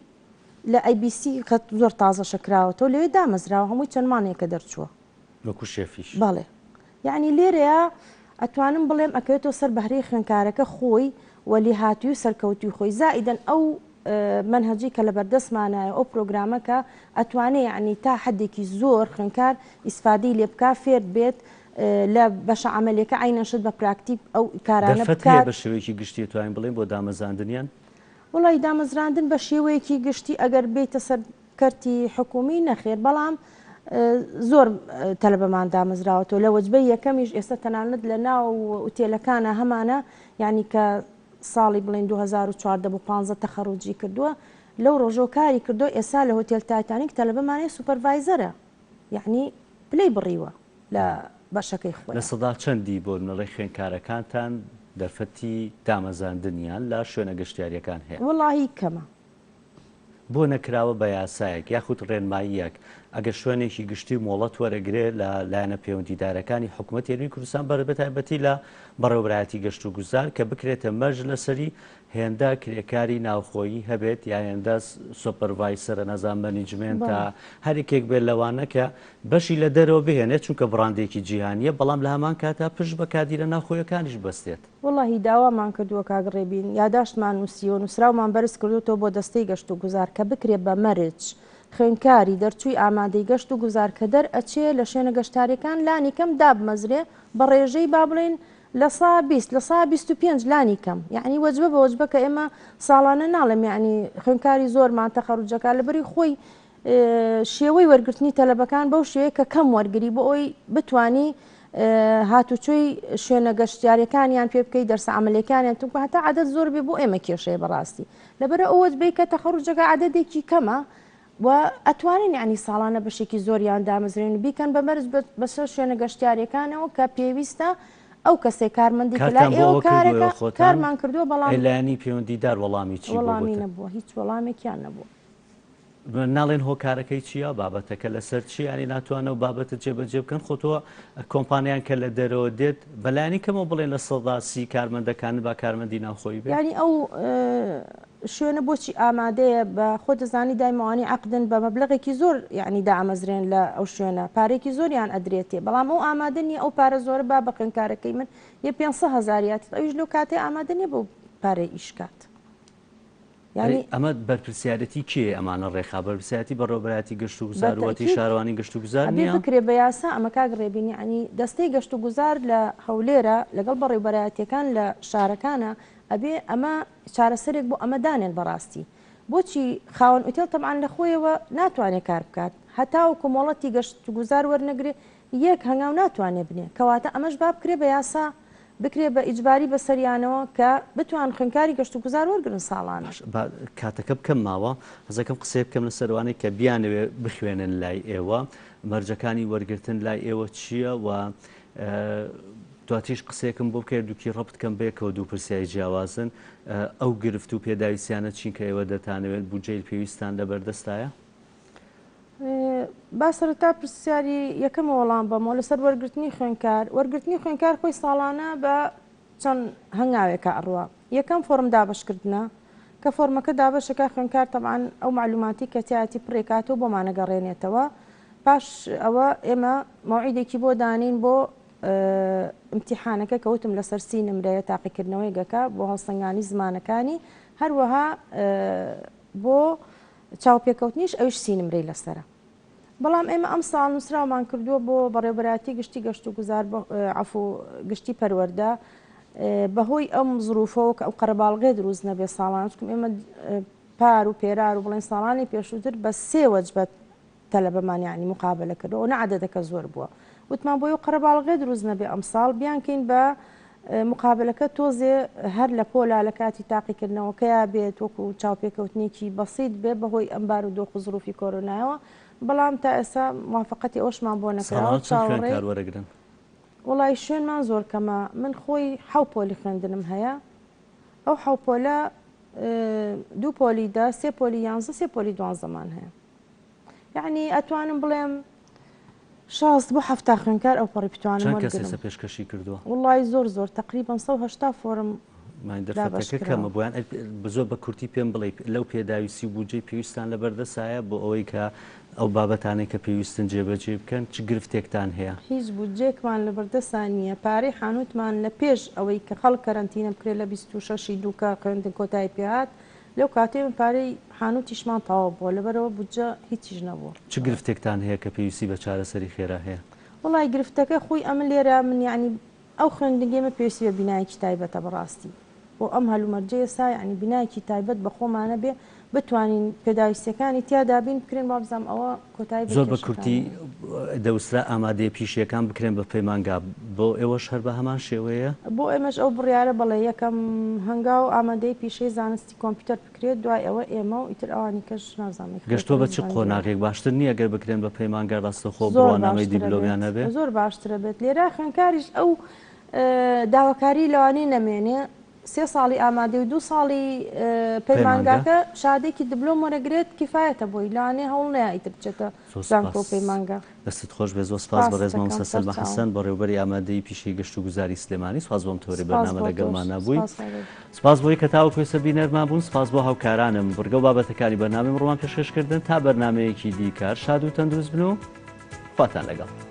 لە ئەی بی سی کە زۆر تازەشە کراوەتەوە لەوێ دامەزراوە هەمووی چەند مانگێکە دەرچووە. وەکو شێفیش. بەڵێ یەعنی لێرەیا ئەتوانم بڵێم ئەکەوێتەوە سەر بەهرەی خوێندکارەکە خۆی و لێهاتووی و سەرکەوتووی خۆی زائیدەن ئەو مەنهەجەی کە لەبەردەستمانایە ئەو پرۆگرامە کە ئەتوانێ یەعنی تا حەدێکی زۆر خوێندکار ئیسفادەی لێ بکا فێر بێت. لە بەشە عەمەلیەکە عەینەن شت بە پراکتیک ئەو کارانە دەرفەت هەیە بکات. بە شێوەیەکی گشتی ئەتوانین بڵێین بۆ دامەزاندنیان؟ وەڵایی دامەزراندن بە شێوەیەکی گشتی ئەگەر بێیتە سەر کەرتی حکومی نەخێر بەڵام زۆر تەلەبەمان دامەزراوەتەوە لە وەجبەی یەکەمیش ئێستا تەنانەت لە ناو ئوتێلەکانە هەمانە یعنی کە ساڵی بڵێن 2014 بۆ 15 تەخەڕوجی کردووە لەو ڕۆژەوە کاری کردو ئێستا لە هۆتێل تایتانیک تەلەبەمانەیە supervisor ە یعنی پلەی بڕیوە لە بەشەکەی لە خۆیان. سەدا چەندی بۆ نمونە خوێندکارەکانتان دەرفەتی دامەزاندنیان لە شوێنە گەشتیارییەکان هەیە؟ وەڵاهی کەمە. بۆ نەکراوە بە یاسایەک یاخود ڕێنماییەک ئەگەر شوێنێکی گشتی مۆڵەت وەرەگرێ لە لایەنە پەیوەندیدارەکانی حکومەتی هەرێمی کوردستان بەتایبەتی لە بەڕێوەبەرایەتی گەشتوگوزار کە بکرێتە مەرج لەسەری هێندە کرێکاری ناوخۆیی هەبێت یا هێندە supervisor ە نازانم management ە هەر یەکێک بێت لەوانە کە بەشی لە دەرەوە بهێنێت چونکە بڕاندێکی جیهانییە بەڵام لە هەمان کاتا پشت بە کادیرە ناوخۆیەکانیش ببەستێت. وەڵاهی داوامان کردووە کاک ڕێبین یاداشتمان نووسیوە نووسراومان بەرز کردۆتەوە بۆ دەستەی گەشت و گوزار کە بکرێ بە مەرج خوێندکاری دەرچووی ئامادەی گەشت و گوزار کە دەرئەچێ لە شوێنە گەشتاریەکان لانیکەم دابمەزرێ بە ڕێژەی با بڵێین لە سا 20 لە سا 25 لانی کەم یعنی وەجبە بە وەجبە کە ئێمە ساڵانە ناڵێم یعنی خوێندکاری زۆرمان تەخەروجەکە لەبەری خۆی شێوەی وەرگرتنی تەلەبەکان بەو شێوەیە کە کەم وەرگری بۆ ئەوی بتانی هاتوچۆی شوێنە گەشتیارەکانیان پێ بکەی دەرسە عملەکانیان تونکە هەتا عادەت زۆر بێ بۆ ئێمە کێشەیە بەڕاستی لەبەرە ئەوەت بێ کە تەخەڕجەکە عادەتێکی کەمە و ئەتوانین یعنی ساڵانە بەشێکی زۆریان دامەزرێن و بیکەن بە مەرج بەسەر شوێنە گەشتیارەکانەوە کە پێویستە ئەو کەسێک کارمەندی کە لای کارتان بۆ ئێوە ئەوە کردووە کارەکە ئێوە خۆتان؟ کارمان کردووە بەڵام ئەی لایەنی پەیوەندیدار وەڵامی چی بووە وەڵامی بۆتان؟ نەبووە هیچ وەڵامێکیان نەبووە. ناڵێن هۆکارەکەی چییە بابەتەکە لەسەر چی ینی ناتوانە و بابەتە جێبەجێ بکەن خۆ تۆ کۆمپانیان کە لە دەرەوە دێت بەلایانی کەمەوە بڵێن 30% کارمەندەکان با کارمەندی ناوخۆی بێت یعنی ئەو شوێنە بۆچی ئامادەیە بە خۆ دەزانی دایمەوانی عقدن بە مەبلغێکی زۆر یعنی دامەزرێن لە ئەو شوێنە پارێکی زۆریان ئەدرێتێ بەڵام ئەو ئامادە نیە ئەو پارە زۆرە با بە خوێندکارەکەی من یە 500 هەزاریات ئەویش لەو کاتێ ئامادە نیە بۆ پارەی ئیش کات. یانی ئەمە بەرپرسیارەتی کێیە ئەمانە ڕێکخا؟ بەرپرسیارەتی بەڕێوەبەرایەتی گەشتوگوزار و وەتی شارەوانی گەشتوگوزار ئەبێ نییە؟ بکرێ بە یاسا ئەمە کاک ڕێبین یانی دەستەی گەشتوگوزار لە هەولێرە لەگەڵ بەڕێوبەرایەتیەکان لە شارەکانە ئەبێ ئەمە چارەسەرێک بۆ ئەمە دانێن بەڕاستی بۆچی خاوەن ئوتێل تەبعەن لە خۆیەوە ناتوانێ کار بکات هەتاوەکو مۆڵەتی گەشتوگوزار وەرنەگرێ یەک هەنگاو ناتوانێ بنێ کەواتە ئەمەش با بکرێ بە یاسا بکرێ بە ئیجباری بەسەریانەوە کە بتوان خوێندکاری گەشتوگوزار وەرگرن ساڵانە. باشە با کاتەکەم کەم ماوە حەزەکەم قسەیە بکەم لەسەر ئەوانەی کە بیانەوێ بخوێنن لای ئێوە مەرجەکانی وەرگرتن لای ئێوە چییە و دواتریش قسەیەکم بۆ بکەیە دووکی ڕەبت کەم بەیەکەوە دوو پرسیاری جیاوازن ئەو گرفت و پێداویستیانە چین کە ئێوە دەتانەوێت بودجەی پێویستان لەبەردەستایە؟ با سەرەتا پرسیاری یەکەمە وەڵام بەمەوە لەسەر وەرگرتنی خوێنکار وەرگرتنی خوێنکار خۆی ساڵانە بە چەند هەنگاوێکە ئەڕوا یەکەم فۆرم دابەشکردنە کە فۆرمەکە دابەشەکە خوێنکار تەبعەن ئەو معلوماتی کە تیایەتی پڕێکاتەوە بۆمانەگەڕێنێتەوە پاش ئەوە ئێمە مەوعیدێکی بۆ دانین بۆ ئیمتیحانەکە کە وتم لەسەر سی نمرەیە تاقیکردنەوەیگەکە بۆ هەڵسەنگانی زمانەکانی هەروەها بۆ چاوپێکەوتنیش ئەویش سی نمرەی لەسەرە. بەڵام ئێمە ئەمساڵ نووسراومان کردووە بۆ بەڕێوەبەرایەتی گشتی گەشتوگوزار عەفو گشتی پەروەردە بەهۆی ئەم زروفەوە کە ئەو قەرەباڵغێ دروست نەبێ ساڵان چکم ئێمە پار و پێرار و بڵێن ساڵانی پێشووتر بە سێ وەجبەت تەلەبەمان یانی مقابەلە کردووە ئەونە عەدەدەکە زۆر بووە وتمان بۆ ئەو قەرەباڵغێ دروست نەبێ ئەمساڵ بیانکەین بە مقابەلەکە تۆزێ هەر لە پۆلا لە کاتی تاقیکردنەوەکەیا بێت وەکو چاوپێکەوتنێکی بەسیت بێ بەهۆی ئەم بارودۆخ و زروفی کۆرۆنایەوە بەڵام تا ئێستا موافقەتی ئەوشمان بۆ نەکراوە ساڵانە چەند چاوەڕێی خوێندکار وەرەگرن؟ وەڵی شوێنمان زۆر کەمە من خۆی حەو پۆلی خوێندنم هەیە ئەو حەو پۆلە دوو پۆلی دە سێ پۆلی یانزە سێ پۆلی دوانزەمان هەیە یەعنی ئەتوانم بڵێم شاست بۆ حەفتا خوێندکار ئەوپەڕی بتوانم چەند کەس وەرگرم. ئێستا پێشکەشی کردووە؟ وەڵڵاهی زۆر زۆر تەقریبەن 180 فۆرم مانی دابەش دەرفەتەکە کراوە. کەمە بۆیان ئەی زۆر بە کورتی پێم بڵێ لەو پێداویستی و بودجەی پێویستان لەبەردەستایە بۆ ئەوەی کە ئەو بابەتانەی کە پێویستن جێبەجێ بکەن چ گرفتێکتان هەیە؟ هیچ بودجەیەکمان لەبەردەستا نییە، پارەی حانووتمان لە پێش ئەوەی کە خەڵک کەرەنتینە بکرێت لە 26 ی دوو کە خوێندن کۆتایی پێهات لەو کاتەی من پارەی حانوتیشمان تەواو بووە لەبەرئەوە بودجە هیچیش نەبووە. چ گرفتێکتان هەیە کە پێویستی بە چارەسەری خێرا هەیە؟ وەڵای گرفتەکە خۆی ئەمن لێرە من یانی ئەو خوێندنگەی مە پێویستی بە بینایەکی تایبەتە بەڕاستی بۆ ئەم هەلومەرجەی ئێستا یانی بینایەکی تایبەت بە خۆمانە بێ بتوانین پێداویستیەکانی تیا دابین بکرێن وابزانم ئەوە کۆتایی بە زۆر بە کێشەکان کورتی دێنێ. دەوسرا ئامادەیە پیشەیەکان بکرێن بە پەیمانگا بۆ ئێوەش هەر بە هەمان شێوەیە؟ بۆ ئێمەش ئەو بڕیارە بەڵێ یەکەم هەنگاو ئامادەیی پیشەی زانستی کۆمپیوتەر بکرێت دوای ئەوە ئێمە و ئیتر ئەوانی کەش نازانم ئیخوەی گەشتووە بە چ پەیوەندیمان قۆناغێک؟ باشتر نییە گەر بکرێن بە پەیمانگا ڕاستەوخۆ زۆر بڕوانامەی باشترە دیبلۆمیان بێت هەبێ؟ زۆر باشترە بێت لێرە خوێندکاریش ئەو داواکاری لەوانەیە نەمێنێ سێ ساڵی ئامادەی و دوو ساڵی پەیمانگا. پەیمانگاکە شادێکی دبلۆم وەرەگرێت کیفایەتە بۆی لەوانەیە هەوڵ نەیا ئیتر بچێتە زۆر زانکۆ و سپاس. پەیمانگا. دەستت خۆش بێت زۆر سپاس سپاست بەڕێز دەکەم مامۆستا سەلما سەرچاوم. حەسەن بەڕێوبەری ئامادەیی پیشەی گەشتوگوزاری سلێمانی سپاس بۆ ئەم تەوەرەی سپاس بەرنامە بۆ تۆش لەگەڵمانا بووی سپاس ڕێبین. سپاس بۆی کە تاوەکو ئێستا بینەرمان بوون سپاس بۆ هاوکارانم بڕگە و بابەتەکانی بەرنامەی ئەمڕۆمان پێشکەش کردن تا بەرنامەیەکی دیکە هەر شاد و تەندروست بن و خواتان لەگەڵ.